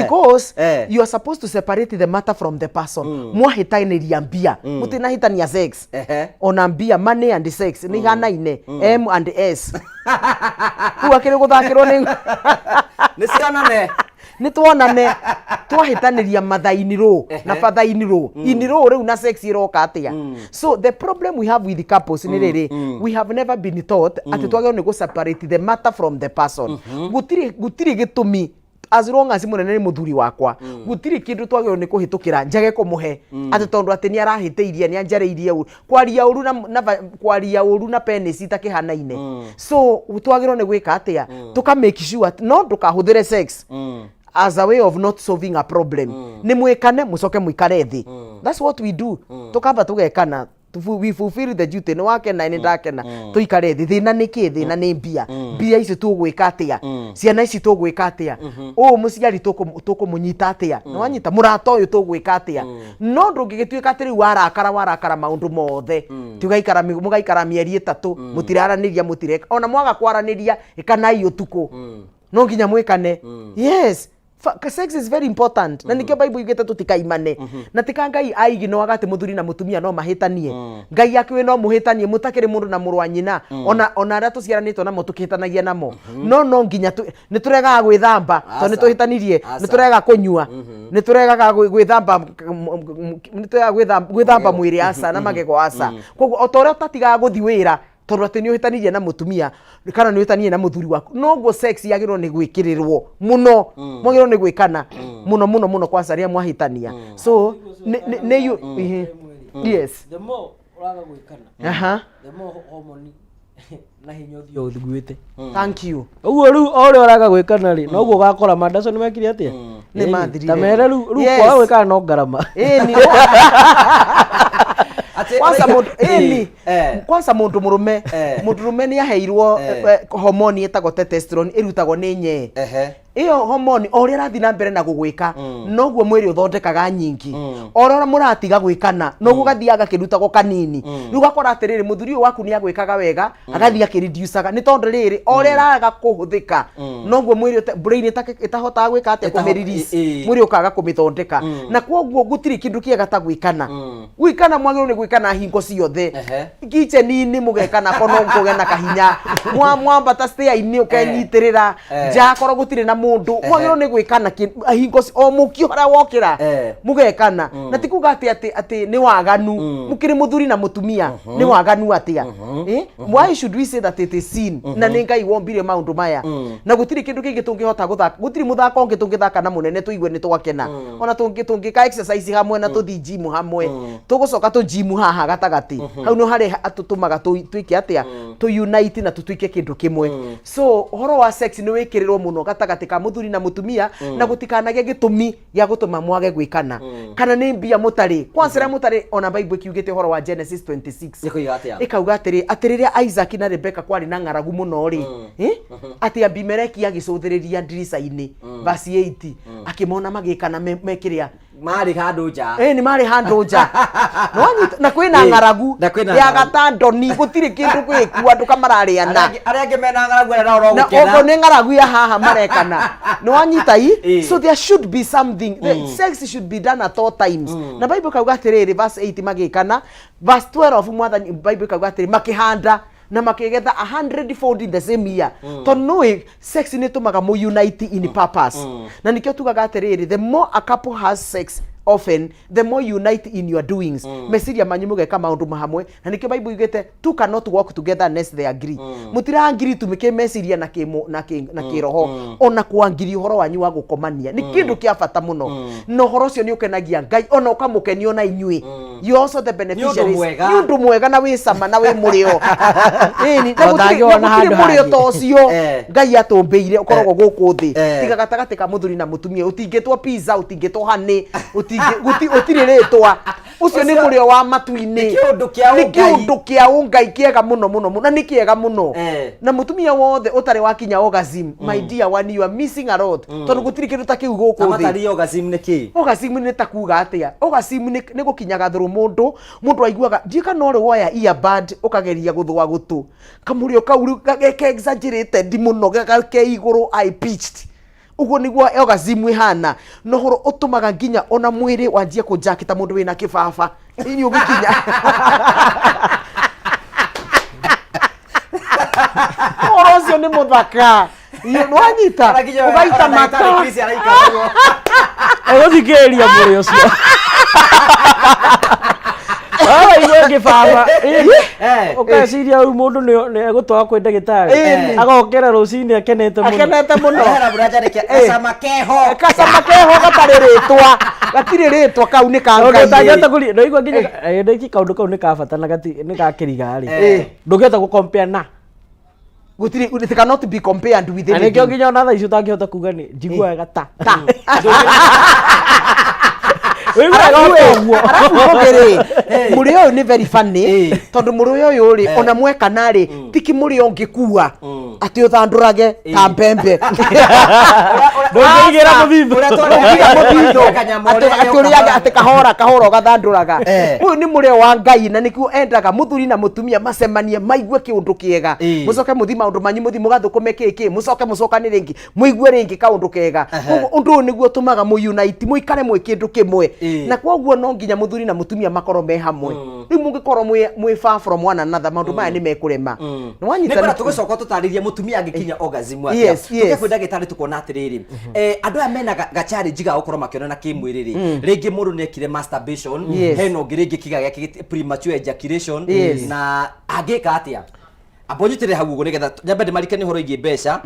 because you are supposed to separate the matter from the person. Mwahĩtanĩria mbia, mũtinahĩtania sex. Ona mbia, money and sex nĩ ihanaine, M and S. Rĩu akĩrĩ gũthakĩrwo nĩ Nĩ cionane. Nĩ tuonane twahĩtanĩria mathaini rũ na bathaini rũ ini rũ rĩu na sex ĩroka atĩa? So the problem we have with the couples nĩ rĩrĩ, we have never been taught atĩ twagĩrĩirwo nĩ gũ separate the matter from the person. Gũtirĩ gĩtũmi, as long as mũnene nĩ mũthuri wakwa, gũtirĩ kĩndũ twagĩrĩirwo nĩ kũhĩtũkĩra njage kũmũhe atĩ tondũ atĩ nĩ arahĩtĩirie, nĩ anjarĩirie ũru, kwaria ũru na kwaria ũru na penis itakĩhanaine. So twagĩrĩirwo nĩ gwĩka atĩa? Tũka make sure atĩ no ndũkahũthĩre sex as a way of not solving a problem. Nĩ mwĩkane, mũcoke mũikare thĩ. That's what we do. Tũkamba tũgekana, we fulfill the duty. Nĩ wakena, nĩ ndakena, tũikare thĩ. Thĩna nĩ kĩ? Thĩna nĩ mbia. Mbia ici tũgwĩka atĩa? Ciana ici tũgwĩka atĩa? Ũũ mũciari tũkũmũnyita atĩa? Nĩ wanyita mũrata ũyũ, tũgwĩka atĩa? No ndũngĩgĩtuĩka atĩ rĩu warakara maũndũ mothe, tiũgaikara mũgaikara mĩeri 3 mũtiraranĩria, mũtireka. Ona mwaga kwaranĩria, ĩkanai ũtukũ, no nginya mwĩkane. Yes. Sex is very important na nikio Bible yugĩte tũtikaimane. Na tika Ngai aiginoaga atĩ mũthuri na mũtumia no mahĩtanie. Ngai akĩũĩ no mũhĩtanie mũtakĩrĩ mũndũ na mũrũ wa nyina, ona arĩa tũciaranĩtwo namo tũkĩhĩtanagia namo, no nginya nĩ tũregaga gwĩthamba tondũ nĩ tũhĩtanirie, nĩ tũregaga kũnyua, nĩ tũregaga gwĩthamba, nĩ tũregaga gwĩthamba mwĩrĩ, aca, na magego, aca. Koguo o ta ũrĩa ũtatigaga gũthiĩ wĩra tondũ atĩ nĩ ũhĩtanirie na mũtumia kana nĩ ũhĩtanirie na mũthuri waku, noguo sex yagĩrĩirwo nĩ gwĩkĩrĩrwo mũno, mwagĩrĩirwo nĩ gwĩkana mũno mũno mũno, kwanza rĩrĩa mwahĩtania. So nĩ yes. The more ũraga gwĩkana, the more hormone na hinya ũthiĩ ũthuguĩte. Thank you. Ũguo rĩu o ũrĩa ũraga gwĩkana rĩ, noguo ũgakora mandaco nĩ mekire atĩa. Nĩ Ĩni, mathirire. Ta mere rĩu Yes. kwaga gwĩkana no ngarama. Ĩni, kwanza mũndũ, ĩni, kwanza mũndũ mũrũme, mũndũ mũrũme nĩ aheirwo homoni ĩtagwo testosterone, ĩrutagwo nĩ nyee. Ĩyo homoni, o ũrĩa ĩrathiĩ na mbere na gũgwĩka, noguo mwĩrĩ ũthondekaga nyingĩ. O ũrĩa mũratiga gwĩkana, noguo gathiaga gakĩrutagwo kanini. Rĩu ũgakora atĩrĩrĩ, mũthuri ũyũ waku nĩ agwĩkaga wega, agathiĩ akĩreducaga, nĩ tondũ rĩrĩ, o ũrĩa ĩraga kũhũthĩka, noguo mwĩrĩ brain ĩtahotaga gwĩka atĩa, kũmĩ-release, mwĩrĩ ũkaga kũmĩthondeka. Na koguo gũtirĩ kĩndũ kĩega ta gwĩkana. Gwĩkana mwagĩrĩirwo nĩ gwĩkana hingo ciothe. Kitchen-inĩ mũgekana kono kũgĩa na kahinya, mwambata stair-inĩ ũkenyitĩrĩra, nja akorwo gũtirĩ na mũndũ, mwagĩrĩirwo nĩ gwĩkana hingo o mũkio harĩa wokĩra mũgekana. Na ti kuga atĩ nĩ waganu, mũkĩrĩ mũthuri na mũtumia, nĩ waganu atĩa? Eh? Why should we say that it is sin? Na nĩ Ngai wombire maũndũ maya. Na gũtirĩ kĩndũ kĩngĩ tũngĩhota gũthaka, gũtirĩ mũthako ũngĩ tũngĩthaka na mũnene tũigue nĩ twakena. Ona tũngĩka exercise hamwe na tũthiĩ gym hamwe, tũgũcoka tũ gym haha gatagatĩ hau nĩ harĩa atũtũmaga twĩke atĩa, tũ unite na tũtuĩke kĩndũ kĩmwe. So ũhoro wa sex nĩ wĩkĩrĩrwo mũno gatagatĩ ka mũthuri na mũtumia, na gũtikanagĩe gĩtũmi gĩa gũtũma mwage gwĩkana, kana nĩ mbia mũtarĩ, kwanza rĩrĩa mũtarĩ. Ona Bible ĩkiugĩte ũhoro wa Genesis 26. Ĩkoiga atĩa? Ĩkauga atĩrĩ, atĩ rĩrĩa Isaac na Rebecca kwarĩ na ng'aragu mũno rĩ, atĩ Abimeleki agĩcũthĩrĩria ndirica-inĩ, verse 8, akĩmona magĩkana mekĩrĩa. Marĩ handũ nja. Ĩ, nĩ marĩ handũ nja. Nĩwanyita? Na kwĩna ng'aragu Na kwĩna ya ng'aragu. gatandoni, gũtirĩ kĩndũ gwĩkua, andũ kamararĩana. Arĩa angĩ mena ng'aragu, arĩa nao Na gũkena. okorwo nĩ ng'aragu ya haha marekana, nĩwanyita i? So there should be something. The sex should be done at all times. Na Bible kauga atĩrĩrĩ, verse 8 magĩkana, verse 12 mwathani, Bible kauga atĩrĩ, makĩhanda na makĩgetha a hundredfold in the same year. Tondũ nũĩ sex nĩ ĩtũmaga mũ unite in purpose. Na nĩkĩo tugaga atĩrĩrĩ, the more a couple has sex often, the more you unite in your doings. Meciria manyu mũgeka maũndũ mahamwe. Na nĩkĩo Bible yugĩte, two cannot walk together unless they agree. Mũtirangiri tu kĩ meciria na kĩ na kĩ na kĩroho, ona kwangiri ũhoro wanyu wa gũkomania nĩ kĩndũ kĩa bata mũno. Na ũhoro ũcio nĩ ũkenagia Ngai, ona ũkamũkenia ona inyuĩ. You also the beneficiaries. Mwega. Nĩ ũndũ mwega na wĩ cama na wĩ mũrĩo. Ĩni, na Na gũtirĩ ũtangĩwona na gũtirĩ handũ mũrĩo hangĩ. ta ũcio Ngai atũmbĩire ũkoragwo gũkũ thĩ, tiga gatagatĩ ka mũthuri na mũtumia. Ũtingĩtwo pizza, ũtingĩtwo honey, gũtirĩ rĩtwa. Ũcio nĩ mũrĩo wa matu-inĩ. Nĩ kĩũndũ kĩa Nĩ ũngai. kĩũndũ kĩa ũngai kĩega mũno mũno mũno, na nĩ kĩega mũno. Na mũtumia wothe ũtarĩ wakinya orgasm, my dear one, you are missing a lot, tondũ gũtirĩ kĩndũ ta kĩu gũkũ Na thĩ. matari orgasm nĩ kĩ? Orgasm nĩ ta kuga atĩa? Orgasm nĩ gũkinyaga thũrũ mũndũ, mũndũ aiguaga, ndiũĩ kana ũrĩ woya earbud ũkageria gũthũa gũtũ, kamũrĩo kau rĩu ke exaggerated mũno, ke igũrũ, high pitched. Ũguo nĩguo orgasm ĩhana. Na ũhoro ũtũmaga nginya ona mwĩrĩ wanjie kũnjaki ta mũndũ wĩna kĩbaba. Ini ũgĩkinya ũhoro ũcio nĩ mũthaka. Nĩwanyita ũgaita mata. Ũgũthikĩrĩria mũrĩ ũcio waigua ngĩbaba ũkeciria rĩu mũndũ nĩ egũtwara kwĩ ndagĩtarĩ, agokĩra rũcinĩ akenete mũno. Akenete mũno. Gacama keho. Gacama keho gatarĩ rĩtwa, gatirĩ rĩtwa, kau nĩ ka Tondũ Ngai. ũtangĩhota kũri ndaigua nginya ndaiki kaũndũ kau nĩ ka bata na nĩ ga kĩriga rĩ, ndũngĩhota gũ compare na Gũtirĩ, it cannot be compared with Na nĩkĩo anything. nginya ona thaa ici ũtangĩhota kuga nĩ njiguaga ta Ũiguaga o ta ũguo. Arabu ũngĩ-rĩ, mũrĩo ũyũ nĩ very funny, tondũ mũrĩo ũyũ rĩ, ona mwekana rĩ, ti kĩmũrĩo ũngĩkua. Atĩ ũthandũrage ta mbembe. Ndũngĩigĩra mũthithũ. Ndũngĩiga mũthithũ. Kanyamũ Atĩ ũrĩa atĩ ũrĩage atĩ kahora kahora ũgathandũraga. Eh. Ũyũ nĩ mũrĩo wa Ngai na nĩkĩo endaga mũthuri na mũtumia macemanie maigue kĩũndũ kĩega. Ĩĩ. Mũcoke mũthi maũndũ manyu mũthi mũgathũkũme kĩ kĩ mũcoke mũcokane rĩngĩ mũigue rĩngĩ kaũndũ kega. Koguo ũndũ ũyũ nĩguo ũtũmaga mũunite mũikare mwĩ kĩndũ kĩmwe. Ĩĩ. Na koguo no nginya mũthuri na mũtumia makorwo me hamwe. Rĩu mũngĩkorwo mwĩ far from one another maũndũ maya nĩ mekũrema. Nĩ wanyita nĩngwenda nĩ- tũgĩcoka tũtarĩrie mũtumia angĩkinya orgasm atĩa. Yes, yes. Tũke kwĩ ndagĩtarĩ tũkona atĩrĩrĩ, andũ aya mena ga challenge ga gũkorwo makĩonana kĩmwĩrĩ rĩ, rĩngĩ mũndũ nĩ ekire masturbation, Yes. hena ũngĩ rĩngĩ kĩga gĩake premature ejaculation, Yes. na angĩka atĩa? Amba ũnyitĩrĩre hau ũguo nĩgetha nyambe ndĩmarikanie ũhoro wĩgiĩ mbeca,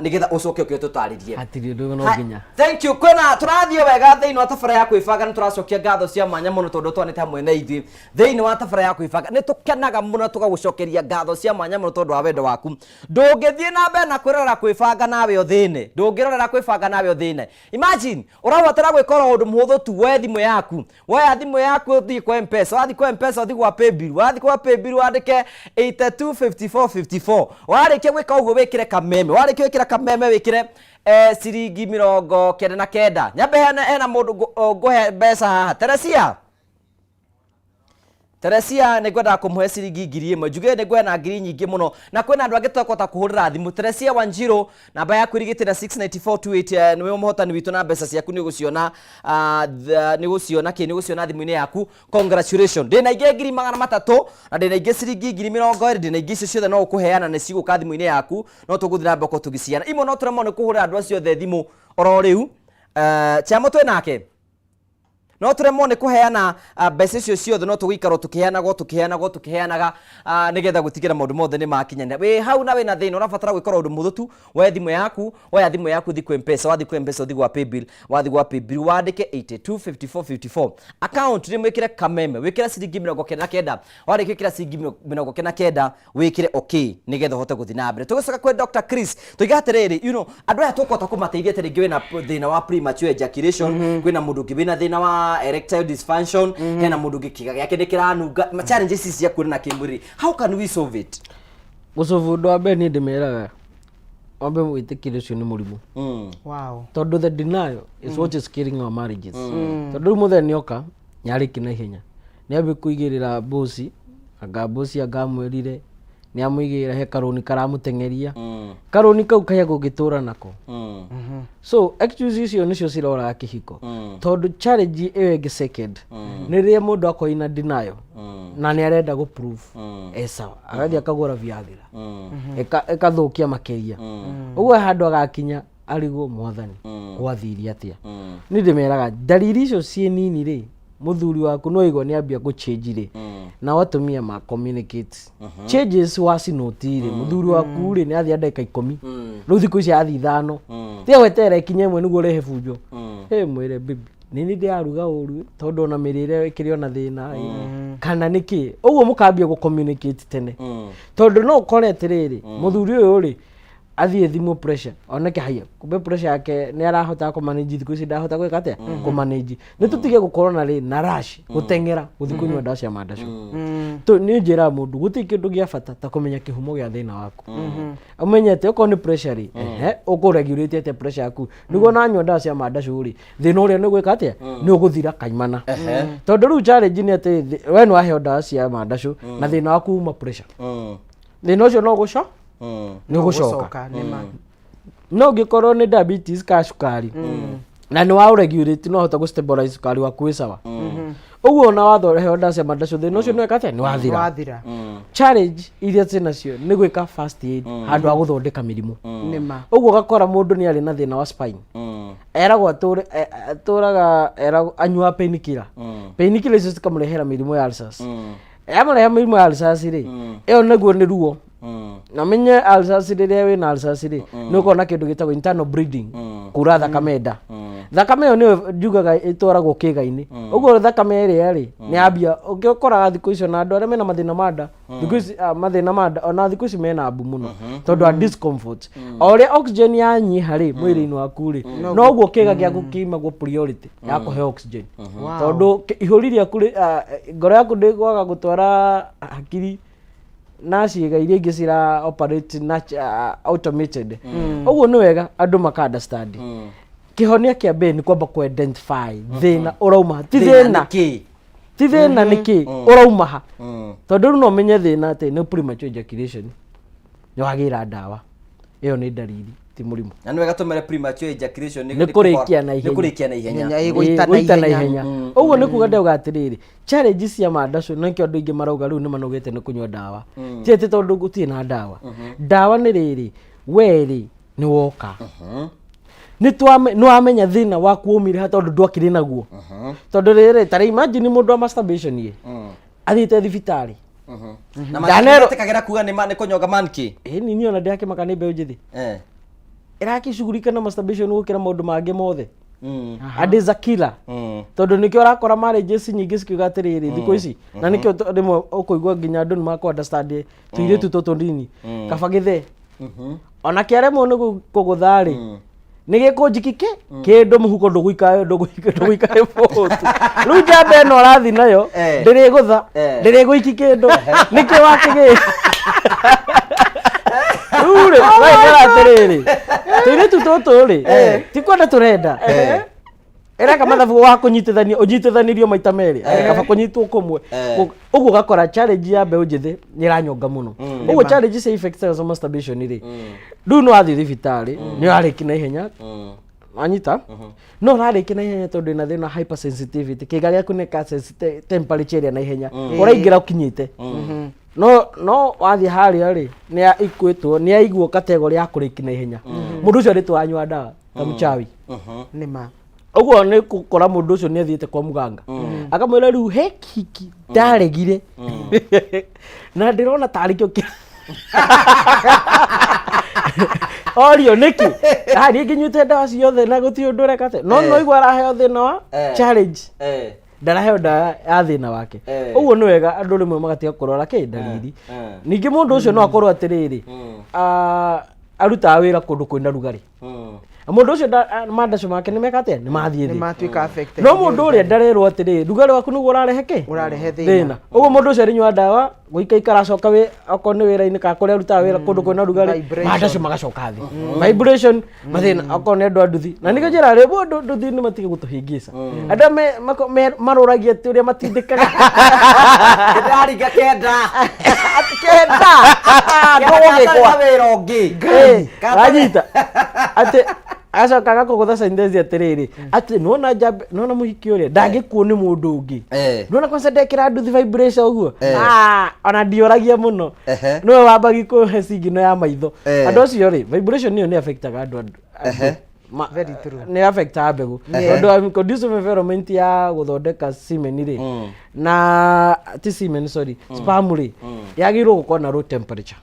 nĩgetha ũcoke ũkĩo tũtarĩrie. Hatirĩ ũndũ no Hi- nginya. Thank you. Kwĩna tũrathiĩ wega thĩinĩ wa tabara ya kwĩbanga nĩ tũracokia ngatho cia mwanya mũno tondũ twanĩte hamwe na ithuĩ thĩinĩ wa tabara ya kwĩbanga. Nĩ tũkenaga mũno tũgagũcokeria ngatho cia mwanya mũno tondũ wa wendo waku. Ndũngĩthiĩ na mbere na kwĩrorera kwĩbanga nawe ũthĩne. Ndũngĩrorera kwĩbanga nawe ũthĩne. Imagine ũrabatara gwĩka oro ũndũ mũhũthũ tu, woe thimũ yaku. Woya thimũ yaku ũthiĩ kwa M-Pesa, wathiĩ kwa M-Pesa ũthiĩ gwa Paybill, wathiĩ kwa Paybill wandĩke 825454. Warĩkia gwĩka ũguo wĩkĩre kameme, warĩkia gwĩkĩra kameme wĩkĩre ciringi 99. Nyambe hena mũndũ ngũhe mbeca haha. Teresia. Teresia nĩ ngwendaga kũmũhe ciringi 1000. Njuge nĩ ngwena ngiri nyingĩ mũno na kwĩna andũ angĩ tũtakũhota kũhũrĩra thimũ. Teresia Wanjiru, namba yaku ĩrigĩte na 69428, nĩwe mũhotani witũ na mbeca ciaku nĩ ũgũciona, nĩ ũgũciona kĩ, nĩ ũgũciona thimũ-inĩ yaku. Congratulations. Ndĩna ingĩ 300,000 na ndĩna ingĩ ciringi 20,000, ndĩna ingĩ icio ciothe no ũkũheana nĩ cigũka thimũ-inĩ yaku, no tũgũthiĩ na mbere gũkorwo tũgĩciana imwe. No tũremwo nĩ kũhũrĩra andũ acio othe thimũ oro rĩu. Chamo twĩ nake no turemwo nĩ kũheana mbeca icio ciothe, no tũgũikarwo tũkĩheanagwo tũkĩheanagwo tũkĩheanaga, nĩgetha gũtigĩra maũndũ mothe nĩ makinyanĩra. Wĩ hau na wĩna thĩna ũrabatara gwĩka ũndũ mũhũthũ tu, woe thimũ yaku, woya thimũ yaku ũthiĩ kwĩ M-Pesa, wathiĩ kwĩ M-Pesa ũthiĩ gwa Paybill, wathiĩ gwa Paybill wandĩke 825454, account nĩ mwĩkĩre kameme, wĩkĩre ciringi 99. Warĩkia gwĩkĩra ciringi 99 wĩkĩre okay nĩgetha ũhote gũthiĩ na mbere. Tũgĩcoka kwĩ Dr. Chris tũiga atĩrĩrĩ, andũ aya tũkũhota kũmateithia atĩ rĩngĩ wĩna thĩna wa premature ejaculation, kwĩna mũndũ ũngĩ wĩna thĩna wa erectile dysfunction, hena mũndũ ũngĩ kĩga gĩake nĩ kĩranunga, ma challenges ici cia kuonana kĩmwĩrĩ, how can we solve it? Gũcobu ũndũ wa mbere niĩ ndĩmeraga wambe wĩtĩkĩre ũcio nĩ mũrimũ. Tondũ the denial is what is killing our marriages. Tondũ rĩu mũthenya nĩoka nĩarĩki na ihenya nĩambĩ kũigĩrĩra bosi, anga bosi anga amwĩrire nĩamũigĩrĩra he karũni karamũteng'eria, karũni kau kahe gũgĩtũra nako. So excuse icio nĩcio ciroraga kĩhiko. Tondũ challenge ĩyo ĩngĩ second nĩ rĩrĩa mũndũ akorwo ina denial na nĩ arenda gũ prove e sawa, agathiĩ akagũra Viagra, ĩkathũkia makĩria. Ũguo handũ agakinya arigwo mwathani gwathire atĩa. Niĩ ndĩmeraga ndariri icio ciĩ nini rĩ, mũthuri waku no igua nĩ ambia gũ change rĩ, nao atumia ma communicate changes wacinũti rĩ, mũthuri waku rĩ nĩ athiĩ ndagĩka 10, rĩu thikũ ici athiĩ 5, tiga gweterera ikinya ĩmwe nĩguo ũrehe bunjo. Hey, mwĩre baby nĩ nĩ ndĩraruga ũru tondũ ona mĩrĩre ĩkĩrĩ ona thĩna ĩ, kana nĩkĩ ũguo mũkambia gũ communicate tene. Tondũ no ũkore atĩrĩrĩ, mũthuri ũyũ rĩ athiĩ thimũ pressure oneke haiya, kumbe pressure yake nĩ arahota kũ manage, thikũ ici ndahota gwĩka atĩa kũ manage. Nĩ tũtige gũkorwo na rĩ na rush gũteng'era gũthiĩ kũnyua ndawa cia mandacũ. Nĩ njĩraga mũndũ gũtirĩ kĩndũ gĩa bata ta kũmenya kĩhumo gĩa thĩna waku. Ũmenye atĩ okorwo nĩ pressure rĩ, ehe, ũkũ regulate atĩa pressure yaku nĩguo nanyua ndawa cia mandacũ rĩ, thĩna ũrĩa nĩ gwĩka atĩa nĩ ũgũthira kaimana. Tondũ rĩu challenge nĩ atĩ we nĩ waheo ndawa cia mandacũ na thĩna waku uma pressure, thĩna ũcio no gũco nĩ ũgũcoka. Nĩma. No ũngĩkorwo nĩ diabetes ka cukari na nĩ wa regulate, no hota gũ stabilize cukari waku wĩ sawa, ũguo ona wathoreheo ndawa cia mandacũ thĩna ũcio nĩ weka atĩa nĩ wathira. Wathira. Challenge iria twĩ nacio nĩ gwĩka first aid handũ ha gũthondeka mĩrimũ. Nĩma. Ũguo ũgakora mũndũ nĩ arĩ na thĩna wa spine, eragwo atũre atũraga eragwo anyua painkiller, painkiller icio cikamũrehera mĩrimũ ya ulcers. Yamũrehe mĩrimũ ya ulcers rĩ, ĩyo nĩguo nĩ ruo na menye ulcers. Rĩrĩa wĩna ulcers rĩ, nĩ ũkorwo na kĩndũ gĩtagwo internal bleeding, kura thakame nda. Thakame ĩyo nĩyo njugaga ĩtwaragwo kĩga-inĩ. Ũguo thakame ĩrĩa rĩ nĩ yambia ũngĩkoraga thikũ icio na andũ arĩa mena mathĩna ma nda thikũ ici, mathĩna ma nda ona thikũ ici mena mbu mũno tondũ wa discomfort. O ũrĩa oxygen yanyiha rĩ mwĩrĩ-inĩ waku rĩ, noguo kĩga gĩaku kĩimagwo priority ya kũhe oxygen. Tondũ ihũri rĩaku ngoro yaku ndĩgwaga gũtwara hakiri. Na ciĩga iria ingĩ cira operate na automated. Ũguo nĩ wega andũ maka understand. Kĩhonia kĩa mbere nĩ kwamba kũ identify thĩna ũrauma ha. Ti Thĩna thĩna nĩ kĩ? Ti thĩna nĩ kĩ ũrauma ha, tondũ rĩu no ũmenye thĩna atĩ nĩ premature ejaculation, nĩ wagĩra ndawa ĩyo, nĩ ndariri, ti mũrimũ. Na nĩ wega tũmere premature ejaculation nĩ kũrĩkia na ihenya. Nĩ kũrĩkia na ihenya. Ĩĩ, gũita na ihenya. Ũguo nĩ kuga ndauga atĩrĩrĩ, challenge cia mandacũ nĩkĩo andũ aingĩ marauga rĩu nĩ manogete nĩ kũnyua ndawa. Ti atĩ tondũ gũtirĩ na ndawa. Ndawa nĩ rĩrĩ, we rĩ nĩ woka nĩ wamenya thĩna waku waumire ha, tondũ ndwakĩrĩ naguo. Tondũ rĩrĩ, ta rĩ imagine mũndũ wa masturbation ĩ athiĩte thibitarĩ. Na matikagĩra kuga nĩ nĩ kũnyonga manki. Ĩ nini ona ndĩrakĩmaka nĩ mbeũ njĩthĩ ĩrakĩcugurika na masturbation gũkĩra maũndũ mangĩ mothe, and is a killer, tondũ nĩkĩo ũrakora marriages nyingĩ cikiuga atĩrĩrĩ thikũ ici, na nĩkĩo rĩmwe ũkũigua nginya andũ nĩ makũ understand tũirĩtu tũtũ nini, kaba gĩthee ona kĩaremwo nĩ kũgũtha rĩ, nĩ gĩkũnjikike kĩndũ mũhuko, ndũgũikare ndũgũikare bũtu. Rĩu njamba ĩno ũrathi nayo ndĩrĩgũtha, ndĩrĩgũiki kĩndũ, nĩkĩo wakĩgĩ rĩu rĩ waikara atĩrĩrĩ, tũirĩtu tũtũ rĩ ti kwenda tũrenda ĩreka mathabu wa kũnyitithania, ũnyitithanirio maita merĩ, kaba kũnyitwo kũmwe. Ũguo ũgakora challenge ya mbeũ njĩthĩ nĩ ĩranyonga mũno. Ũguo challenge cia effects cia masturbation rĩ, rĩu nĩ wathiĩ thibitarĩ nĩ ũrarĩki na ihenya, wanyita no ũrarĩki na ihenya tondũ ĩna thĩna hypersensitivity, kĩga gĩaku nĩ ka sensitive temperature ĩrĩa na ihenya ũraingĩra ũkinyĩte. No wathiĩ harĩa rĩ, nĩ ikuĩtwo, nĩ aiguo category ya kũrĩki na ihenya, mũndũ ũcio arĩtwo anyua ndawa ta mchawi. Nĩ ma. Ũguo nĩ gũkora mũndũ ũcio nĩ athiĩte kwa mũganga, akamwĩra rĩu he kiki ndaregire na ndĩrona tarĩ kĩo kĩa orio nĩkĩ niĩ ngĩnyuĩte ndawa ciothe na gũtirĩ ũndũ ũreka atĩa. No no igua araheo thĩna wa challenge, ndaraheo ndawa ya thĩna wake. Ũguo nĩ wega andũ rĩmwe magatiga kũrora kĩ ndariri. Ningĩ mũndũ ũcio no akorwo atĩrĩrĩ, arutaga wĩra kũndũ kwĩna rugarĩ, mũndũ ũcio mandaco make nĩ meka atĩa, nĩ mathiĩ nĩ thĩ. Matuĩka affected. No mũndũ ũrĩa ndarerwo atĩrĩrĩ, rugarĩ waku nĩguo ũrarehe kĩ? Ũrarehe thĩna. Thĩna. Ũguo mũndũ ũcio arĩnyua ndawa gũikaikara, acoka wĩ okorwo nĩ wĩra-inĩ kana kũrĩa arutaga wĩra kũndũ kwĩna rugarĩ, Vibration. mandaco magacoka thĩ, vibration, mathĩna. Okorwo nĩ andũ a nduthi, na nĩkĩo njĩra rĩmwe andũ nduthi nĩ matige gũtũhĩngĩca, andũ aya marũragia atĩ ũrĩa matindĩkaga. Ndĩraringa kenda. Kenda. Ndũgũgĩkwa wĩra ũngĩ. Wanyita atĩ acoka agakũgũtha sentence atĩrĩrĩ, atĩ nĩwona njambe, nĩwona mũhiki ũrĩa ndangĩkuo nĩ mũndũ ũngĩ, nĩwona kwanza ndekĩra nduthi vibration ũguo. Ah, ona ndioragia mũno, nĩwe wambagi kũhe cingino ya maitho. Andũ acio rĩ, vibration ĩyo nĩ affectaga andũ Very true. Nĩ affectaga mbegũ, tondũ conducive environment ya gũthondeka semen rĩ, na ti semen, sorry, sperm rĩ, yagĩrĩirwo gũkorwo na low temperature.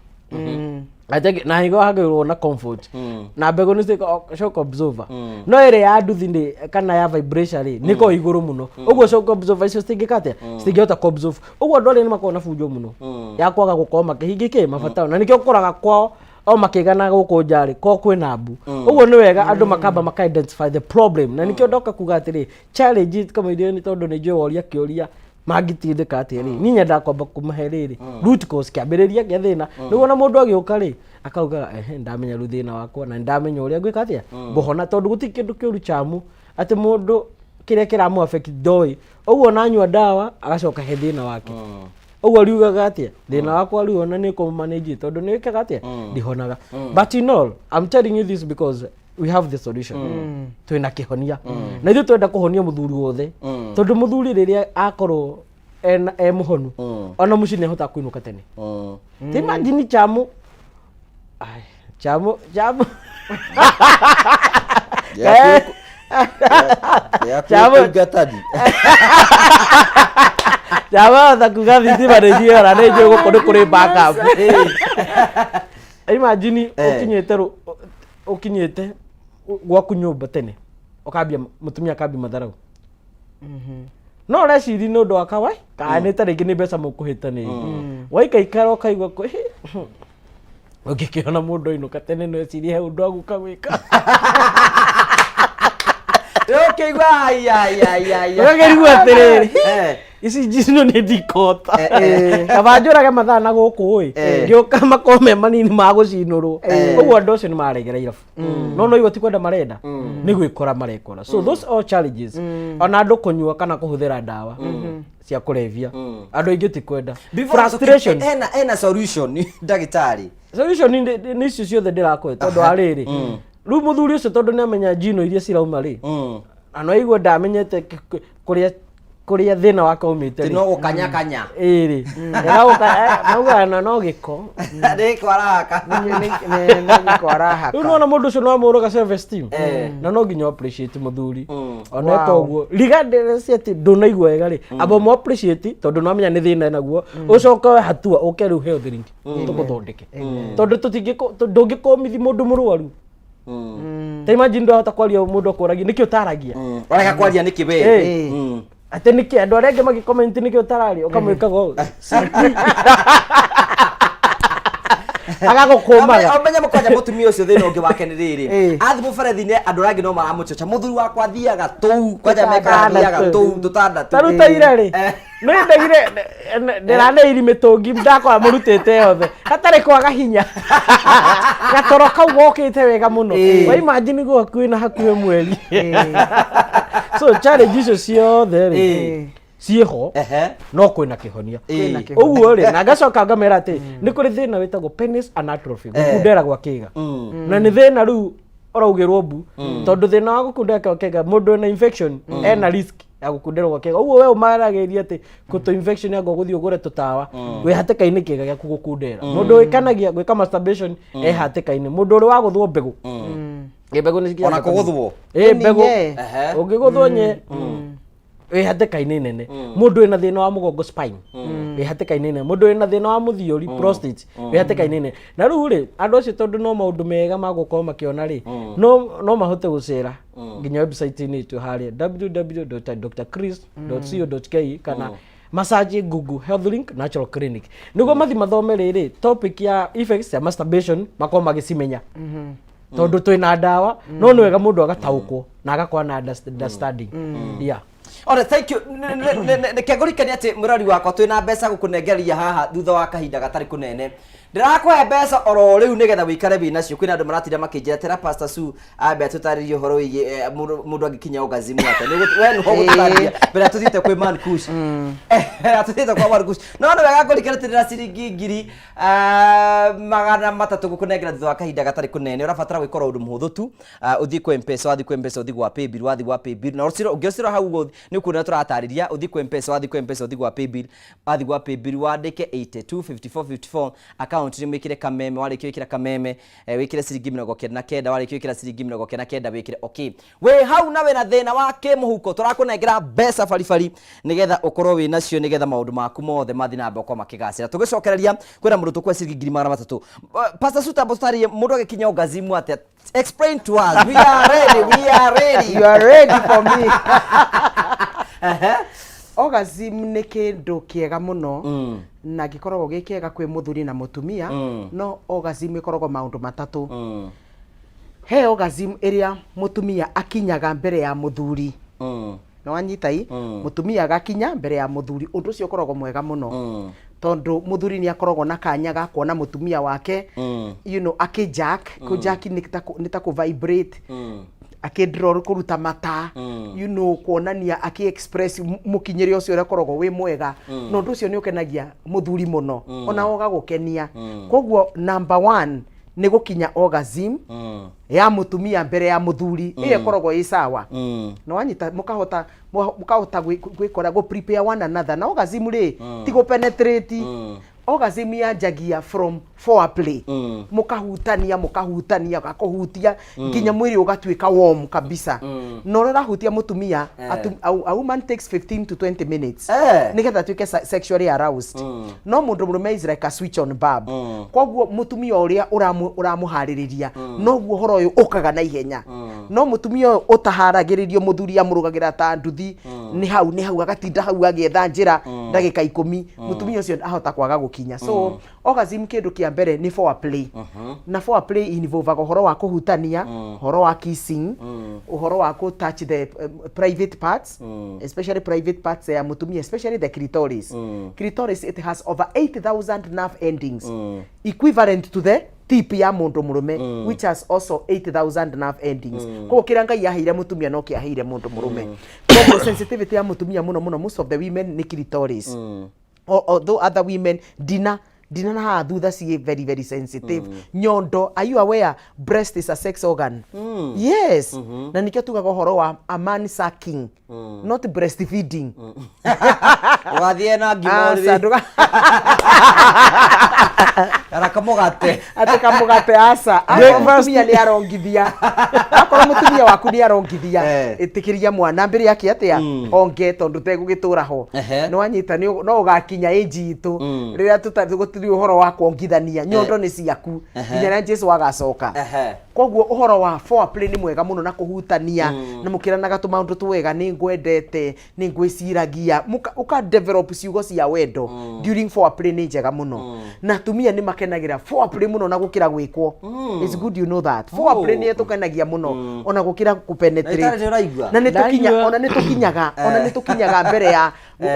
Atĩ na hingo hagĩrĩirwo na comfort na mbegũ nĩ cituĩka shock absorber, no ĩrĩa ya nduthi nĩ kana ya vibration rĩ, nĩ ĩkoragwo igũrũ mũno. Ũguo shock absorber icio citingĩka atĩa, citingĩhota ku absorb. Ũguo andũ arĩa nĩ makoragwo na bunjo mũno ya kwaga gũkorwo makĩhingia kĩ mabataro, na nĩkĩo ũkoraga kwao o makĩgana gũkũ nja rĩ, kwao kwĩna mbu. Ũguo nĩ wega andũ makamba maka identify the problem, na nĩkĩo ndoka kuga atĩrĩ, challenge kama iria nĩ tondũ nĩ njũĩ woria kĩũria mangĩtindĩka atĩa rĩ, niĩ nyendaga kwamba kũmahe rĩrĩ root cause, kĩambĩrĩria kĩa thĩna, nĩguo na mũndũ agĩũka rĩ, akauga ehe, ndamenya rĩu thĩna wakwa na ndamenya ũrĩa ngwĩka atĩa ngũhona, tondũ gũtirĩ kĩndũ kĩũru chamu atĩ mũndũ kĩrĩa kĩramũ affect ndoĩ. Ũguo nanyua ndawa agacoka he thĩna wake. Ũguo riugaga atĩa, thĩna wakwa rĩu ona nĩ kũmanage, tondũ nĩ wĩkaga atĩa, ndihonaga. But in all, I'm telling you this because we have the solution. Twĩna kĩhonia, na ithuĩ twenda kũhonia mũthuri wothe, tondũ mũthuri rĩrĩa akorwo ena e mũhonu, ona mũciĩ nĩ ahotaga kũinũka tene. Ti imagine chamu. Ai, chamu chamu. Chamu. Chama kuga thitima nĩ ciora, nĩ njũĩ gũkũ nĩ kũrĩ backup. Imagine ũkinyĩte ũkinyĩte gwaku nyũmba tene, ũkambia mũtumia akambia matharau, no ũreciri nĩ ũndũ wa kawai kana nĩ ta rĩngĩ nĩ mbeca mũkũhĩtanĩirie, waikaikara ũkaigua ũngĩkĩona mũndũ ainũka tene no ecirie he ũndũ agũka gwĩka. Ũkĩigua ai ai ai ai. Ũgakĩrigwo atĩrĩrĩ, Ici njino nĩ ndikota. Eh. Kaba njũrage mathaa na gũkũ ĩ. Eh. Ngĩũka makorwo me manini ma gũcinũrwo. Eh. Ũguo andũ acio nĩ maregera irabu. No no igua ti kwenda marenda. Nĩ gwĩkora marekora. So those all challenges. Ona andũ kũnyua kana kũhũthĩra ndawa cia kũrebia. Andũ aingĩ ti kwenda. Before Frustration. Hena solution ndagĩtarĩ. Solution nĩ icio ciothe ndĩrakũhe tondũ wa rĩrĩ. Rĩu mũthuri ũcio tondũ nĩ amenya njino iria cirauma rĩ. Na no aigua ndamenyete kũrĩa kũrĩa thĩna wake umĩte Ti no gũkanyakanya. Ĩrĩ. Maugaga na no gĩko. Nĩ arahaka. Nĩ gĩko arahaka. Rĩu nĩwona mũndũ ũcio no amũraga self esteem. Eh. Na no nginya appreciate mũthuri. Ona eka Wow. ũguo. Regardless atĩ ndũnaigua wega rĩ, amba ũmũ appreciate tondũ nĩwamenya nĩ thĩna enaguo. Ũcoke woe hatua ũke rĩu health link tũgũthondeke. Tondũ ndũngĩkũmithia mũndũ mũrwaru. Ta imagine ndwahota kwaria mũndũ akũragia nĩkĩ ũtaragia. Ũrega kwaria nĩkĩ we? Eh. Atĩ nĩkĩ andũ arĩa angĩ magĩcomment nĩkĩ ũtararia ũkamwĩkaga ũũ. Agagũkũmaga. Ũmenye mũkwanja mũtumia ũcio thĩna ũngĩ wake nĩ rĩrĩ athi mũberethi-inĩ andũ arĩa angĩ no maramũcoca mũthuri wakwa athiaga tũu kwanja mekaga athiaga tũu tũtandatũ Ta rĩu ta ira rĩ nĩ ndagire ndĩraneiri mĩtũngi ndakora mũrutĩte yothe hatarĩ kwaga hinya gatoro kau gokĩte wega mũno wa imagine gwakuĩ na hakuhĩ mweri so challenge icio ciothe rĩ ciĩho no kwĩna kĩhonia Kwĩna kĩhonia. ũguo rĩ na ngacoka ngamera atĩ nĩ kũrĩ thĩna wĩtagwo penis anatrophy gũkundera gwa kĩga na nĩ thĩna rĩu ũraugĩrwo mbu tondũ thĩna wa gũkundera kwa kĩga mũndũ wĩna infection ena risk ya gũkundera gwa kĩga ũguo we ũmaragĩria atĩ kũtũ infection anga ũgũthiĩ ũgũre tũtawa wĩ hatĩka-inĩ kĩga gĩaku gũkundera mũndũ wĩkanagia gwĩka masturbation e hatĩka-inĩ mũndũ ũrĩ wagũthwo mbegũ Ĩ mbegũ nĩ cikinyaga Ona kũgũthwo? Ĩ mbegũ Ehe. ũngĩgũthwo nye wĩ hatĩka-inĩ nene mũndũ wĩna thĩna wa mũgongo spine wĩ hatĩka-inĩ nene mũndũ wĩna thĩna wa mũthiũri prostate wĩ hatĩka-inĩ nene na rĩu rĩ andũ acio tondũ no maũndũ mega ma gũkorwo makĩona rĩ no mahote gũcera nginya website-inĩ itũ harĩa www.drchris.co.ke kana massage Google Health Link Natural Clinic nĩguo mathi mathome rĩrĩ topic ya effects ya masturbation makorwo magĩcimenya tondũ twĩna ndawa no nĩ wega mũndũ agataũkwo na agakorwo na understanding yeah. Ore, thank you. Reke ngũrikanie atĩ mũrori wakwa twĩna mbeca gũkũnengereria haha thutha wa kahinda gatarĩ kũnene ndĩrakũhe mbeca oro rĩu nĩgetha wĩikare wĩ nacio kwĩna andũ maratinda makĩnjĩra tera Pastor Sue ambe atũtarĩrie ũhoro wĩgiĩ mũndũ angĩkinya orgasm atĩa. We nĩho ũgũtũtarĩria mbere ya tũthiĩte kwĩ Man Kush. Mbere ya tũthiĩte kwa Man Kush. No nĩ wega ngũrikanie atĩ ndĩna ciringi 300,000 gũkũnengera thutha wa kahinda gatarĩ kũnene ũrabatara gwĩka oro ũndũ mũhũthũ tu. Ũthiĩ kwĩ Mpesa, wathiĩ kwĩ Mpesa ũthiĩ gwa Paybill, wathiĩ gwa Paybill na ũngĩocĩra hau ũguo nĩ ũkuona tũratarĩria ũthiĩ kwĩ Mpesa, wathiĩ kwĩ Mpesa ũthiĩ gwa Paybill, wathiĩ gwa Paybill wandĩke 82 54 54 account nĩ wĩkĩre Kameme, warĩkia wĩkĩra Kameme wĩkĩre ciringi 99, warĩkia wĩkĩra ciringi 99 wĩkĩre okay wĩ hau na wĩna thĩna wa kĩmũhuko tũrakũnengera mbeca baribari nĩgetha ũkorwo wĩ nacio nĩgetha maũndũ maku mothe mathiĩ na mbere gũkorwo makĩgacĩra tũgĩcokereria kwĩna mũndũ tũkũhe ciringi 300,000. Pastor Suta tũtarĩrie mũndũ agĩkinya orgasm atĩa. Explain to us, we are ready, we are ready. You are ready for me. Orgasm nĩ kĩndũ kĩega mũno na gĩkoragwo gĩ kĩega kwĩ mũthuri na mũtumia. No orgasm ĩkoragwo maũndũ matatũ. He orgasm ĩrĩa mũtumia akinyaga mbere ya mũthuri. Nĩ wanyita i? Mũtumia agakinya mbere ya mũthuri, ũndũ ũcio ũkoragwo mwega mũno tondũ mũthuri nĩ akoragwo na kanya ga kuona mũtumia wake akĩjack. Kũjack nĩ ta kũ vibrate, akĩdraw, kũruta mata, kuonania akĩ express mũkinyĩre ũcio ũrĩa ũkoragwo wĩ mwega. Na ũndũ ũcio nĩ ũkenagia mũthuri mũno ona ũgagũkenia. Koguo number one nĩ gũkinya orgasm ya mũtumia mbere ya mũthuri. Ĩyo ĩkoragwo ĩ sawa. Na wanyita mũkahota gwĩkora gũ prepare one another. Na orgasm rĩ, ti gũ penetrate. Orgasm yanjagia from foreplay. Mũkahutania, mũkahutania, gakũhutia nginya mwĩrĩ ũgatuĩka warm kabisa. Na ũrĩa ũrahutia mũtumia, a woman takes 15 to 20 minutes nĩgetha atuĩke sexually aroused. No mũndũ mũrũme is like a switch on bulb. Koguo mũtumia ũrĩa ũramũharĩrĩria noguo ũhoro ũyũ ũkaga na ihenya. No mũtumia ũyũ ũtaharagĩrĩrio, mũthuri amũrũgagĩra ta nduthi, nĩ hau agatinda hau agĩetha njĩra. Ndagĩka 10, mũtumia ũcio ahota kwaga gũkinya. So orgasm, kĩndũ kĩa mbere nĩ foreplay, na foreplay involvaga ũhoro wa kũhutania, ũhoro wa kissing, ũhoro wa kũ touch the private parts, especially private parts ya mũtumia, especially the clitoris. Clitoris, it has over 8000 nerve endings, equivalent to the tip ya mũndũ mũrũme, which has also 8000 nerve endings. Koguo kĩrĩa Ngai aheire mũtumia no kĩaheire mũndũ mũrũme. Koguo sensitivity ya mũtumia mũno mũno, most of the women, nĩ clitoris. Although other women dina na haha thutha ciĩ very very sensitive. Nyondo, are you aware breast is a sex organ? Yes. Na nikĩo tugaga ũhoro wa a man sucking, not breastfeeding. Ũgathiĩ na ngima Aca, ũrĩrĩ. Kana kamũgate. Atĩ kamũgate, aca. Akorwo mũtumia nĩ arongithia, akorwo mũtumia waku nĩ arongithia, ĩtĩkĩria mwana mbere yake atĩa onge, tondũ tegũgĩtũra ho. Nĩ wanyita? No ũgakinya ĩnji itũ rĩrĩa gũtirĩ ũhoro wa kuongithania. Nyondo nĩ ciaku nginya rĩrĩa Jesu agacoka. Koguo ũhoro wa foreplay nĩ mwega mũno, na kũhutania na mũkĩranaga tũmaũndũ twega, nĩ ngwendete, nĩ ngwĩciragia. Ũka develop ciugo cia wendo during foreplay, nĩ njega mũno. Na atumia nĩ makenagĩra foreplay mũno na gũkĩra gwĩkwo. It's good you know that foreplay nĩ ĩtũkenagia mũno ona gũkĩra kũpenetrate. Na itarĩ nĩ ũraigua? Na nĩ tũkinya Ndaigua. ona nĩ tũkinyaga mbere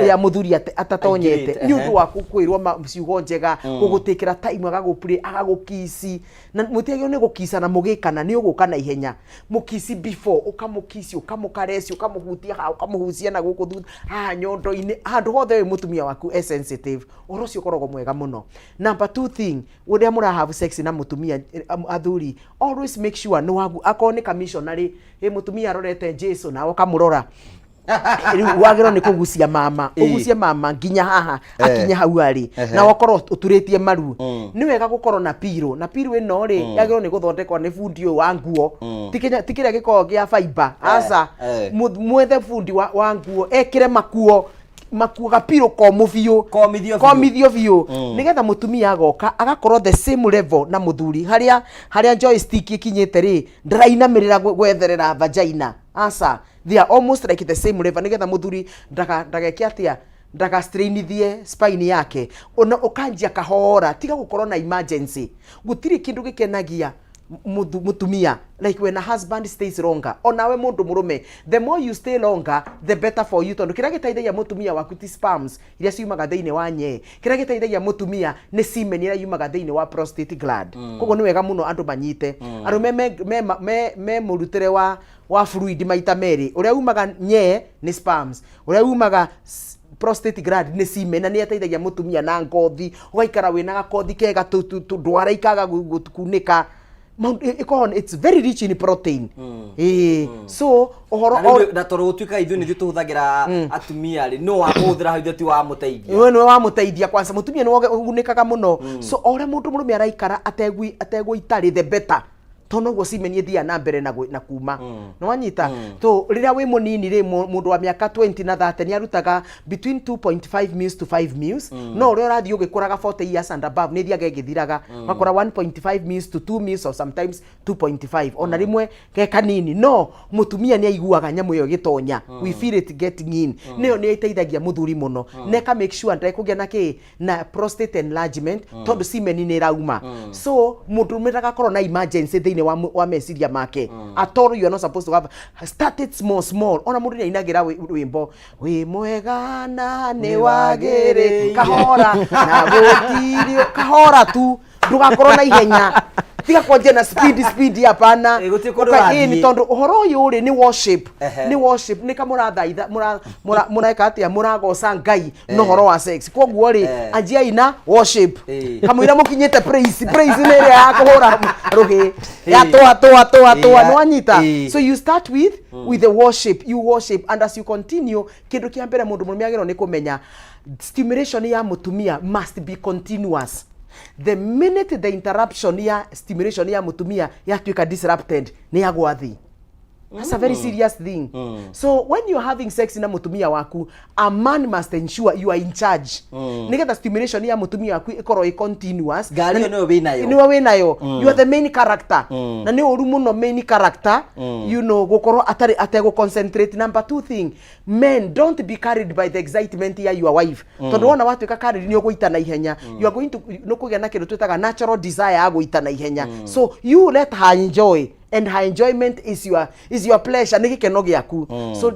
ya mũthuri atatonyete Aingĩrĩte, nĩ ũndũ wa kwĩrwo ciugo njega, gũgũtĩkĩra time agagũplay, agagũkici. Na mũtiagĩrĩirwo nĩ gũkicana mũgĩkana, nĩ ũgũka na ihenya. Mũkici before, ũkamũkici, ũkamũkareci, ũkamũhutia haha, ũkamũhucia na gũkũ thutha haha nyondo-inĩ, handũ hothe wĩ mũtumia waku e sensitive. Ũhoro ũcio ũkoragwo mwega mũno. Number two thing, ũrĩa mũra have sex na mũtumia, athuri, always make sure nĩ wagu akorwo nĩ kamissionary ĩ mũtumia arorete Jesu nawe ũkamũrora. Rĩu wagĩrĩirwo nĩ kũgucia mama, ũgucie mama nginya haha, akinye hau arĩ, na ũkorwo ũturĩtie maru. Nĩ wega gũkorwo na pillow, na pillow ĩno rĩ, yagĩrĩirwo nĩ gũthondekwo nĩ bundi ũyũ wa nguo. Ti kĩrĩa gĩkoragwo gĩa fiber, aca. Mwethe bundi wa nguo ekĩre makuo gapirũ komũ biũ. Komithio biũ. Komithio biũ, nĩgetha mũtumia agoka agakorwo the same level na mũthuri. Harĩa joystick ĩkinyĩte rĩ, ndarainamĩrĩra gwetherera vagina, aca. They are almost like the same level, nĩgetha mũthuri ndageke atĩa, ndagastrainithie spine yake. Ona ũkanjia kahora, tiga gũkorwo na emergency. Gũtirĩ kĩndũ gĩkenagia mũtumia like when a husband stays longer. Onawe mũndũ mũrũme, the more you stay longer, the better for you, tondũ kĩrĩa gĩteithagia mũtumia waku ti sperms iria ciumaga thĩinĩ wa nyee. Kĩrĩa gĩteithagia mũtumia nĩ semen ĩrĩa yumaga thĩinĩ wa prostate gland. Koguo nĩ wega mũno andũ manyite, arũme me mũrutĩre wa fluid maita merĩ: ũrĩa umaga nyee nĩ sperms, ũrĩa umaga prostate gland nĩ semen, na nĩ ĩteithagia mũtumia na ngothi, ũgaikara wĩna gakothi kega, ndwara ikaga kunĩka. Ĩkoragwo, it's very rich in protein. Ĩĩ, so ũhoro Na rĩu, na tondũ gũtuĩka ithuĩ nĩthuĩ tũhũthagĩra atumia rĩ, no wakũhũthĩra hau, ithuĩ ti wamũteithia. We nĩwe wamũteithia. Kwanza mũtumia nĩwe ũgunĩkaga mũno. So o ũrĩa mũndũ mũrũme araikara ategũitarĩ, the better, tondũ noguo semen ĩthiaga na mbere na kuma. Nĩ wanyita? So rĩrĩa wĩ mũnini rĩ, mũndũ wa mĩaka 20 na 30 nĩ arutaga between 2.5 mils to 5 mils, no ũrĩa ũrathiĩ ũgĩkũraga, 40 years and above, nĩ ĩthiaga ĩgĩthiraga, ũgakora 1.5 mils to 2 mils or sometimes 2.5, ona rĩmwe ke kanini. No mũtumia nĩ aiguaga nyamũ ĩyo ĩgĩtonya. We feel it getting in. Nĩyo nĩ ĩteithagia mũthuri mũno, na ĩka make sure ndekũgĩa na kĩ na prostate enlargement, tondũ semen nĩ ĩrauma. So mũndũ ndagakorwo na emergency thĩinĩ wa meciria make at all. You are not supposed to have started small small. Ona mũndũ nĩ ainagĩra rwĩmbo wĩ mwega na nĩ wagĩrĩ kahora na gũtirĩ kahora tu. Ndũgakorwo na ihenya, tiga kwanjia na speed speed, hapana. Gũtirĩ kũndũ Ũka- ũrathiĩ. Ĩĩ, nĩ tondũ ũhoro ũyũ rĩ, nĩ worship. Nĩ worship, nĩ kamũrathaitha, mũreka atĩa, mũragoca Ngai na ũhoro wa sex. Koguo rĩ, anjiai na worship kamũira mũkinyĩte praise. Praise nĩ ĩrĩa ya kũhũra rũhĩ ya tũa tũa tũa tũa. Nĩ wanyita? So you start with the worship. You worship, and as you continue, kĩndũ kĩa mbere mũndũ mũrũme agĩrĩirwo nĩ kũmenya, stimulation ya mũtumia must be continuous. The minute the interruption ya stimulation ya mũtumia yatuĩka disrupted, nĩ yagwa thĩ. That's a very serious thing. So when you're having sex na mutumia waku, a man must ensure you are in charge. Nigetha stimulation ya mutumia waku ikorwo i continuous. Ngari Na ĩyo nĩwe wĩnayo. Nĩwe wĩnayo. You are the main character. Na nĩ ũru mũno main character, gukorwo atarĩ ategũ concentrate. Number two thing, men, don't be carried by the excitement ya your wife. Tondũ wona watuĩka carried nĩ ũgũita na ihenya. You are going to nĩ kũgĩa na kĩndũ twĩtaga natural desire ya gũita na ihenya. So you let her enjoy, and her enjoyment is your pleasure, nĩ gĩkeno gĩaku. So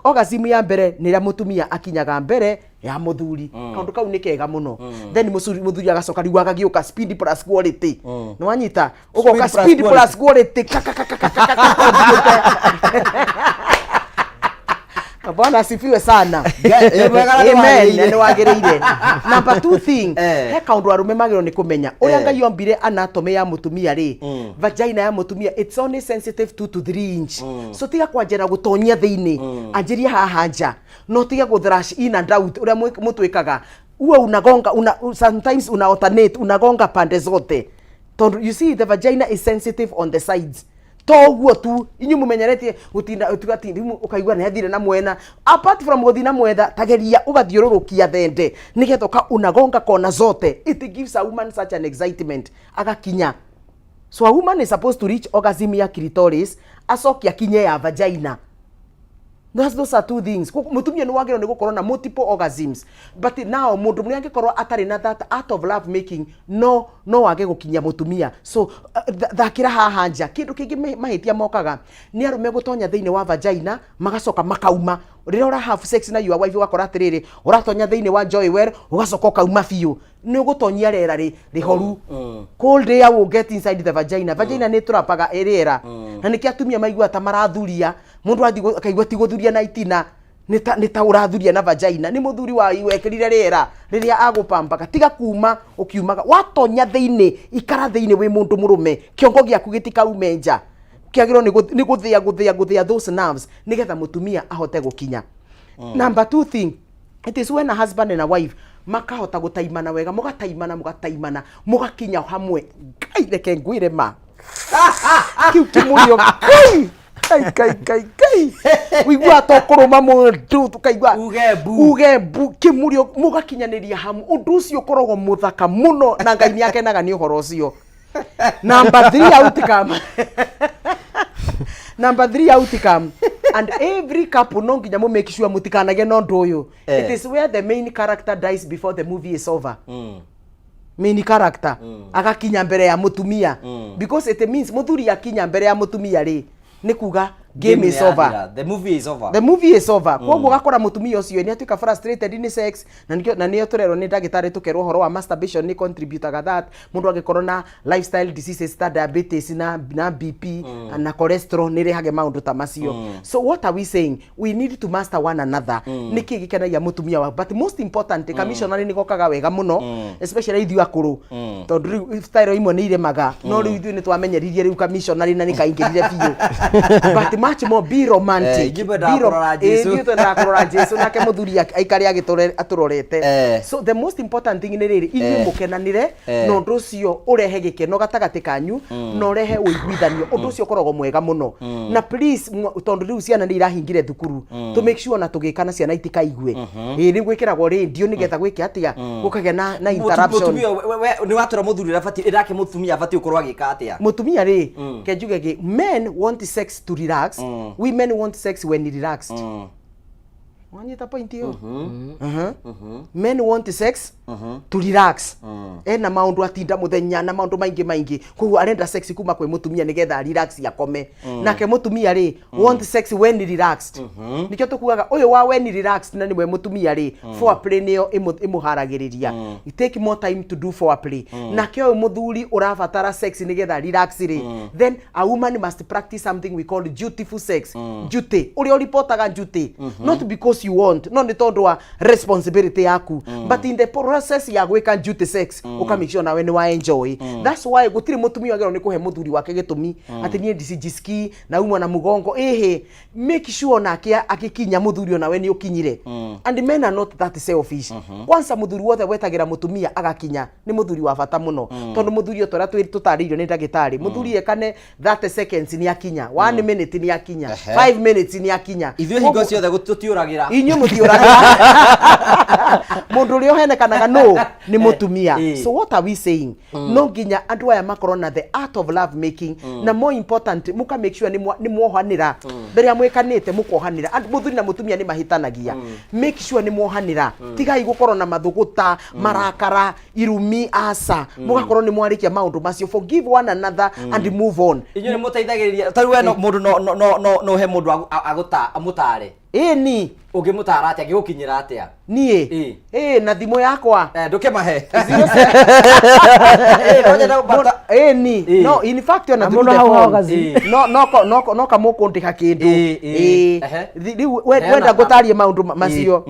orgasm ya mbere nĩ ĩrĩa mũtumia akinyaga mbere ya mũthuri. Kaũndũ kau nĩ kega mũno. Then mũthuri agacoka rĩu agagĩũka speed plus quality. Nĩ wanyita? Ũgoka Speed plus speed plus quality ka ka ka ka ka ka ka ka ũthiĩte. Bwana asifiwe sana. Mwega na Amen. nĩwagĩrĩire. Nĩ wagĩrĩire. Number two thing, he kaũndũ arũme magĩrĩirwo nĩ kũmenya ũrĩa Ngai ombire anatomy ya mũtumia rĩ, vagina ya mũtumia, it's only sensitive 2 to 3 inch. So tiga kwanjĩra gũtonyia thĩinĩ, anjĩria haha nja, no tiga gũ thrash in and out ũrĩa mũtwĩkaga. Uwe unagonga sometimes una alternate, unagonga pande zote, tondũ you see, the vagina is sensitive on the sides. To ũguo tu inyuĩ mũmenyeretie gũtinda ũtuga ũkaigua nĩ athire na mwena. Apart from gũthiĩ na mwetha, tageria ũgathiũrũrũkia thende nĩgetha ũka unagonga kona zote. It gives a woman such an excitement agakinya. So a woman is supposed to reach orgasm ya clitoris, acoke akinye ya vagina. Those are two things. Mũtumia nĩ wagĩrĩirwo nĩ gũkorwo na multiple orgasms, but now mũndũ mũrĩa angĩkorwo atarĩ na that art of love making, no wage gũkinya mũtumia. So thakĩra haha nja. Kĩndũ kĩngĩ mahĩtia mokaga nĩ arũme gũtonya thĩinĩ wa vagina magacoka makauma. Rĩrĩa ũra have sex na your wife, ũgakora atĩrĩrĩ, ũratonya thĩinĩ wa joy well, ũgacoka ũkauma biũ. Nĩ ũgũtonyia rĩera rĩhoru. Cold air will get inside the vagina. Vagina nĩ tũrapaga rĩera, na nĩkĩo atumia maigua ta marathuria. Mũndũ athiĩ akaigua ti gũthuria na itina, nĩ ta ũrathuria na vagina. Nĩ mũthuri wa wekĩrire rĩera rĩrĩa agũpambaga. Tiga kuma ũkiumaga watonya thĩinĩ, ikara thĩinĩ wĩ mũndũ mũrũme, kĩongo gĩaku gĩtikaume nja. Kĩagĩrĩirwo nĩ gũthĩa those nerves nĩgetha mũtumia ahote gũkinya. Number two thing, it is when a husband and a wife makahota gũtaimana wega, mũgataimana, mũgataimana, mũgakinya hamwe. Ngai, reke ngwĩre ma kiu kĩmũrio. Ngai, Ngai, Ngai, Ngai, Ngai, ũiguaga ta ũkũrũma mũndũ, tũkaigua Uge mbu. Uge mbu. Kĩmũrio mũgakinyanĩria hamwe, ũndũ ũcio ũkoragwo mũthaka mũno na Ngai nĩ akenaga nĩ ũhoro ũcio. Number three outcome, number three outcome, and every couple no nginya mũ make sure mũtikanagĩe na ũndũ ũyũ. It is where the main character dies before the movie is over. Main character agakinya mbere ya mutumia, because it means muthuri akinya mbere ya mutumia rĩ, nĩ kuga game is over. Nĩyathira. The movie is over. The movie is over. Koguo ũgakora mũtumia ũcio nĩ atuĩka frustrated nĩ sex, na nĩkĩo na nĩyo tũrerwo nĩ ndagĩtarĩ, tũkerwo ũhoro wa masturbation nĩ contributaga that mũndũ angĩkorwo na lifestyle diseases ta diabetes na BP na cholesterol, nĩ ĩrehage maũndũ ta macio. So what are we saying? We need to master one another. Nĩ kĩ gĩkenagia mũtumia wa, but most important, commissioner, nĩ gokaga wega mũno, especially ithuĩ akũrũ, tondũ rĩu style imwe nĩ iremaga, no rĩu ithuĩ nĩ twamenyeririe rĩu commissioner na nĩ kaingĩrire biũ. But much more, be romantic. Ithuĩ twendaga kũrora Jesũ. Ithuĩ twendaga kũrora Jesũ, nake mũthuri aikare atũrorete. So the most important thing nĩ rĩrĩ, inyuĩ mũkenanĩre, na ũndũ ũcio ũrehe gĩkeno gatagatĩ kanyu na ũrehe ũiguithanio. Ũndũ ũcio ũkoragwo mwega mũno. Na please, tondũ rĩu ciana nĩ irahingire thukuru, to make sure na tũgĩka na ciana itikaigue. Ĩĩ, rĩu gwĩkĩragwo radio nĩgetha gwĩke atĩa, gũkagĩa na interruption. Mũtumia nĩ watwĩra mũthuri ũrĩa abatiĩ, ĩrake mũtumia abatiĩ gũkorwo agĩka atĩa. Mũtumia rĩ, ke njuge gĩ, men want sex to relax, women want sex when relaxed. Wanyita point ĩyo? Men want sex to relax. Ena maũndũ atinda mũthenya na maũndũ maingĩ maingĩ, koguo arenda sex kuma kwĩ mũtumia nĩgetha relax akome. Nake mũtumia rĩ, want sex when relaxed. Nĩkĩo tũkugaga ũyũ wa when relaxed, na nĩwe mũtumia rĩ, foreplay nĩyo ĩmũharagĩrĩria. You take more time to do foreplay. Nake ũyũ mũthuri ũrabatara sex nĩgetha relax rĩ, then a woman must practice something we call dutiful sex. Duty, ũrĩa ũripotaga duty, not because you want, no nĩ tondũ wa responsibility yaku. But in the process Process ya gwĩka duty sex, ũka make sure nawe nĩ wa enjoy. That's why gũtirĩ mũtumia wagĩrĩirwo nĩ kũhe mũthuri wake gĩtũmi atĩ niĩ ndicijisikii naumwa na mũgongo. Ĩhĩ, make sure nake agĩkinya mũthuri onawe nĩ ũkinyire. And men are not that selfish. Kwanza mũthuri wothe wetagĩra mũtumia agakinya nĩ mũthuri wa bata mũno, tondũ mũthuri o torĩa tũtarĩirio nĩ ndagĩtarĩ, mũthuri ekane 30 seconds nĩ akinya, 1 minute nĩ akinya, 5 minutes nĩ akinya. Ithuĩ hingo ciothe tũtiũragĩra. Inyuĩ mũtiũragĩra. Mũndũ ũrĩa ũhenekanaga no nĩ mũtumia. So what are we saying? No nginya andũ aya makorwo na the art of love making, na more important, muka make sure nĩ mwohanĩra mbere ya mwĩkanĩte, mũkohanĩra. Mũthuri na mũtumia nĩ mahĩtanagia. Make sure nĩ mwohanĩra. Tigai gũkorwo na mathũgũta, marakara, irumi, aca. Mũgakorwo nĩ mwarĩkia maũndũ macio, forgive one another and move on. Inyuĩ nĩ mũteithagĩrĩria tarĩu we no mũndũ no he mũndũ amũtare? Ĩni. Ũngĩmũtara atĩa? Angĩgũkinyĩra atĩa? Niĩ ĩ na thimũ yakwa. Ndũkĩmahe. Ĩni, no in fact ona Na through mũno the hau phone. hau. No kamũkũndĩha kĩndũ. Ĩ. Rĩu Heana wenda namba. ngũtarie maũndũ macio,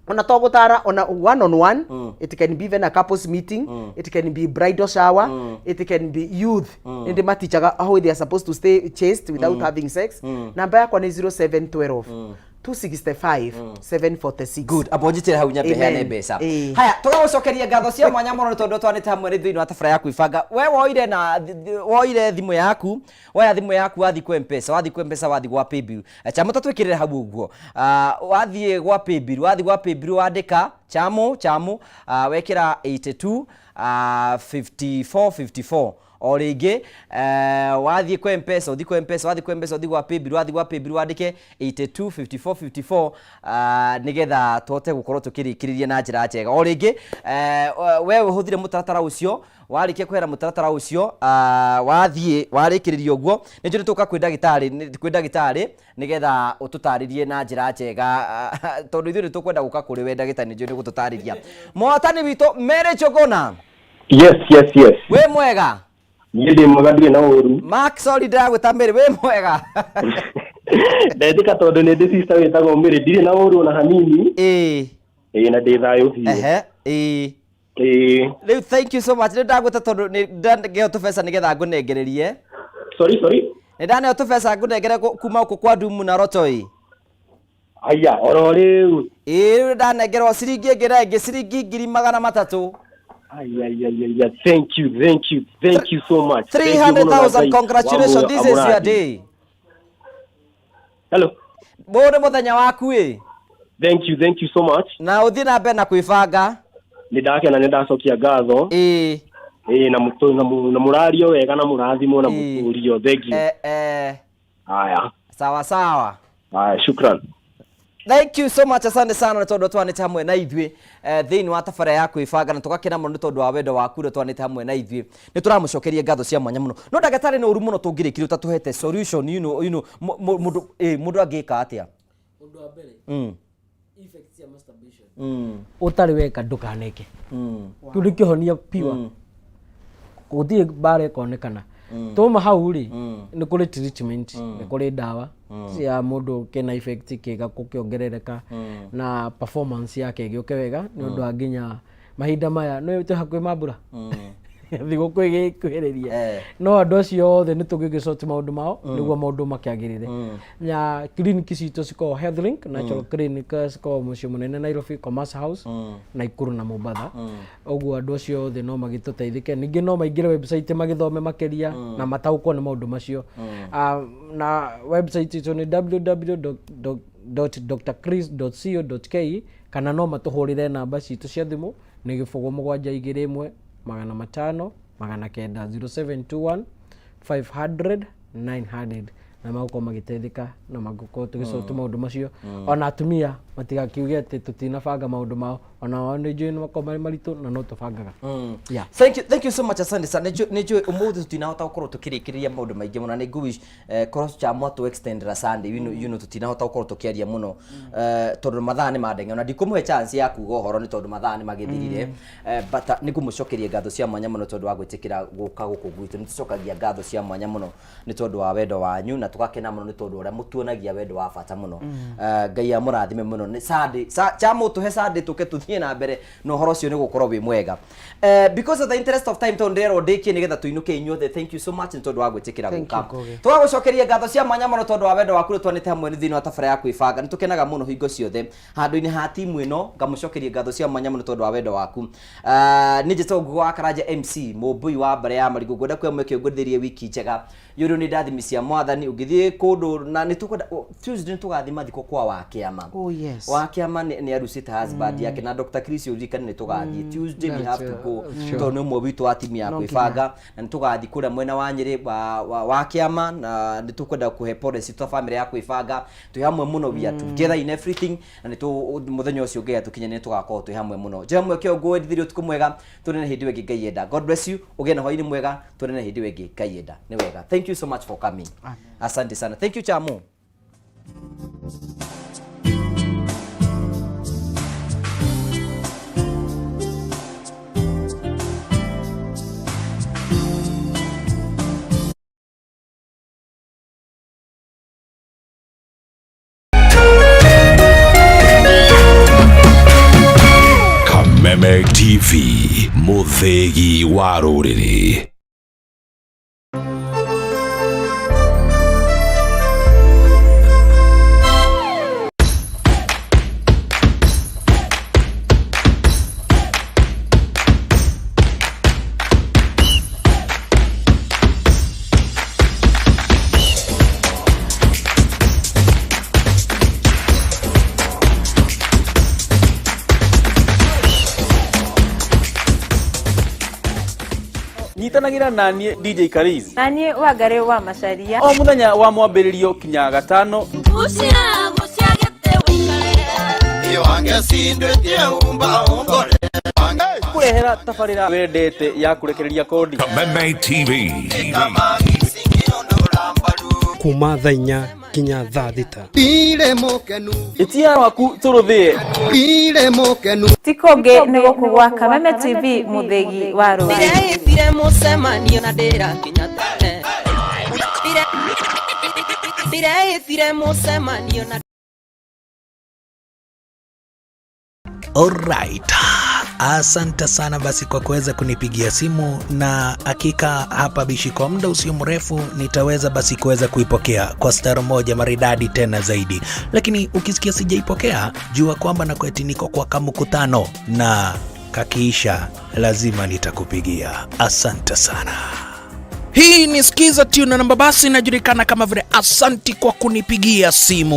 ona to gũtara ona one on one, it can be even a couples meeting, it can be bridal shower, it can be youth. Nĩ ndĩmatichaga how they are supposed to stay chaste without having sex. Namba yakwa nĩ 0712 265 746. Good, amba ũnjĩtĩre hau nyambe Amen. heane mbeca. Ĩĩ. Haya, tũgagũcokeria ngatho cia mwanya mũno nĩ tondũ twanĩte hamwe nĩ thĩinĩ wa tabara ya kwĩbanga. We woire na woire thimũ yaku, woya thimũ yaku, wathiĩ kwa Mpesa, wathiĩ kwa Mpesa, wathiĩ gwa Paybill. Chamo tatwĩkĩrĩre hau ũguo. Ah, wathiĩ gwa Paybill, wathiĩ gwa Paybill, wandĩka chamo chamo, wekĩra 82 54 54. O rĩngĩ, wathiĩ kwa Mpesa, ũthiĩ kwa Mpesa, wathiĩ kwa Mpesa, ũthiĩ gwa Paybill, wathiĩ gwa Paybill, wandĩke 82 54 54, nĩgetha tũhote gũkorwo tũkĩrĩkĩrĩria na njĩra njega. O rĩngĩ, we ũhũthire mũtaratara ũcio, warĩkia kwehera mũtaratara ũcio, wathiĩ warĩkĩrĩria ũguo, nĩ njũĩ nĩ tũka kwĩ ndagĩtarĩ nĩgetha ũtũtarĩrie na njĩra njega, tondũ ithuĩ nĩ tũkwenda gũka kũrĩ we ndagĩtarĩ, nĩ njũĩ nĩ gũtũtarĩria. Mũhotani witũ Mary Njũgũna. Yes. Wĩ mwega? Niĩ ndĩ mwega, ndirĩ na ũru. Mark, sorry, ndĩragwĩta Mary, wĩ mwega? Ndetĩka tondũ nĩ ndĩ sister wĩtagwo Mary, ndirĩ na ũru ona hanini. Ĩĩ, na ndĩ thayũ biũ. Ehe, ĩĩ. Ĩĩ. Rĩu thank you so much. Rĩu ndagwĩta tondũ nĩ ndangeo tũbeca nĩgetha ngũnengererie. Sorry. Nĩ ndaneo tũbeca ngũnengere kuma gũkũ kwa Ndumu na Rotoi. Aya, oro rĩu. Ĩĩ, rĩu ndanengerwo ciringi ĩngĩ na ĩngĩ, ciringi 300,000. Aya, thank you, thank you, thank you so much. Thank you mũno na 300,000. Ngai Congratulations, wa this is your amũrathime. day. Hello. Ũyũ nĩ mũthenya waku ĩ. Thank you, thank you so much. Na ũthiĩ na mbere na kwĩbanga. Nĩ ndakena, nĩ ndacokia ngatho. Ĩĩ, na mũrario wega na mũrathimwo na mũtũrio. Thank you. Haya. Sawa sawa. Haya, shukran. Thank you so much, asante sana nĩ tondũ twanĩte hamwe na ithuĩ thĩinĩ wa tabara ya kwĩbanga, na tũgakena mũno nĩ tondũ wa wendo waku ũrĩa twanĩte hamwe na ithuĩ. Nĩ tũramũcokeria ngatho cia mwanya mũno, no ndagĩtarĩ, nĩ ũru mũno tũngĩrĩkire ũtatũhete solution, mũndũ angĩka atĩa? Ũndũ wa mbere, effects cia masturbation, ũtarĩ weka ndũkaneke. Kĩu nĩ kĩhonia piwa, gũtirĩ mbara ĩkonekana. Tuma hau rĩ, nĩ kũrĩ treatment, nĩ kũrĩ ndawa cia mũndũ kĩna effect kĩga gũkĩongerereka na performance yake ĩgĩũke wega, nĩ ũndũ wa nginya mahinda maya nĩ twĩ hakuhĩ mambura, thigũkũ ĩgĩkuhĩrĩria, no andũ acio othe nĩ tũgĩgĩcoti maũndũ mao nĩguo maũndũ makĩagĩrĩre. Na clinic citũ cikoragwo Health Link Natural Clinic, cikoragwo mũciĩ mũnene Nairobi, Commerce House, Naikuru na Mombatha. Ũguo andũ acio othe no magĩtũteithĩke. Ningĩ no maingĩre website magĩthome makĩria na mataũkwo nĩ maũndũ macio. Ah, na website itũ nĩ www.drchris.co.ke, kana no matũhũrĩre namba citũ cia thimũ nĩ 0721 500 900, 0721 500 900, na magũkorwo magĩteithĩka na magũkorwo tũgĩcoti maũndũ macio. Ona atumia matigakiuge atĩ tũtinabanga maũndũ mao, ona wao nĩ njũĩ nĩ makoragwo marĩ maritũ na no tũbangaga. Yeah. Thank you, thank you so much, asante sana. Nĩ njũĩ ũmũthĩ tũtinahota gũkorwo tũkĩrĩkĩrĩria maũndũ maingĩ mũno, na nĩ ngũwish korwo chamwa tũ extend ra Sunday, tũtinahota gũkorwo tũkĩaria mũno, tondũ mathaa nĩ mandenge, na ndikũmũhe chance ya kuga ũhoro nĩ tondũ mathaa nĩ magĩthirire. But nĩ ngũmũcokeria ngatho cia mwanya mũno tondũ wa gwĩtĩkĩra gũka gũkũ gwitũ. Nĩ tũcokagia ngatho cia mwanya mũno nĩ tondũ wa wendo wanyu, na tũgakena mũno nĩ tondũ ũrĩa mũtuonagia wendo wa bata mũno. Ngai amũrathime mũno. mũno. Nĩ Sunday. Chama ũtũhe Sunday tũke tũthiĩ na mbere na ũhoro ũcio, nĩ gũkorwo wĩ mwega. Because of the interest of time, tondũ ndĩrerwo ndĩkie nĩgetha tũinũke inyuothe, thank you so much nĩ tondũ wa gwĩtĩkĩra Thank gũka. you, Ngugi. Tũgagũcokeria ngatho cia mwanya mũno tondũ wa wendo waku twanĩte hamwe nĩ thĩinĩ wa tabara ya kwĩbanga. Nĩ tũkenaga mũno hingo ciothe handũ-inĩ ha timu ĩno. Ngamũcokeria ngatho cia mwanya mũno tondũ wa wendo waku. Nĩ njĩtagwo Ngugi wa Karanja MC mũmbũi wa mbare ya marigũ. Ngwenda kuoya mweke ngwendithĩrie wiki njega yũrũ nĩ ndathimi cia mwathani ũngĩthiĩ kũndũ na nĩ tũkwenda Tuesday nĩ tũgathiĩ mathiko kwa Wakĩama. Oh, yes. Wakĩama nĩ arucĩte husband yake na Dr. Chris ũririkane nĩ tũgathiĩ Tuesday, we have to go, Sure. tondũ nĩ ũmwe witũ wa timu ya No nginya. kwĩbanga, na nĩ tũgathiĩ kũrĩa mwena wa Nyĩrĩ wa Kĩama, na nĩ tũkwenda kũhe pole citũ ta family ya kwĩbanga. Twĩ hamwe mũno, we are together in everything, na nĩ mũthenya ũcio Ngai atũkinya nĩ tũgakorwo twĩ hamwe mũno. Njoe mweke ũyũ ngwendithĩrie ũtukũ mwega, tuonane hĩndĩ ĩyo ĩngĩ Ngai enda. God bless you, ũgĩe na hwaĩ-inĩ mwega, tuonane hĩndĩ ĩyo ĩngĩ Ngai enda. Nĩ wega, thank you so much for coming. Asante sana, thank you Chamu. Kameme TV, mũthĩgi wa rũrĩrĩ. Nyitanagĩra na niĩ DJ Kariz Na niĩ Wangarĩ wa Macaria o mũthenya wa mwambĩrĩrio kinya gatano. Kũrehera tabarĩra wendete ya kũrekereria kodi. Kameme TV. Kuma thaa 4 nginya thaa 6. Ndire mũkenu. Ĩtia waku tũrũthĩe. Ndire mũkenu. Ti kũngĩ nĩ gũkũ gwa Kameme TV, mũthĩgi wa rũrĩrĩ. Ndĩreĩtire mũcemanio na ndĩrakinya tene. Ndĩreĩtire mũcemanio na Alright. Asante sana basi kwa kuweza kunipigia simu, na hakika hapa bishi kwa muda usio mrefu nitaweza basi kuweza kuipokea kwa star moja maridadi tena zaidi, lakini ukisikia sijaipokea jua kwamba na kweti niko kwa kamkutano na kakiisha lazima nitakupigia. Asante sana. Hii ni Skiza Tune na namba basi inajulikana kama vile asanti kwa kunipigia simu.